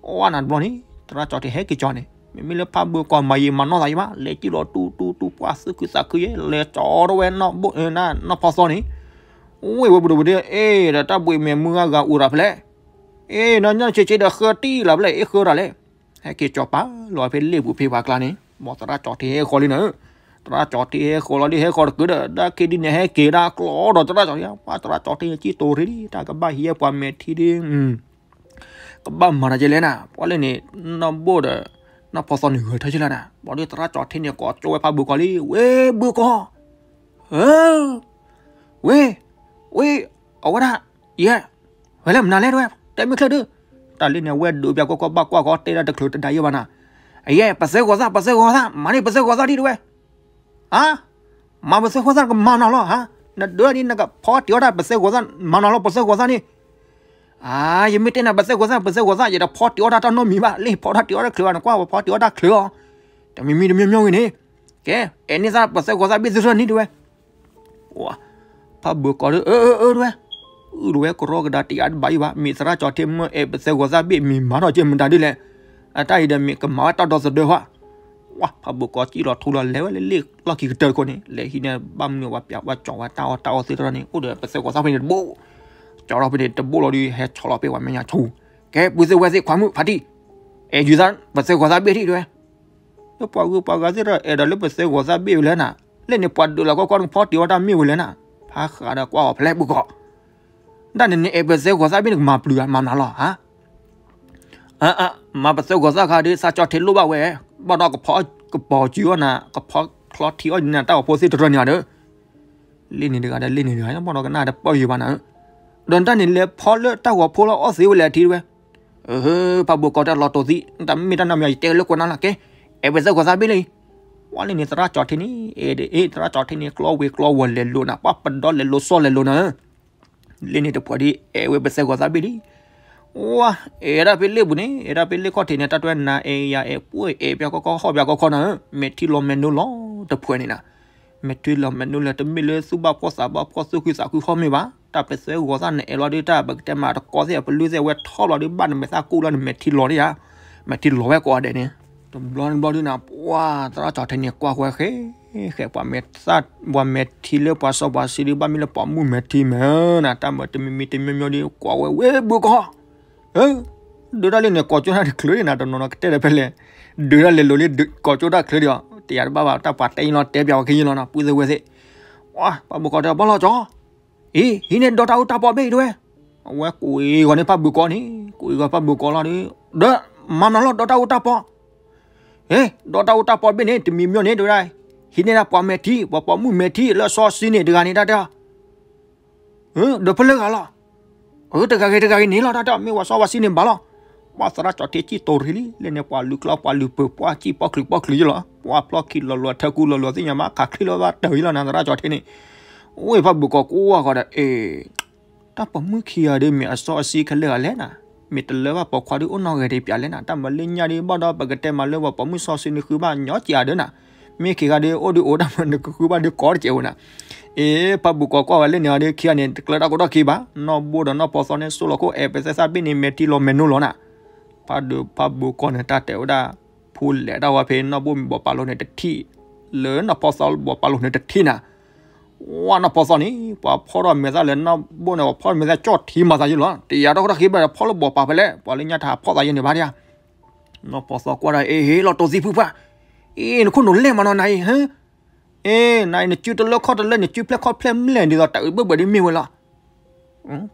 အိ နၤတဘျီန့ၣ် သရၣ်ကၠီၤထံဟဲက့ၤကၠီၤန့ၣ် မ့မ့ၢ်လၢဖးဘၢကီးမၤယံာ်မၤနီၢ်သးယံာ်ဘၣ် လဲၤစံၣ်လီၤတူတူတူ ပှၤသူၣ်ခုသးခုယဲ လဲၤကၠီၤထီၣ်ဝဲ နီၢ်ပီသီန့ၣ်, ဝ့ၢ်ဝဲပဒိၣ်ပဒ့ အ့ ဒီးတၢ်ဘှံးမဲာ်မုၢ်ဂၤဂၤအိၣ်ရၤဖဲလဲၣ်, အ့ နီၢ်ညီဆံးဆံးဒီးဃၢတံၢ်လီၤဖဲလဲၣ် အ့ဃၢတၢ်လဲၣ် ဟဲက့ၤကၠီၤပာ်လီၤဖဲလ့ၣ်ပူၤဖဲပှၤကျါန့ၣ် မ်သရၣ်ကၠီၤထံဟဲဃီၤလံနၤ, သရၣ်ကၠီၤထံဟဲဃီၤလီၤဒ်ဟဲဃီၤတကုဒီး တၢ်ခံဒုန့ၣ် ဟဲက့ၤဒၣ်ကျီဒီးသရၣ်ကၠီၤထံ ပှၤသရၣ်ကၠီၤထံစံၣ်တိၤရံၣ် တၢ်ကဘၣ်ဟံးပှၤမဲာ်ထံဒ် ကဘၣ်မၤတၢ်ကဲလဲၣ်နၤ, ပှၤလၢန့ၣ် နီၢ်ဘိၣ်ဒီး နီၢ်ဖီသီန့ၣ်ဂဲၤထၢၣ်ကဲလဲၣ်နၤ, ဘၣ်ဒီးသရၣ်ကၠီၤထံန့ၣ် ကိးကၠီဝဲဖးဘၢကီးလံ ဝ့ၢ်ဘၢကီး ဝ့ၢ် ဝ့ၢ် အဝဲဒၣ် ယဲ ဝဲလဲၣ်မနုၤလဲၣ်တဝဲ တဲမ့ၢ်ချၢဒုး, တၢ်လၢန့ၣ် အဝဲဒုးပျးကွၢ်ကွၢ်ဘၣ်ကွၢ်ဃီတဲဒၣ်တချုးတဒါယဲဘၣ်နၤ, အယဲ ပသဲဂီၤသၣ် ပသဲဂီၤသၣ် မၤန့ၢ်ပသဲဂီၤသၣ်ဒ်တဝဲ ဧါ, မၤပသဲဂီၤသၣ်ကမၤနၤလီၤဧါ, နဒုးဒ်နကဖီတံၢ်အီၣ်တၢ်ပသဲဂီၤသၣ် မၤနၤလီၤပသဲဂီၤသၣ်န့ၣ်, ဧါ, ယမ့ၢ်တဲနၤပသဲဂီၤသၣ် ပသဲဂီၤသၣ် ယတဖီတံၢ်အီၣ်တၢ်တၢ်နီတမံၤဘၣ်, လၢဖီတၢ်တံၢ်အီၣ်တၢ်ချုးဘၣ် နကွၢ်ပဖီတံၢ်အီၣ်တၢ်ချုးအီၤ, တမံၤမံၤတမံၤမံၤဂ့ၤန့ၣ်, ကဲ အဲၣ်န့ၢ်သးပသဲဂီၤသၣ်ဘ့ၣ်သုထၢၣ်န့ၣ်တဝဲ ဖးဘၢကီးဒီး အၢ အၢ အၢ တဝဲ, အုၣ်တဝဲကရီကဒါတယါတဘၣ်ယံၤဘၣ်, မ့ၢ်သရၣ်ကၠီၤထံမ့ၢ်အဲၣ်ပသဲဂီၤသၣ်ဘ့ၣ် မ့ၢ်မၤထီၣ်က့ၤမတၤဒ်လဲၣ်, အတၢ်အံၤဒီးမ့ၢ်ကမၤဝဲတၢ်ဒီသဒၢဟါ, ဝါ ဖးဘၢကီးစံၣ်လီၤထူလီၤလဲၤဝဲလၢလ့ၣ်လီၢ်ခံကတၢၢ်တခိၣ်န့ၣ် လဲၤဟံးန့ၢ်ဘၣ်မနုၤဝဲပျးဝဲကၠီၤဝဲတၢ်အီၣ်တၢ်အီသ့ၣ်တဖၣ်န့ၣ် အိၣ်ဒီးပသဲဂီၤသၣ်ဖဲန့ၣ်တဘိ, ကၠီထီၣ်ဖဲန့ၣ်တဘိလီၤဒီး ဟဲဆီလီၤဖဲပှၤမဲာ်ညါဆူ, ကဲ ပုၢ်သ့ၣ်ဝဲၢ်သ့ၣ် ခွါမုၣ်ဖါတံၢ်, အဲၣ်ယုာ်သး ပသၢဂီၤသးဘ့ၣ်ထံၣ်တဲဝဲ, လၢပှၤဂုၤပှၤဂၤသ့ၣ်ဒီး အဲၣ်ဒိးလၢပသၢဂီၤသးဘ့ၣ်ဝဲလဲၣ်နၤ, လၢန့ၣ်ပှၤဒုးလီၤကီကီနကဖီတ့ၢ်ဝဲတၢ်မ့ၢ်ဝဲလဲၣ်နၤ, ဖးဃးဒီးကွၢ်အီၤဖဲလဲၣ်ဘုကီၢ်, ဒၣ်န့ၣ်န့ၣ် အဲၣ်ပသၢဂီၤသးဘ့ၣ်န့ၣ် ကမၤပျုၤဧါ မၤမနုၤလီၤဧါ မၤပသၢဂီၤသးခါဒီး သးကၠီထံလိၣ်ဘၣ်ဝဲ, ဘၣ်ဒီးကဖီကပီၤစုအီၣ်နၤ, ကဖီချီထံအီၣ်နၤ တၢ်ဂီၤဖိသ့ၣ်တရၢန့ၣ်ဒီး, လ့ၣ်န့ၣ်တဂၤဒီးလ့ၣ်န့ၣ်တဂၤ ဘၣ်ဒီးကနၣ်တပၢၢ်ယံၤဘၣ်နၤဧၢ, ဒီးတၢ်န့ၣ်လဲၤဖီလၢတၢ်ဂီၤဖိလီၤအီၣ်သ့ဝဲလဲၣ်ထံတဲဝဲ, ဖးဘိးကီးတၢ်လီၤတိာ်သံ, တၢ်မ့ၢ်တၢ်နီတမံၤ ယတဲလၢကွဲးနၤလီၤ ကဲ, အဲၣ်ပသၢဂီၤသးဘ့ၣ်လံ, ဝံၤလၢန့ၣ်သရၣ်ကၠီထံန့ၣ်, အဲၣ်ဒ်အံၤ သရၣ်ကၠီထံန့ၣ် ကျီဝ့ၤကျီဝီၤလဲၤလိာ်နၤ, ပှၤပဒီလဲၤလိာ်စီၤလဲၤလိာ်နၤဧၢ လ့ၣ်န့ၣ်တပှၢ်ဒီး အဲၣ်ဝဲပသၢဂီၤသးဘ့ၣ်လံ, ဝါ, အဲၣ်ဒၣ်ဖဲလ့ၣ်ပူၤန့ၣ်, အဲၣ်ဒၣ်ဖဲလ့ၣ်ခီၣ်ထံးန့ၣ် တၢ်တွဲနၤအဲၣ်ယၤအဲၣ်ပှဲၤအဲၣ်ပျီကီကီဟီၣ်ပျီကီကီနၤဧၢ, မဲာ်ထံလီၤမဲာ်နိလီၤတဖှဲးန့ၣ်နၤ, မဲာ်ထံလီၤမဲာ်နိလီၤ တမ့ၢ်လၢသူၣ်ဘၣ်ဖှီၣ်သးဘၣ်ဖှီၣ်သူၣ်ခုသးခုဟီၣ်မ့ၢ်ဘၣ်, တၢ်ပသၢဂီၤသးနအဲၣ်လီၤဒုး တၢ်ပကတဲမးတကီသ့ၣ်အပလုၢ်သ့ၣ်ဝဲထီၣ်ဘျီဒုး ဘၣ်နမဲာ်သၣ်ကူၣ်လီၤ နမဲာ်ထံလီၤဒံးဧါ, မဲာ်ထံလီၤဝဲကိးဂၤဒဲးန့ၣ်, တဘျီတဘျီဒုးနၤ ပှၤသရၣ်ကၠီထံန့ၣ် ကွၢ်ဃီဃဲ ဃဲပှၤမဲာ်သၣ် ပှၤမဲာ်ထံလၢပှၤစီပှၤဆှံဒုး ဘၣ်မ့ၢ်လၢပိာ်မုၣ်မဲာ်ထံမ့ၢ်နၤ, တၢ်မၤတမံၤမံၤတမံၤမံၤဒုး ကွၢ်ဝဲဝဲဘုကီး, ဒုးတၢ်လၢန့ၣ်ကိးကၠိတၢ်တချုးန့ၣ်နၤ တနီၤနီၤကတဲဒီးဖဲလဲၣ်, ဒုးတၢ်လဲၤလိၤလံ ကိးကၠိတၢ်ချုးဒံးအီၤ တယၤတဘၣ်ဘၣ် တၢ်ပှၤတဲယံၤလီၤ တဲပၠးဝဲခဲယံၤလီၤနၤ ပုၢ်သ့ၣ်ဝဲၢ်သ့ၣ်, ပှၤဘုကီးတဲဘီလီၤကၠီ အံၤ ဟံးန့ၢ်ဒီတၢ်အူတၢ်ပီဘ့ၣ်တဲဝဲ, အဝဲကိးဂီၤန့ၢ်ဖးဘုကီးန့ၣ် ကိးဂီၤဖးဘုကီးလီၤဒီး, ဒီးမၤမနုၤလီၤ ဒီတၢ်အူတၢ်ပီ, ဟ့ၣ် ဒီတၢ်အူတၢ်ပီဘ့ၣ်န့ၣ် တမံၤမ့ၢ်န့ၣ်တဲဝဲဒၣ်, ဟံးန့ၢ်ဒၣ်ပှၤမဲာ်ထံ ပှၤပိာ်မုၣ်မဲာ်ထံလၢစီဆှံန့ၣ်တဂၤန့ၣ်တၢ်တဲအီၤ ဒီးဖဲလၢဂၤလီၤ, အတဂၤဂ့ၤတဂၤဂ့ၤန့ၣ်လီၤ တၢ်တဲအီၤ မ့ၢ်ဝဲစီဝဲဆှံန့ၣ်ဘၣ်လီၤ, ပှၤသရၣ်ကၠီထံကံၢ်တိၤရံလံ လၢန့ၣ်ပှၤလုၢ်ကျီပှၤလုၢ်ပၢၤ ပှၤကံၢ်ပီချုးပီချုးယလီၤ ပှၤဖျီခံလီၤလီၤ ထၢကူလီၤလီၤ သ့ၣ်ညါဘၣ် ခးချံလီၤဘၣ်တၢ်ယလီၤနၤ သရၣ်ကၠီထံန့ၣ်, ဝဲဖးဘုကီးကိးဂၤဒီး အ့ၣ် တၢ်ပိာ်မုၣ်ခံဂၤဒီး မ့ၢ်အစီအဆှံခဲလၢာ်ဂၤလဲၣ်နၤ, မ့ၢ်တလၢဘၣ်ပိာ်ခွါဒီး အိၣ်နီၢ်ဂဲၤတပျးလဲၣ်နၤ, တၢ်မၤလၢညါဒီး ဘၣ်ဒီးပကတဲမၤလၢပှၤပိာ်မုၣ်စီဆှံန့ၣ် ဃုဘၣ်ညီကၠးဒီးနၤ, မ့ၢ်ခံဂၤဒီး အိၣ်ဒီးအိၣ်တၢ်မၤနကဃုဘၣ်ဒီးကီတကဲးဝဲနၤ, အ့ၣ် ဖးဘုကီးကွၢ်ဝဲလၢန့ၣ်ဒီး ခံဂၤန့ၣ် တကျၢတၢ်ကီတၢ်ခဲဘၣ်, နီၢ်ဘိဒီးနီၢ်ဖီသီန့ၣ် စိၣ်လီၤခိၣ် အဲၣ်ပသဲသၣ်ဘ့ၣ်န့ၣ် မဲာ်ထံလီၤမဲာ်နိလီၤနၤ, ဖးဒိၣ်ဖးဘုကီးန့ၣ် တၢ်တဲဝဲဒၣ်, ဖိလဲၤတၢ်ဝဲဖဲ နီၢ်ဘိမ့ၢ်ဘီးပာ်လိာ်န့ၣ်တထံၣ်, လၢနီၢ်ဖီသီဘီးပာ်လိာ်န့ၣ်တထံၣ်နၤ ဝဲနီၢ်ဖီသီန့ၣ် ပှၤဖီထီၣ်မဲာ်သၣ်လၢနီၢ်ဘိန့ၣ် ပှၤဖီထီၣ်မဲာ်သၣ်ကၠီၣ်ထံမၤသးယလီၤ, တယၤတၢ်ကီတၢ်ခဲဘၣ်ဒီး ဖီလၢဘီးပာ်ဖဲလဲၣ် ပှၤလၢညါတဟးဖီၣ်သးယန့ၣ်ဘၣ်ဒံးဧါ, နီၢ်ဖီသီကွၢ်ဒီး အ့ၣ် ဟ့ၣ်လီၤတိာ်သံဖုဖု, အ့ၣ် နခိၣ်နူာ်လဲၢ်မးနီၤနၤအံၤ, အ့ၣ် နၤအံၤ နစုတလၢခီၣ်တလၢ နစုဖျဲၣ်ခီၣ်ဖျဲၣ်မ့ၢ်လဲၣ် ဒ်သိးတၢ်အုးဘၢၣ်ဘၢၣ်ဒ်မ့ၢ်ဝဲလီၤ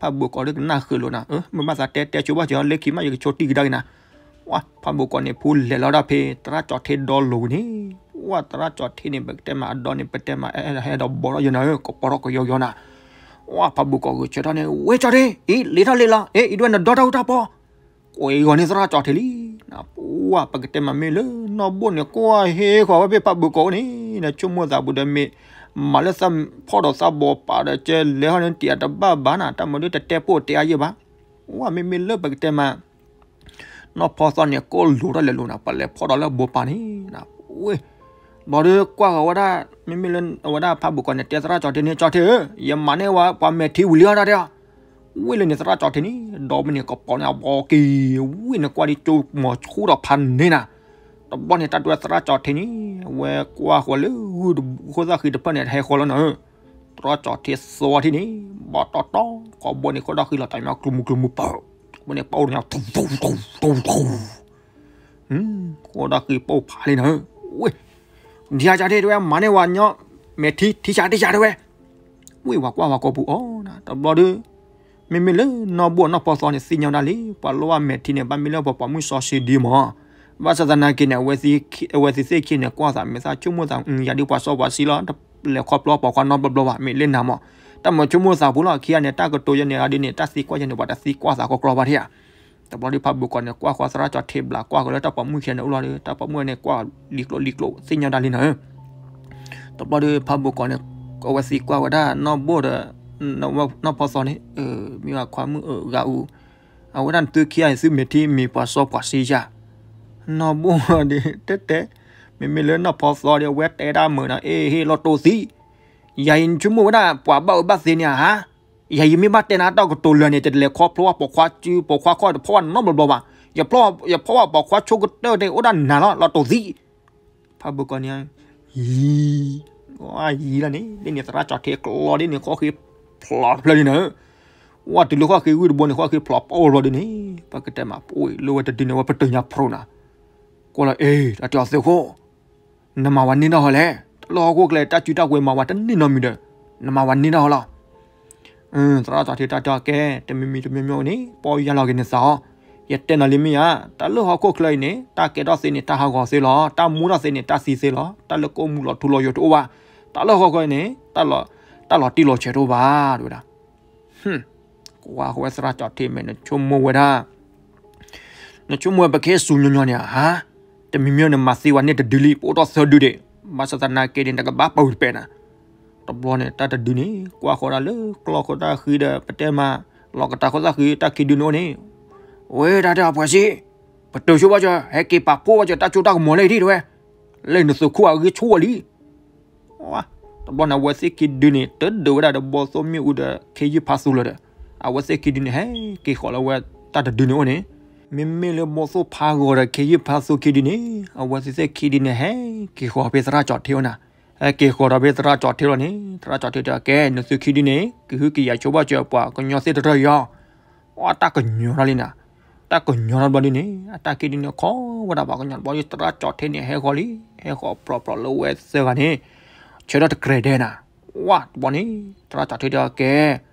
ဖးဘိးကီးဒီးကနၣ်ဃုာ်လိာ်နၤ, မ့ၢ်ဘၣ်သးတဲတဲဆိဘၣ်က့ၤ လၢခံမး ယကဆိတံၢ်ကဒါက့ၤနၤ, ဝဲဖးဘိးကီးန့ၣ် ဖိလဲၤလီၤဒၣ်ဖဲ သရၣ်ကၠီထံဒီလိာ်ဝံၤန့ၣ်, ဝဲသရၣ်ကၠီထံန့ၣ် ပကတဲမးအဒီန့ၣ် ပတဲမးအဲၣ်ဒိးဟဲဒီးဘီထီၣ်ယနၤဧၢ ကပီၤထီၣ်ကယီယီနၤ, ဝဲဖးဘိးကီးဂုာ်ဆၢထီၣ်န့ၣ် ဝဲကၠီထံ အံၤ လံာ်ထီၣ်လံာ်လီၤ အ့ၣ် အံၤဒွဲၣ်နဒီတၢ်အူတၢ်ပီ ကိးဂီၤန့ၢ်သရၣ်ကၠီထံလံ, ပှၤပကတဲမးမ့ၢ်လၢနီၢ်ဘိန့ၣ် ကွၢ်ဟ့ၣ်ဃီၤဝဲဖဲဖးဘိးကီးအိၣ်န့ၣ် နဆိကမိၣ်သးပူၤဒီးမ့ၢ် မၤလၢသးဖီၣ်ဒီးသးဘီးပာ်ဒီးကဲလဲၤဟီန့ၣ် တယၤတဘၣ်ဘၣ်နၤ တၢ်မၤဒုးတတဲပိၢ်တဲအါယဲၢ်ဘၣ်, ဝဲမ့မ့ၢ်လၢပကတဲမး နီၢ်ဖီသီန့ၣ် ကိးလိာ်ထီၣ်လဲၤလိာ်နၤ ပှၤလဲၤဖီၣ်ဒီးလၢဘီးပာ်န့ၣ်, ဝဲ ဘီဒုးကွၢ်ဃီၤဝဲဒၣ် မ့မ့ၢ်လၢအဝဲဒၣ်ဖးဘိးကီးန့ၣ် တဲသရၣ်ကၠီထံန့ၣ် ကၠီထံဧၢ, ယမၤန့ၢ်ဝဲပှၤမဲာ်ထံဝံၤလံအီၤတၢ်တဲအီၤ, ဝံၤလၢန့ၣ်သရၣ်ကၠီထံန့ၣ် ဒီးမ့ၢ်န့ၣ်ကပီၤန့ၣ်အဘီက့ၤ, ဝံၤန့ၣ်ကွၢ်ဒ်ကၠိမီၤဆူၣ်ဒီးဖးန့ၢ်နၤ, တဘျီန့ၣ်တၢ်ဒွဲၣ်သရၣ်ကၠီထံန့ၣ် ဝဲကွၢ်ဃီၤလၢဂုၢ်တဘိဃိသၣ်ဃံတဖျၢၣ်န့ၣ် တဟဲဃီလီၤနၤဧၢ, သရၣ်ကၠီထံသီထံန့ၣ် ဘီတီတီ ကိးဘီန့ၣ်ဃိဒၣ်ဃံလီၤတၢ်ညီကျူၤမူကျူၤမူပၢၢ်, ဘီန့ၣ်ပအိၣ်ညါ ဃိဒၣ်ဃံပအိၣ်ဖးလံနၤဧၢ, ဝဲ ဒ်ယၤကၠီထံတဲဝဲ မၤန့ၢ်ဝဲညီ မဲာ်ထံ ထံဆးတ့ၢ်ဆးတဲဝဲ, ဝံၤဝဲကွၢ်ဝဲကိာ်ပူၤအီၤနၤ တဘျီဒီး မ့မ့ၢ်လၢနီၢ်ဘိနီၢ်ဖီသီန့ၣ် သ့ၣ်ညါဒၣ်လံ ပှၤလိၣ်ဘၣ်မဲာ်ထံန့ၣ် ဘၣ်မ့ၢ်လၢပှၤပိာ်မုၣ်စီဆှံဒံးမး, ဘၣ်ဆၣ်သနာ်က့န့ၣ် အဝဲသ့ၣ်သ့ၣ်ခံန့ၣ် ကွၢ်သးမဲာ်သၣ်ဆိကမိၣ်သး ယၤဒ်ပှၤစီပှၤဆှံလီၤ လဲၤခီဖျိပိာ်ခွါနီတဘျီဘၣ် မ့ၢ်လၢနၤမး, တၢ်မၤဆိကမိၣ်သးပူၤလီၤ ခံဂၤန့ၣ် တၢ်ကတိၤယဲန့ၣ် ဂၤဒ်န့ၣ် တၢ်သံကွၢ်ယဲန့ၣ် ပှၤတသံကွၢ်သးကီကီဘၣ်ထံၣ်ဧါ တဘျီဒုးဖးဘိးကီးန့ၣ် ကွၢ်ဃီသရၣ်ကၠီထံဘျးကွၢ်ဃီလၢတၢ်ပိာ်မုၣ်ခံဂၤန့ၣ်အိၣ်လီၤဒီး တၢ်ပိာ်မုၣ်န့ၣ် ကွၢ်လံကျိလံကျိ သ့ၣ်ညါဒၣ်လံနၤဧၢ, တဘျီဒုးဖးဘိးကီးန့ၣ် အဝဲသံကွၢ်ဝဲဒၣ်နီၢ်ဘိဒီး နီၢ်ဖီသီန့ၣ် မ့ၢ်ဝဲခွါမုၣ်အဂၤအူ အဝဲဒၣ်နသုခံဂၤန့ၣ် သုမဲာ်ထံမ့ၢ်ပှၤစီပှၤဆှံယၤ, နီၢ်ဘိဒီး တဲတဲ မ့မ့ၢ်လၢနီၢ်ဖီသီဒီး အဝဲတဲဒၣ်မုာ်နၤ အ့ၣ် ဟ့ၣ်လီၤတိာ်သံ ယၤအံၤနဆိကမိၣ်ဝဲဒၣ် ပှၤဘၣ်အၢဘၣ်သီန့ၣ်ဧါ, ယၤအံၤမ့ၢ်ဘၣ်တဲနၤတၢ်ကတိၤလၢာ်န့ၣ် တလဲၤခီဖျိပိာ်ခွါစု ပိာ်ခွါခီၣ်တဖီၣ်ဘၣ်နီတဘျီဘျီဘၣ်, ယဖီၣ်ဘၣ်ပိာ်ခွါဆိကတၢၢ်တဲအိၣ်ဒၣ်နၤလီၤ လီၤတိာ်သံ, ဖးဘိးကီးန့ၣ် ယံၤ ယံၤလီၤန့ၣ် ဒ်န့ၣ်သရၣ်ကၠီထံကျီဒ်န့ၣ် ဃီဃ့ဖျိးတဖျၢၣ်လံနၤဧၢ, ဝဲတုၤလၢဃီၣ်ဃ့ဂုၢ်တဘိန့ၣ် ဃီၣ်ဃ့ဖျိးပီၣ်လီၤဒ်န့ၣ် ပကတဲမးပအိၣ်လၢဝဲတဒုန့ၣ် ဝဲပတုာ်ညါဖရိးနၤ, ကွၢ်လီၤ အ့ တၢ်တဲအီၤသုးခိၣ်, နမၤဝဲန့ၢ်ဒၣ်ဟီလဲၣ်, တၢ်လၢဟီၣ်ခိၣ်ချၢတၢ်စုတၢ်ကဝဲၤမၤဝဲတန့ၢ်နီတမံၤဒီး နမၤဝဲန့ၢ်ဒၣ်ဟီလီၤ. သရၣ်ကၠီၣ်ထ့တၢ်တဲအီၤကဲ, တမံၤမံၤတမံၤမံၤန့ၣ် ပီၢ်ယၢ်လီၤက့ၤနသးအီၤ, ယတဲနၤလံမ့ၢ်ဧါ, တၢ်လၢဟီၣ်ခိၣ်ချၢအံၤန့ၣ် တၢ်ကဲထီၣ်သ့န့ၣ် တၢ်ဟးဂီၤသ့လီၤ, တၢ်မူထီၣ်သ့န့ၣ် တၢ်သံသ့လီၤ, တၢ်လၢကအိၣ်မူလီၤထူလီၤယိာ်တအိၣ်ဘၣ်, တၢ်လၢဟီၣ်ခိၣ်ချၢအံၤန့ၣ် တၢ်လီၤတံၢ်လီၤဆဲးတအိၣ်ဘၣ် တဲဝဲဒၣ်. ကွၢ်ဃီဝဲသရၣ်ကၠီၣ်ထ့မဲာ် နဆိကမိၣ်ဝဲဒၣ် နဆိကမိၣ်ဝဲပကဟ့ၣ်စူညီညီန့ၣ်ဧါ, တမံၤမံၤန့ၣ်မၤသံဝဲန့ၢ်တဒုလံ ပအိၣ်ထီၣ်သၢဒုဒံး, ဘၣ်ဆၣ်သနာ်က့န့ၣ် တကဘၣ်ပာ်ဝံၤတပဲာ်နၤ. တဘျီန့ၣ် တၢ်တဒုန့ၣ် ကွၢ်ဃီဒၣ်လၢကျီၢ်ခိၣ်တၢ်ဃံဒီး ပတဲမး လီၤကတၢၢ်ခိၣ်သၣ်ဃံ တၢ်ခံဒုန့ၣ်အိၣ်န့ၣ်, ဝဲတၢ်တဲအီၤ ပှဲၤစံး, ပတုာ်ဆိဘၣ်စၢၤ ဟဲက့ၤပာ်ဖှိၣ်ဘၣ်စၢၤ တၢ်ကၠိတၢ်ကမီၤလၢအံၤဒံး တဲဝဲ, လၢနသုးခိၣ်အဂ့ၢ်ဆိၣ်ဝဲလံ တဘျီန့ၣ် အဝဲသ့ၣ်ခံဒုန့ၣ် တဒုဝဲဒၣ်ဒီးဘီသိၣ်မ့ၣ်အူဒီး ခ့ယုၢ်ဖးသိလီၤဒီး အဝဲသ့ၣ်ခံဒုန့ၣ် ဟဲက့ၤဃီၤလၢဝဲတၢ်တဒုန့ၣ်အိၣ်န့ၣ်, မ့မ့ၢ်လၢဘီသိၣ်ဖးဂီၤဒီး ခ့ယုၢ်ဖးသိခံဒုန့ၣ် အဝဲသ့ၣ်သ့ၣ်ခံဒုန့ၣ် ဟဲက့ၤဃီၤဖဲသရၣ်ကၠီၣ်ထ့အိၣ်နၤ, ဟဲက့ၤဃီၤဒီးဖဲသရၣ်ကၠီၣ်ထ့လီၤန့ၣ် သရၣ်ကၠီၣ်ထ့တဲ ကဲ နသုခံဒုန့ၣ် ကဟုကယာ်ဆိဘၣ်စၢၤပှၤကညီသ့ၣ်တဖၣ်အံၤအီၤ အတၢ်ကညီၤထီၣ်လံနၤ, တၢ်ကညီၤထီၣ်တဘျီဒုန့ၣ် အတၢ်ခံဒုန့ၣ် ခီဝဲဒၣ်ပှၤကညီတဘျီဒု သရၣ်ကၠီၣ်ထ့န့ၣ် ဟဲဃီၤလံ, ဟဲဃီၤပြီပြီလၢဝဲသၢဂၤန့ၣ် ဆၢထၢၣ်တကြဲၤဒဲးနၤ, ဝါတဘျီန့ၣ် သရၣ်ကၠီၣ်ထ့တဲ ကဲ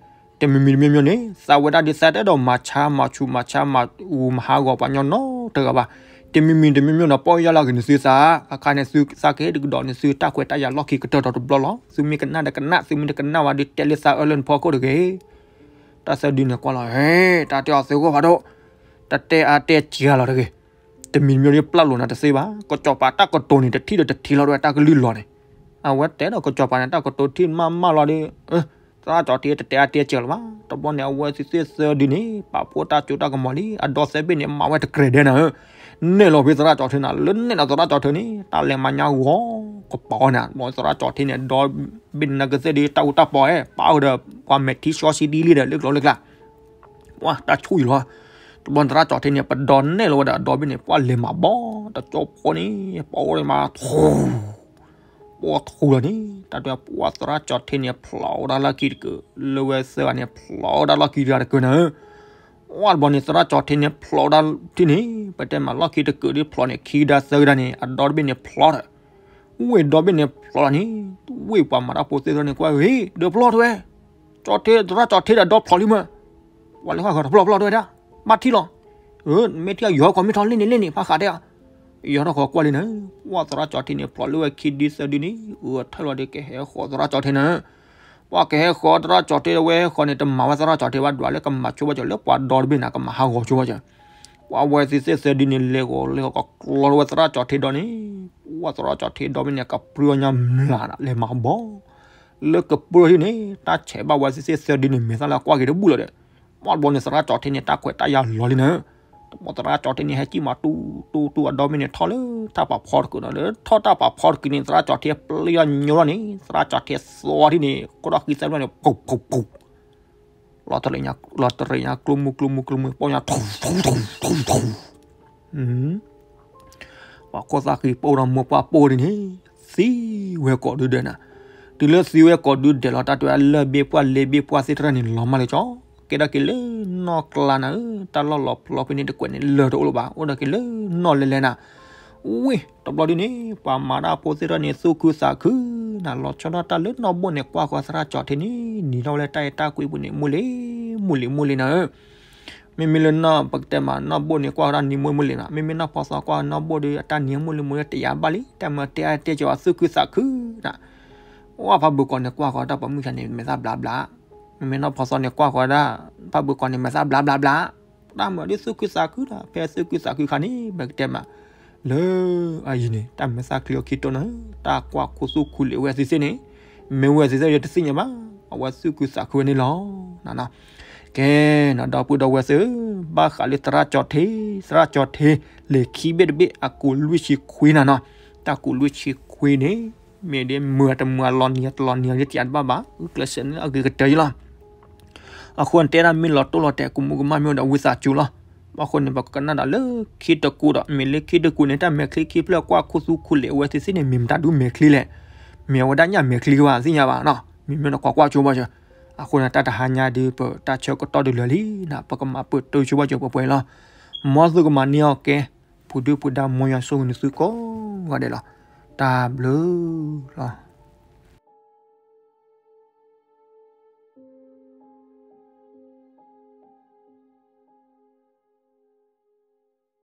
တမံၤမံၤတမံၤမံၤန့ၣ် သးဝဲဒၣ်ဒုးသးတအဲၣ်ဒိးမၤဆါမၤဆူးမၤဆါမၤအူမၤဟးဂီၤပှၤကညီနီတဂၤဘၣ်, တမံၤမံၤတမံၤမံၤန့ၣ် ပီၢ်ယၢ်လီၤက့ၤနသုသး, ခါခါန့ၣ် သုသးကဟ့ၣ်တကဒီးန့ၣ် သုတၢ်ခွဲးတၢ်ယာ်လီၢ်ခံကတၢၢ်ဒီးတဘျီလီၤ, သုမ့ၢ်ကနၣ်ဒီးကနၣ် သုမ့ၢ်တကနၣ်ဝဲဒုးတဲလၢသးအၢလၢနဖီခိၣ်တဂ့ၤ တၢ်သၢဒုန့ၣ်ကွၢ်လီၤ, ဟဲ တၢ်တဲအီၤသုးခိၣ်ဖးဒိၣ်, တတဲအါတဲစှၤလီၤတဂ့ၤ, တမံၤတမံၤဒုးပျၢ်လိာ်နၤတသ့ဘၣ်, ကစီၤပၤတၢ်ကတိၤန့ၣ် တထံၣ်ဒီးတထံၣ်လီၤဒ်ဝဲတၢ်ကလုၢ်လီၤန့ၣ်, အဝဲတဲဒီးကစီၤပၤန့ၣ် တၢ်ကတိၤထံၣ်မးမးလီၤဒီး, သရၣ်ကၠီၣ်ထ့တတဲအါတဲစှၤလီၤဘၣ်, တဘျီန့ၣ် အဝဲသ့ၣ်သၢဒုန့ၣ် ပာ်ဖှိၣ်တၢ်ကၠိတၢ်ကမီၤလံ, အဒီသဲဘ့ၣ်န့ၣ် မၤဝဲတကြဲၤဒဲးနၤဧၢ, နဲၣ်လီၤဖဲသရၣ်ကၠီၣ်ထ့နၤ, လၢနဲၣ်လီၤသရၣ်ကၠီၣ်ထ့န့ၣ် တၢ်လဲၤမၤညါဂီၤကပီၤန့ၣ်, သရၣ်ကၠီၣ်ထ့န့ၣ် ဒီဘ့ၣ်နကသ့ၣ်ဒုး တၢ်အူတၢ်ပီၤအဲၣ် ပာ်အီၤဒီး ပှၤမဲာ်ထံစီဆှံဒ်လံဒီး လၢကျိၤလၢကျါ ပှၤတၢ်ဆူၣ်အံၤလီၤ, တဘျီန့ၣ်သရၣ်ကၠီၣ်ထ့န့ၣ် ပဒီနဲၣ်လီၤဝဲဒၣ်အဒီဘ့ၣ်န့ၣ် ပှၤလဲၤမၤဘီ, တကၠိဖိန့ၣ် ပီၤန့ၣ်မၤထူ, ပီၤထူလီၤန့ၣ် တၢ်တဲပှၤသရၣ်ကၠီၣ်ထ့န့ၣ် ဖျိးဝဲဒၣ်လီၢ်ခံတကုး, လၢဝဲသၢဂၤန့ၣ် ဖျိးဝဲဒၣ်လီၢ်ခံတဂၤတကုးနၤဧၢ, ဝါတဘျီန့ၣ် သရၣ်ကၠီၣ်ထ့န့ၣ် ဖျိးဝဲဒၣ်ထံၣ်န့ၣ် ပတဲမးလီၢ်ခံတကုးဒုးဖျိးန့ၣ် ခံကဒါသၢကဒါန့ၣ် အဒီတဘ့ၣ်န့ၣ်ဖျိးဒီး ဝ့ၢ်ဒီဘ့ၣ်န့ၣ်ဖျိးလီၤန့ၣ်, ဝ့ၢ်ပှၤမၤတၢ်ဖိသ့ၣ်တဖၣ်န့ၣ် ကွၢ်ဂ့ၤ ဒီးဖျိးထွဲ, ကၠီၣ်ထ့ သရၣ်ကၠီၣ်ထ့ဒီးဒီဖျိးလံမး, ပှၤလၢဃၣ်ဃၢၤတဖျိးဖျိးထွဲဒၣ်, ဘၣ်ထံၣ်လီၤ, မ့ၢ်ထံၣ်ယီၤကီၢ်မ့ၢ်ထီၣ်လ့ၣ်န့ၣ်လ့ၣ်န့ၣ် ဖးဃးတဲ, ယီၤထီၣ်ဃီကွၢ်လံနၤ, ပှၤသရၣ်ကၠီၣ်ထ့န့ၣ် ဖျိးလၢဝဲခံဒုသၢဒုန့ၣ် အထၢၣ်လီၤဒီးကဟဲဃီၤသရၣ်ကၠီၣ်ထ့နၤ ပှၤကဟဲဃီၤသရၣ်ကၠီၣ်ထ့ဝဲဟဲဃီၤန့ၣ် တမၤဝဲသရၣ်ကၠီၣ်ထ့ဘၣ်ဒွးလၢကမၤဆိဘၣ်ကၠီၣ် လၢပှၤဒီတဘ့ၣ်န့ၣ် ကမၤဟးဂီၤဆိဘၣ်ကၠီၣ်, ပှၤဝဲသ့ၣ်သၢဒုန့ၣ် လဲၤဂီၤလဲၤဂီၤကကျီလၢဝဲသရၣ်ကၠီၣ်ထ့ဒီန့ၣ်, ပှၤသရၣ်ကၠီၣ်ထ့ဒီဘ့ၣ်န့ၣ် ကပြုၢ်ညါမျးနၤ လဲၤမၤဘီ, လၢကပြုၢ်ထံၣ်န့ၣ် တၢ်ဆဲးဘၣ်ဝဲသ့ၣ်သၢဒုန့ၣ် မဲာ်သၣ်လၢကွၢ်က့ၤတဘူၣ်လီၤဒီး ပှၤတဘျီန့ၣ် သရၣ်ကၠီၣ်ထ့န့ၣ် တၢ်ခွဲးတၢ်ယာ်လီၤလံနၤ, တဘျီသရၣ်ကၠီၣ်ထ့န့ၣ် ဟဲကံၣ်မးတူတူတူအဒီဘ့ၣ်န့ၣ် ထီၣ်လၢတၢ်ပာ်ဖီတကုးနီၤ, လၢထီၣ်တၢ်ပာ်ဖီတကုးန့ၣ် သရၣ်ကၠီၣ်ထ့ပျံၤအီၤညိလီၤန့ၣ် သရၣ်ကၠီၣ်ထ့သီထံၣ်န့ၣ် ခိၣ်ထီၣ်ဃံသၢဘျီန့ၣ် ပူၤပူၤပူၤ လီၤတရံးညါကျိမူကျိမူကျိမူ ပီၢ်ညါထူထူထူထူထူ, ပှၤခိၣ်သၣ်ဃံပိၢ်ဒီးမိၢ်ပှၢ်ပိၢ်ဒ်န့ၣ် သံဝဲကိးဒုဒဲးနၤ, တုၤလၢသံဝဲကိးဒုဒဲးလီၤ တၢ်တဲဝဲလၢၢ်ဘ့ၣ်ပှၢ်လ့ဘ့ၣ်ပှၢ်သ့ၣ်တဖၣ်န့ၣ် လီၤမၢ်လၢကၠီ ကဲထီၣ်က့ၤလၢနီၢ်ကျါနၤဧၢ, တၢ်လီၢ်လီၤဖျီဖဲန့ၣ်တကွဲးန့ၣ် လၢၢ်တအိၣ်လၢၤဘၣ်, အိၣ်ဒီးက့ၤလၢနီၢ်လဲၤလဲၤနၤ ဝ့ၢ်တဘျီဒ်န့ၣ် ပှၤမၤတၢ်ဖိသ့ၣ်တဖၣ်န့ၣ် သူၣ်ခုသးခုနၤ, လီၤဆီဒၣ်တၢ်လၢနီၢ်ဘိၣ်န့ၣ် ကွၢ်ဃီသရၣ်ကၠီၣ်ထ့န့ၣ် နံၤထီၣ်ဝဲလၢတၢ်အဲၣ်တၢ်ကွံပူၤန့ၣ် မိၢ်လ့ၤမိၢ်လ့ၤမိၢ်လ့ၤနၤဧၢ, မ့မ့ၢ်လၢနီၢ်ပကတဲမး နီၢ်ဘိၣ်န့ၣ် ကွၢ်ဃီတၢ်နံၤမိၢ်လ့ၤမိၢ်လ့ၤနၤ, မ့မ့ၢ်နီၢ်ဖီသီကွၢ်နီၢ်ဘိၣ်ဒီး အတၢ်နံၤမိၢ်လ့ၤမိၢ်လ့ၤ တယာ်ဘၣ်လံ, တၢ်မၤတဲအါတဲကၠီၤ သူၣ်ခုသးခုနၤ, အိၣ်ဖးဘုးကီးန့ၣ် ကွၢ်ဃီတၢ်ပိာ်မုၣ်ခါန့ၣ် မဲာ်သၣ်ဘျါဘျါ, မ့မ့ၢ်နီၢ်ဖီသီန့ၣ် ကွၢ်ဃီဒၣ် ဖးဘုးကီးန့ၣ် မဲာ်သၣ်ဘျါဘျါဘျါ တၢ်မၤဒ်သူၣ်ခုသးခုဒီး ဖဲသူၣ်ခုသးခုခါန့ၣ် ပကတဲမး လၢအယံၤန့ၣ် တၢ်မဲာ်သၣ်ချံအီၤခံတိၢ်နၤ, တၢ်ကွၢ်ခူသူၣ်ခူလံာ်ဝဲသ့ၣ်သ့ၣ်န့ၣ် မ့ၢ်ဝဲသ့ၣ်သ့ၣ်တသ့ၣ်ညါဘၣ်, အဝဲသူၣ်ခုသးခုဝဲန့ၣ်လီၤ. ကဲနီၤ ဒီပုၢ်ဒီဝဲၢ်သ့ၣ်ဧၢ, ဘၣ်ဃးလၢသရၣ်ကၠီၣ်ထ့, သရၣ်ကၠီၣ်ထ့ လံာ်ခံဘ့ၣ်တဘ့ၣ် အကူးလွံၢ်ဆံခွံနၤနီၤ, တၢ်ကူးလွံၢ်ဆံခွံန့ၣ် မ့ၢ်ဒ်မုာ်တမုာ် လီၤနံၤတလီၤနံၤ ယတယာ်တဘၣ်ဘၣ်, ကျဲးစၢးန့ၣ်အဂ့ၤကတၢၢ်ယလီၤ. အဃိန့ၣ် တဲဒၣ်မ့ၢ်လီၤတိၢ်လီၤတဲာ် ကမူကမၣ်မ့ၢ်ဒီးဝံသးစူၤလီၤ. ဘၣ်ဃိန့ၣ် ပကကနၣ်ဒၣ်လၢခံတကူဒီး မ့ၢ်လၢခံတကူန့ၣ် တၢ်မဲာ်ချံခံဖျၢၣ်ကွၢ်ခူသူၣ်ခူလံာ်အဝဲသ့ၣ်သ့ၣ်န့ၣ် မ့ၢ်မတၤဒုးမဲာ်ချံလဲၣ်. မ့ၢ်အဝဲဒၣ်ညၣ်မဲာ်ချံကဘၣ် သ့ၣ်ညါဘၣ်နီၤ. မ့မ့ၢ်နကွၢ်ကွၢ်ဆိဘၣ်စၢၤ အဃိန့ၣ် တၢ်တဟါညါဒုး ပတၢ်ဆၢကတီၢ်တလၢာ်လံန့ၣ် ပကမၤပၢၢ်တုၤဆၢဘၣ်ကၠီၤပှဲၤပှဲၤလီၤ. မ်သုကမၤန့ၢ်အီၣ်ကဲ ပူၤဒုၣ်ပူၤဒါ မ်ယွၤဆိၣ်ဂ့ၤနသုကိးဂၤဒဲးလီၤ. တၢ်ဘျုးလီၤ.